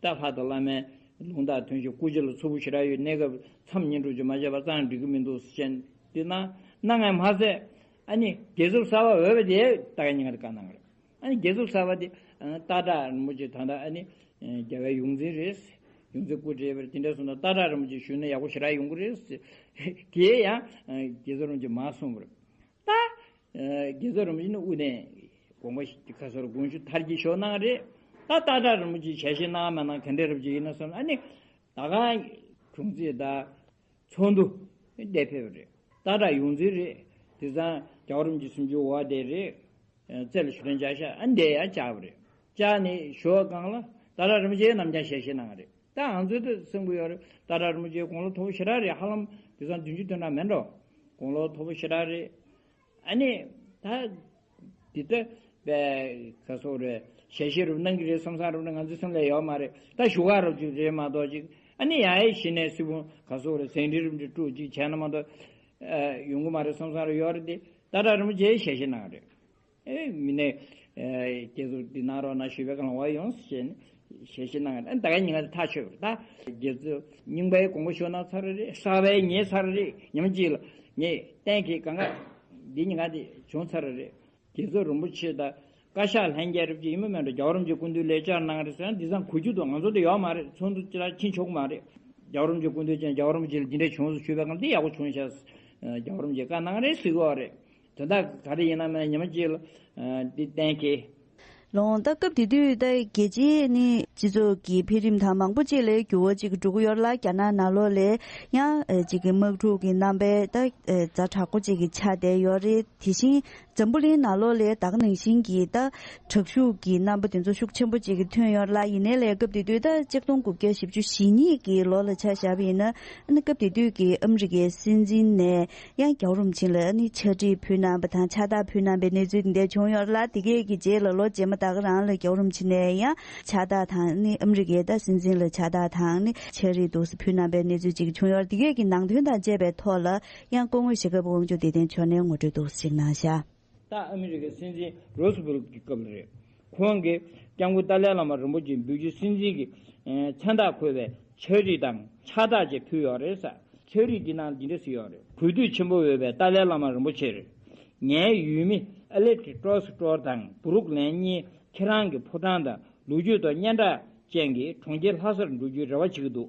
ད་ལྷ་དང་བླ་མའི་ལུང་དང་མཐུན་ཞིང་སྐུ་ཕྱྭ་ལ་མཚུར་པོ་ཞེ་དྲག་ཡོད། གནས་སྐབས་མཚམས་བསྙེན་སྒྲུབ་ཅིག་མ་བྱས་པ་ཙང་འགྲིག་གི་མི་འདུག་ཟེར་བཤད་དེ་གནང་གནང་ངས་མ་ཟད། ཨ་ནི་རྒྱལ་ཚབ་གསར་པ་འོས་པ་དེ་ད་ག་ཉིན་ག་དེ་བཀའ་གནང་གི་རེད། ཨ་ནི་རྒྱལ་ཚབ་གསར་པ་དེ་སྟག་བྲག་རིན་པོ་ཆེ་ད་ལྟ་ཨ་ནི་རྒྱལ་བའི་ཡོངས་འཛིན་རེད། ཡོངས་འཛིན་སྐུ་བགྲེས་པ་རེད། དེ་འདྲ་སོང་ན་སྟག་བྲག་རིན་པོ་ཆེ་ཞུས་ན་ཡག་པོ་ཞེ་དྲག་ཡོང་གི་རེད། དེ་ཡང་རྒྱལ་ཚབ་རིན་པོ་ཆེ་མ་གསུངས་པ་རེད། ད་རྒྱལ་ཚབ་རིན་པོ་ཆེ་ནི་དབུ་ནས་དགོངས་པ་ཁ་སོར་དགོངས་ཞུ་མཐར་གྱིས་ཞུ་གནང་རེད། ད་སྟག་བྲག་རིན་པོ་ཆེ་ཞལ་བཞེས་གནང་མ་གནང་ག་འདྲ་རིན་པོ་ཆེ་ཡིན་ན་བསམ་ན། ཨ་ནི་ད་ག་གྲོང་ཚིག་ད། ཚོགས་འདུ་འདིར་ཕེབས་པ་རེད། སྟག་བྲག་ཡོངས་འཛིན་རེད། དེང་སང་རྒྱལ་བ་རིན་པོ་ཆེ་གསུང་ཆོས་འོ་དེ་རེད། རྩེ་ལ་ཞུ་རན་བཅར་ཤག་ཨ་འདིར་ཡང་བཅར་བ་རེད། བཅར་ནས་ཞུ་བའི་སྒང་ལ་སྟག་བྲག་རིན་པོ་ཆེ་ནམ་རྒྱུན་ཞལ་བཞེས་གནང་བ་རེད། ད་ང་ཚོའི་དེ་གསུང་གི་ཡོད་རེད། སྟག་བྲག་རིན་པོ་ཆེ་དགུང་ལོ་མཐོ་པོ་ཞེ་དྲག་རེད། ཧ་ལམ་དེང་སང་བདུན་ཅུ་དོན་གྲངས་མེད་འགྲོ། དགུང་ལོ་མཐོ་པོ་ཞེ་དྲག་རེད། ཨ་ནི་ད་འདི་ལྟ་བས་ག་སོག་རེད། ཞལ་བཞེས་རུ་གནང་གི་རེད་བསམ་བསམ་རུ་ནི་ང་ཚོའི་སེམས་ལ་ཡོད་མ་རེད། ད་བཞུགས་སྒར་རུ་ཅིག་རེད་མ་གཏོགས་ཅིག་ཨ་ནི་ཡ་ཡའི་གཞི་ནས་སྲིད་སྐྱོང་ག་སོག་རེད། ཟིན་བྲིས་རུ་འདི་དཀྲུག་ཅིག་བྱས་ན་མ་གཏོགས་ཡོང་གི་མ་རེད་བསམ་བསམ་རུ་ཡོད་རེད། དེ་ད་ལྟ་རིན་པོ་ཆེའི་ཞལ་བཞེས་གནང་རེད། ཨེ་མི་ནས་རྒྱལ་ཚབ་འདི་གནང་རོགས་གནང་ཞུས་པའི་སྒང་ལ་འོ་ཡོང་ཟེར་ནས་ཞལ་བཞེས་གནང་རེད། ད་ག་ཉིན་ང་ཐག་ཆོད་པ་རེད། ད་རྒྱལ་ཚབ་རྙིང་པའི་དགོངས་པ་ཞུ་གནང་ཚར་རེད། གསར་པའི་ཉེ་ཚར་རེད། ཉི་མ་གཅིག་ལ་ངས་གཏན་འཁེལ་གང་ག་འདི་ཉིན་ག་འདི་བྱུང་ཚར་རེད། རྒྱལ་ཚབ་རིན་པོ་ཆེ་དང་བཀའ་ཤག་ལྷན་རྒྱས་རབ་ཀྱི་ཡིན་མིན་མེད་འགྲོ། རྒྱལ་བ་རིན་པོ་ཆེ་སྐུ་མདུན་ལ་བཅར་གནང་རེད་ཟེར་ན་འདི་ཚང་གོ་རྒྱུ་འདུག་ང་ཚོ་འདི་ཡོད་མ་རེད། ཚོགས་འདུ་ཅི་ལ་ཕྱིན་ཆོག་གི་མ་རེད། རྒྱལ་བ་རིན་པོ་ཆེ་སྐུ་མདུན་ཅན་རྒྱལ་བ་རིན་པོ་ཆེ་ལ་འདི་འདྲ་བྱུང་སོང་ཞུས་པའི་སྒང་འདི་ཡག་པོ་བྱུང་ཤག་རྒྱལ་བ་རིན་པོ་ཆེ་བཀའ་གནང་རེད་ཟེར་གི་ཡོད་རེད། དོན་དག་ག་རེ་ཡིན་ན་མིན་ཉི་མ་གཅིག་ལ་འདི་གཏན་འཁེལ། ལོང་ད་སྐབས་དེ་དུས་ད་རྒྱལ་སྤྱིའི་ནི་སྤྱི་ཚོགས་ཀྱི་འཕེལ་རིམ་དང་མང་པོ་ཅིག་ལ་འགྱུར་བ་ཅིག་འགྲོ་གི་ཡོད་ལ། རྒྱ་ནག་ནང་ལོགས་ལ་ཡང་ཅིག་གི་དམག་འཁྲུག་གི་རྣམ་པའི་ད་ཛ་དྲག་པོ་ཅིག་གི་ཆགས་བསྡད་ཡོད་རེད། དེ་བཞིན་འཛམ་བུ་གླིང་ནང་ལོགས་ལ་ད་ག་ནང་བཞིན་གྱི་ད་དྲག་ཤུགས་ཀྱི་རྣམ་པ་དེ་ཚོ་ཤུགས་ཆེན་པོ་ཅིག་གི་ཐོན་ཡོད་ལ། ཡིན་ནའི་ལས་སྐབས་དེ་དུས་ད་ཆིག་སྟོང་དགུ་བརྒྱ་བཞི་བཅུ་ཞེ་གཉིས་ཀྱི་ལོ་ལ་ཆ་བཞག་པ་ཡིན་ན། ཨ་ནི་སྐབས་དེ་དུས་ཀྱི་ཨ་མི་རི་ཀའི་སྲིད་འཛིན་ནས་ཡང་རྒྱལ་བ་རིན་པོ་ཆེ་ལ་ཨ་ནི་ཕྱག་བྲིས་ཕུལ་གནང་བ་དང་ཕྱག་རྟགས་ཕུལ་གནང་བའི་གནས་ཚུལ་དེ་འདྲ་བྱུང་ཡོད་ལ། དེ་གས་ཀྱི་རྗེས་ལ་ལོ་རྗེས་མ་ད་ག་རང་ལ་རྒྱལ་བ་རིན་པོ་ཆེ་ནས་ཡང་ཕྱག་རྟགས་དང་ཨ་ནི་ཨ་མི་རི་ཀའི་ད་སྲིད་འཛིན་ལ་ཕྱག་རྟགས་དང་ཨ་ནི་ཕྱག་བྲིས་འདུག་སེ་ཕུལ་གནང་བའི་གནས་ཚུལ་ཅིག་བྱུང་ཡོད་ལ། དེ་གས་ཀྱི་ནང་དོན་དང་བཅས་པའི་ཐོག་ལ་ཡང་སྐུ་ངོ་ཞྭ་སྒབ་དབང་ཕྱུག་བདེ་ལྡན་མཆོག་ནས་ངོ་སྤྲོད་འདུག་སེ་ཅིག་གནང་ཤག། ད་ཨ་མི་རི་ཀའི་སྲིད་འཛིན་རོ་སི་བྷེལ་གྱི་སྐབས་ལ་རེད། ཁོང་གིས་སྐྱབས་མགོན་ཏཱ་ལའི་བླ་མ་རིན་པོ་ཆེ་འབུལ་རྒྱུ་སྲིད་འཛིན་གྱི་མཚན་རྟགས་འཁོད་པའི་ཕྱག་བྲིས་དང་ཕྱག་རྟགས་བཅས་ཕུལ་ཡོད་རེད་ཟེར། ཕྱག་བྲིས་འདི་ནང་འདི་འདྲ་ཞིག་ཡོད་རེད། གུས་འདུད་ཆེན་པོ་ཡོད་པའི་ཏཱ་ལའི་བླ་མ་རིན་པོ་ཆེར། ངའི་ཡུལ་མི་ཨེ་ལེག་ཏྲིག་ཀྲོ་སི་ཀྲོལ་དང་བུ་རུག་ལན་གཉིས་ཁྱེད་རང་གི་ཕོ་བྲང་དང་ལོ་རྒྱུས་དང་སྙན་གྲགས་ཅན་གྱི་གྲོང་ཁྱེར་ལྷ་སར་འགྲོ་རྒྱུའི་རེ་བ་བྱེད་ཀྱི་འདུག་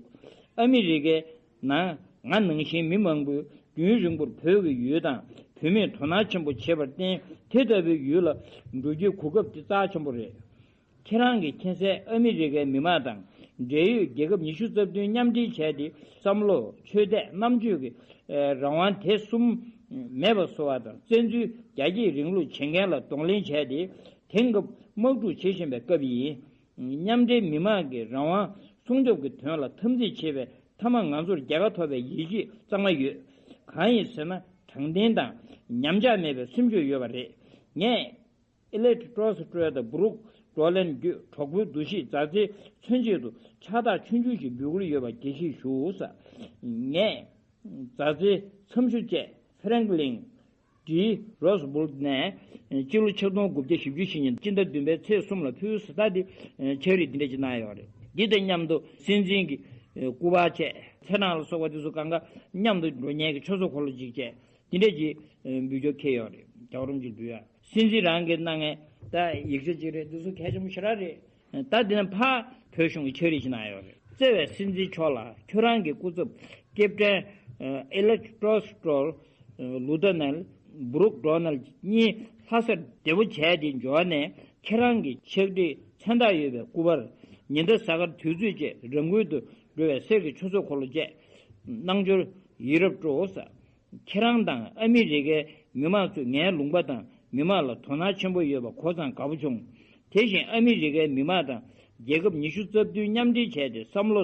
ཨ་མི་རི་ཀའི་ནང་ང་ནང་བཞིན་མི་མང་པོས་རྒྱུན་རིང་པོར་བོད་ཀྱི་ཡུལ་དང་བོད་མིར་དོ་སྣང་ཆེན་པོ་བྱས་པར་བརྟེན། དེ་ལྟ་བུའི་ཡུལ་ལ་འགྲོ་རྒྱུའི་གོ་སྐབས་དེ་རྩ་ཆེན་པོ་རེད། ཁྱེད་རང་གི་མཁྱེན་གསལ་ཨ་མི་རི་ཀའི་མི་མང་དང་འབྲེལ་ཡོད་རྒྱལ་ཁབ་ཉི་ཤུ་རྩ་བདུན་མཉམ་འབྲེལ་བྱས་ཏེ། བསམ་བློ། ཆོས་དད། རྣམ་དཔྱོད་ཀྱི་རང་དབང་དེ་གསུམ་མེད་པ་བཟོ་བ་དང་། བཙན་འཛུལ་རྒྱ་སྐྱེད་རིང་ལུགས་བྱེད་མཁན་ལ་གདོང་ལེན་བྱས་ཏེ། དེང་སྐབས་དམག་འཁྲུག་བྱེད་བཞིན་པའི་སྐབས་ཡིན། མཉམ་འབྲེལ་མི་མང་གི་རང་དབང་སྲུང་སྐྱོབ་ཀྱི་དོན་ལ་འཐབ་འཛིང་བྱེད་པའི་མཐའ་མ། ང་ཚོར་རྒྱལ་ཁ་ཐོབ་པའི་ཡིད་ཆེས་གཙང་མ་ཡོད། གང་ཡིན་ཟེར་ན། དྲང་བདེན་དང་ཉམས་ཆག་མེད་པའི་སེམས་ཤུགས་ཡོད་པ་རེད། ངས་ཨེ་ལེག་ཏྲིག་ཀྲོ་སི་ཀྲོལ་དང་བུ་རུག་ཀྲོལ་ལན་བརྒྱུད་གྲོགས་པོའི་འདུ་ཤེས་མཛའ་བརྩེའི་མཚོན་བྱེད་དུ་ཕྱག་རྟགས་ཆུང་ཆུང་ཞིག་འབུལ་དགོས་ཡོད་པ་དགྱེས་བཞིན་ཞུ། ངས་མཛའ་བརྩེའི་འཚམས་ཞུ་བཅས་ཧྥ་རན་ཀི་ལིན་ཌི་རོ་སི་བུལ་ནས་སྤྱི་ལོ་ཆིག་སྟོང་དགུ་བརྒྱ་བཞི་བཅུ་ཞེ་གཉིས་སྤྱི་ཟླ་བདུན་པའི་ཚེས་གསུམ་ལ་ཕུལ་ཟེར་ལྟ་སྟེ། ཕྱག་བྲིས་འདི་འདྲ་ཅིག་གནང་ཡོད་རེད། འདི་དང་མཉམ་དུ་སྲིད་འཛིན་གྱི་སྐུ་པར་བཅས་ཚེ་རིང་ལ་སོགས་པ་དེ་ཚོ་གང་ག་མཉམ་དུ་འགྲོ་མཁན་གྱི་ཆོས་ཚོགས་འཁོར་ལོ་གཅིག་བཅས། དེ་འདྲས་ཀྱི་འབུལ་ཆོག་ཁེལ་ཡོད་རེད། རྒྱལ་བ་རིན་པོ་ཆེས་འབུལ་ཡ། སྲིད་འཛིན་རང་གིས་གནང་མཁན་ད་ཡིག་ཆ་ཅིག་རེད། འདི་ཚོ་གལ་ཆེན་པོ་ཞེ་དྲག་རེད། ད་འདི་ནས་ཕར་བོད་གཞུང་གིས་ཕྱག་བྲིས་ཤིག་གནང་ཡོད་རེད། བརྩེ་བའི་སྲིད་འཛིན་མཆོག་ལ། ཁྱོད་རང་གི་སྐུ་ཚབ་ཀེབ་ཏན་ཨེ་ལེག་ཀྲོ་སི་ཀྲོལ། ལུ་ཐ་ནལ་བུ་རུག་ཌོ་ནལ་གཉིས་ལྷ་སར་བདེ་པོ་བྱས་ཏེ་འབྱོར་ནས། ཁྱེད་རང་གི་ཕྱག་བྲིས་མཚན་རྟགས་ཡོད་པའི་སྐུ་པར། ཉི་ཟླ་གཟའ་སྐར་དུས་ཚོད་བཅས་རང་འགུལ་དུ་འགྲོ་བའི་གསེར་གྱི་ཆོས་ཚོགས་འཁོར་ལོ་བཅས་གནང་འབྱོར་ཡིད་རབ་སྤྲོ། ཁྱེད་རང་དང་ཨ་མི་རི་ཀའི་མི་མང་ཚོས་ངའི་ལུང་པ་དང་མི་མང་ལ་དོ་སྣང་ཆེན་པོ་ཡོད་པ་གོ་ཙང་དགའ་པོ་བྱུང་། དེ་བཞིན་ཨ་མི་རི་ཀའི་མི་མང་དང་རྒྱལ་ཁབ་ཉི་ཤུ་རྩ་བདུན་མཉམ་འབྲེལ་བྱས་ཏེ། བསམ་བློ་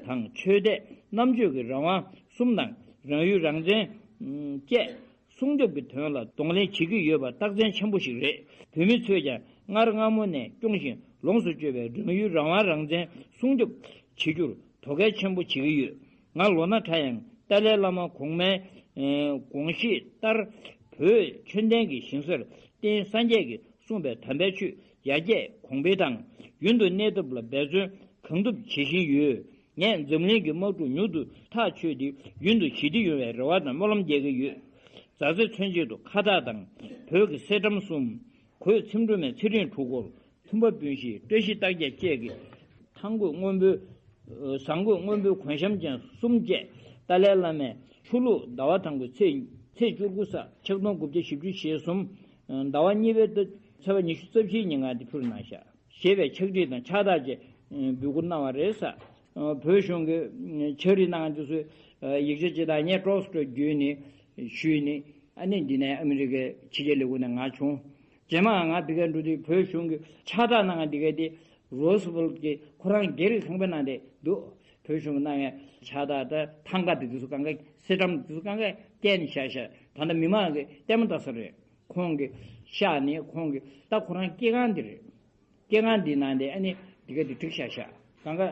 དང་ཆོས་དད། རྣམ་དཔྱོད་ཀྱི་རང་དབང་གསུམ་དང་། རང་ཡུལ་རང་བཙན་བཅས་སྲུང་སྐྱོབ་ཀྱི་དོན་ལ་གདོང་ལེན་བྱེད་ཀྱི་ཡོད་པ་རྟགས་མཚན་ཆེན་པོ་ཞིག་རེད། བོད་མི་ཚོས་ཀྱང་སྔར་སྔ་མོ་ནས་སྐྱོང་བཞིན་ལོངས་སུ་སྤྱོད་པའི་རང་ཡུལ་རང་དབང་རང་བཙན་སྲུང་སྐྱོབ་བྱེད་རྒྱུར་དོ་གལ་ཆེན་པོ་བྱེད་ཀྱི་ཡོད། ང་ལོ་ན་ཕྲ་ཡང་ཏཱ་ལའི་བླ་མ་གོང་མའི་ཨེ་དགོངས་བཞེད་ལྟར། བོད་ཆོས་ལྡན་གྱི་ཞིང་སར་བརྟེན། སངས་རྒྱས་ཀྱིས་གསུངས་པའི་དམ་པའི་ཆོས་ཡར་རྒྱས་གོང་འཕེལ་དང་ཡུན་དུ་གནས་ཐབས་ལ་འབད་བརྩོན་གང་ཐུབ་བྱེད་བཞིན་ཡོད། ངས་འཛམ་གླིང་གི་དམག་འཁྲུག་མྱུར་དུ་ཐག་ཆོད་དེ། ཡུན་དུ་ཞི་བདེ་ཡོང་བའི་རེ་བ་དང་སྨོན་ལམ་རྒྱག་གི་ཡོད། མཛའ་བརྩེ་མཚོན་བྱེད་དུ་ཁ་བཏགས་དང་། བོད་ཀྱི་གསེར་སྦྲམ་གསུམ། གོས་ཚེམ་དྲུབ་མའི་ཚེ་རིང་དྲུག་སྐོར། མཐུན་པ་སྤུན་བཞིའི་བཀྲ་ཤིས་རྟགས་བརྒྱད་བཅས་ཀྱི་ཐང་རྒོད་སྔོན་པོའི། ཟངས་རྒོད་སྔོན་པོའི་གོས་ཤམ་ཅན་གསུམ་བཅས། ཏཱ་ལའི་བླ་མའི་ཆུ་ལུག་ཟླ་བ་དང་པོའི་ཚེས་ཚེས་བཅུ་དགུ་གཟའ། ཆིག་སྟོང་དགུ་བརྒྱ་བཞི་བཅུ་ཞེ་གསུམ་ཟླ་བ་གཉིས་པའི་ཚེས་པ་ཉི་ཤུ་རྩ་བཞིའི་ཉིན་ང་དེ་ཕུལ་གནང་ཤག་ཞེས་པའི་ཕྱག་བྲིས་དང་ཕྱག་རྟགས་བཅས་འབུལ་སྐུར་གནང་བ་རེད་ཟེར། བོད་གཞུང་གིས་ཕྱག་བྲིས་གནང་དེ་ཚོའི་ཡིག་ཆ་ཅིག་དང་། ངས་ཀྲོག་སི་ཀྲོལ་བརྒྱུད་ནས་ཞུས་ནས། ཨ་ནི་འདི་ནས་ཨ་མི་རི་ཀའི་ཕྱི་རྒྱལ་ལས་ཁུངས་ནས་ང་བྱུང་། རྗེས་མ་ང་འདི་གར་འགྲོ་དུས་བོད་གཞུང་གི་ཕྱག་རྟགས་གནང་འདི་ག་དེ་རོ་སི་ཝལ་གྱི་ཁོ་རང་སྒེར་གྱི་ཁང་པའི་ནང་དེ་འདུག་བོད་གཞུང་གི་གནང་བའི་ཕྱག་རྟགས་དང་ཐང་ག་དེ་དེ་ཚོ་གང་ག་གསེར་སྦྲམ་དེ་ཚོ་གང་ག་བཀལ་ནས་བཞག་བཞག་ད་ལྟ་མི་མང་གི་ལྟད་མོ་ལྟ་ས་རེད། ཁོང་གི་ཤག་ནས་ཁོང་གི་ད་ཁོ་རང་སྐྱེས་ཁང་འདི་རེད། སྐྱེས་ཁང་འདི་ནང་དེ་ཨ་ནི་འདི་ག་དེ་བསྒྲིགས་བཞག་བཞག་གང་ག་ཨ་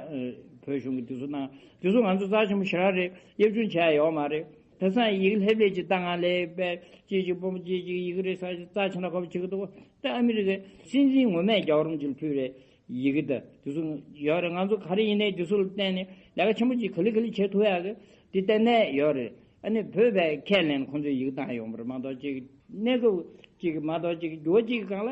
བོད་གཞུང་གི་དེ་ཚོ་གནང་། དེ་ཚོ་ང་ཚོ་རྩ་ཆེན་པོ་ཞེ་དྲག་རེད། དབྱར་གཞུང་བྱས་ཡོད་མ་རེད། དེང་སང་ཡི་གེ་ལྷེབ་ལྷེབ་ཅིག་བཏང་ང་ལས་པས་ཅིག་ཅིག་སྤོ་མོ་ཅིག་ཅིག་ཡི་གེ་རེད་ཟེར་རྩ་ཆེ་ན་གོ་བ་བྱེད་ཀྱི་འདུག་ད་ཨ་མི་རི་ཀའི་སྲིད་འཛིན་ངོ་མས་རྒྱལ་བ་རིན་པོ་ཆེར་ཕུལ་བའི་ཡི་གེ་དང་དེ་ཚོ་ཡོད་རེད། ང་ཚོ་ག་རེ་ཡིན་ནའི་དེ་ཚོ་ལ་བརྟེན་ནས་ལས་ཀ་ཆེན་པོ་ཅིག་ག་ལེ་ག་ལེ་བྱེད་ཐུབ་ཡག་གི་དེ་གཏན་ནས་ཡོད་རེད། ཨ་ནི་བོད་པས་ཁས་ལེན་ཁོང་ཚོས་ཡི་གེ་བཏང་ཡོང་བ་རེད་མ་གཏོགས་ཅིག་གནས་སྐབས་ཅིག་མ་གཏོགས་ཅིག་འགྱུར་བ་ཅིག་གང་ལ་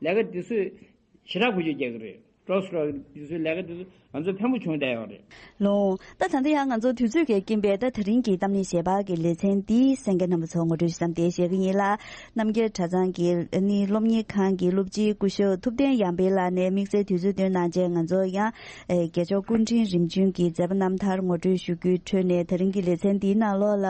ལས་ཀ་དེ་ཚོས་ཞེ་དྲག་འགུལ་སྐྱོད་རྒྱག་གི་རེད། ཀྲོག་སི་ཀྲོལ་དེ་ཚོའི་ལས་ཀ་དེ་ཚོ་ང་ཚོ་ཕན་པོ་བྱུང་བསྡད་ཡོད་རེད། ལོ། ད་ད་ལྟ་ཡང་ང་ཚོ་དུས་ཚོད་ཀྱི་རྐྱེན་པས། ད་དེ་རིང་གི་གཏམ་གླེང་ཞལ་པར་གྱི་ལེ་ཚན་འདི་གསན་མཁན་རྣམ་པ་ཚོ་ངོ་སྤྲོད་ཞུ་མཚམས་དེ་བཞག་གི་ཡིན་ལ། རྣམ་རྒྱལ་གྲྭ་ཚང་གི་ནི་སློབ་གཉེར་ཁང་གི་སློབ་སྤྱིའི་སྐུ་ཞབས་ཐུབ་བསྟན་ཡར་འཕེལ་ལགས་ནས་དམིགས་བསལ་དུས་ཚོད་བཏོན་གནང་བྱས། ང་ཚོ་ཡང་ཨེ་རྒྱལ་མཆོག་སྐུ་ཕྲེང་རིམ་བྱོན་གྱི་མཛད་པ་རྣམ་ཐར་ངོ་སྤྲོད་ཞུ་རྒྱུའི་ཁྲོད་ནས། དེ་རིང་གི་ལེ་ཚན་འདིའི་ནང་ལོགས་ལ་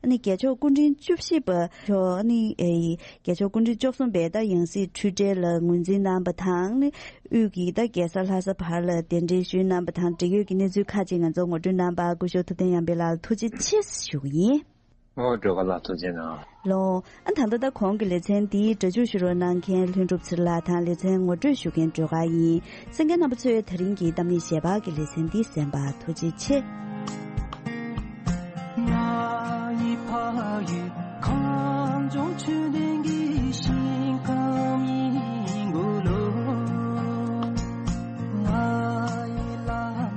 ནི་རྒྱལ་མཆོག་སྐུ་ཕྲེང་བཅུ་བཞི་པ་མཆོག་ནི་ཨེ་རྒྱལ་མཆོག་སྐུ་ཕྲེང་བཅུ་གསུམ་པའི་ད་ཡང་སྲིད་འཁྲུལ་བྲལ་ལ་ངོས་འཛིན་གནང་བ་དང་ནི། དབུས་ཀྱི་ད་རྒྱལ་ས་ལྷ་ས་བར་ལ་གདན་འདྲེན་ཞུས་གནང་བ་དང་འབྲེལ་ཡོད་ཀྱི་གནས་ཚུལ་ཁག་ཅིག་ང་ཚོ་ངོ་སྤྲོད་གནང་བར་སྐུ་ཞབས་ཐུབ་བསྟན་ཡར་འཕེལ་ལགས་ལ་ཐུགས་རྗེ་ཆེ་ཞུ་གི་ཡིན། ཨོ་སྒྲོལ་དཀར་ལགས་ཐུགས་རྗེ་གནང་། ལོ། ཨ་ད་ལྟ་ད་གོང་གི་ལེ་ཚན་འདིའི་སྒྲ་འཇུག་ཞུ་རོགས་གནང་མཁན་ལྷུན་གྲུབ་ཚེ་རིང་ལགས་དང་ལེ་ཚན་ངོ་སྤྲོད་ཞུ་མཁན་སྒྲོལ་དཀར་ཡིན། གསན་མཁན་རྣམ་པ་ཚོས་དེ་རིང་གི་གཏམ་གླེང་ཞལ་པར་གྱི་ལེ་ཚན་འདི་གསན་པར་ཐུགས་རྗེ་ཆེ། ང་ཡི་ཕ་ཡུལ་ཁམས་བྱང་ཆོས་ལྡན་གྱི་ཞིང་ཁམས་ཡིན་གོ་ལོ། ང་ཡི་བླ་མ་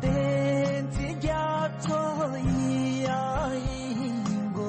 བསྟན་འཛིན་རྒྱ་མཚོ་ཡི་ཡང་ཡིན་གོ།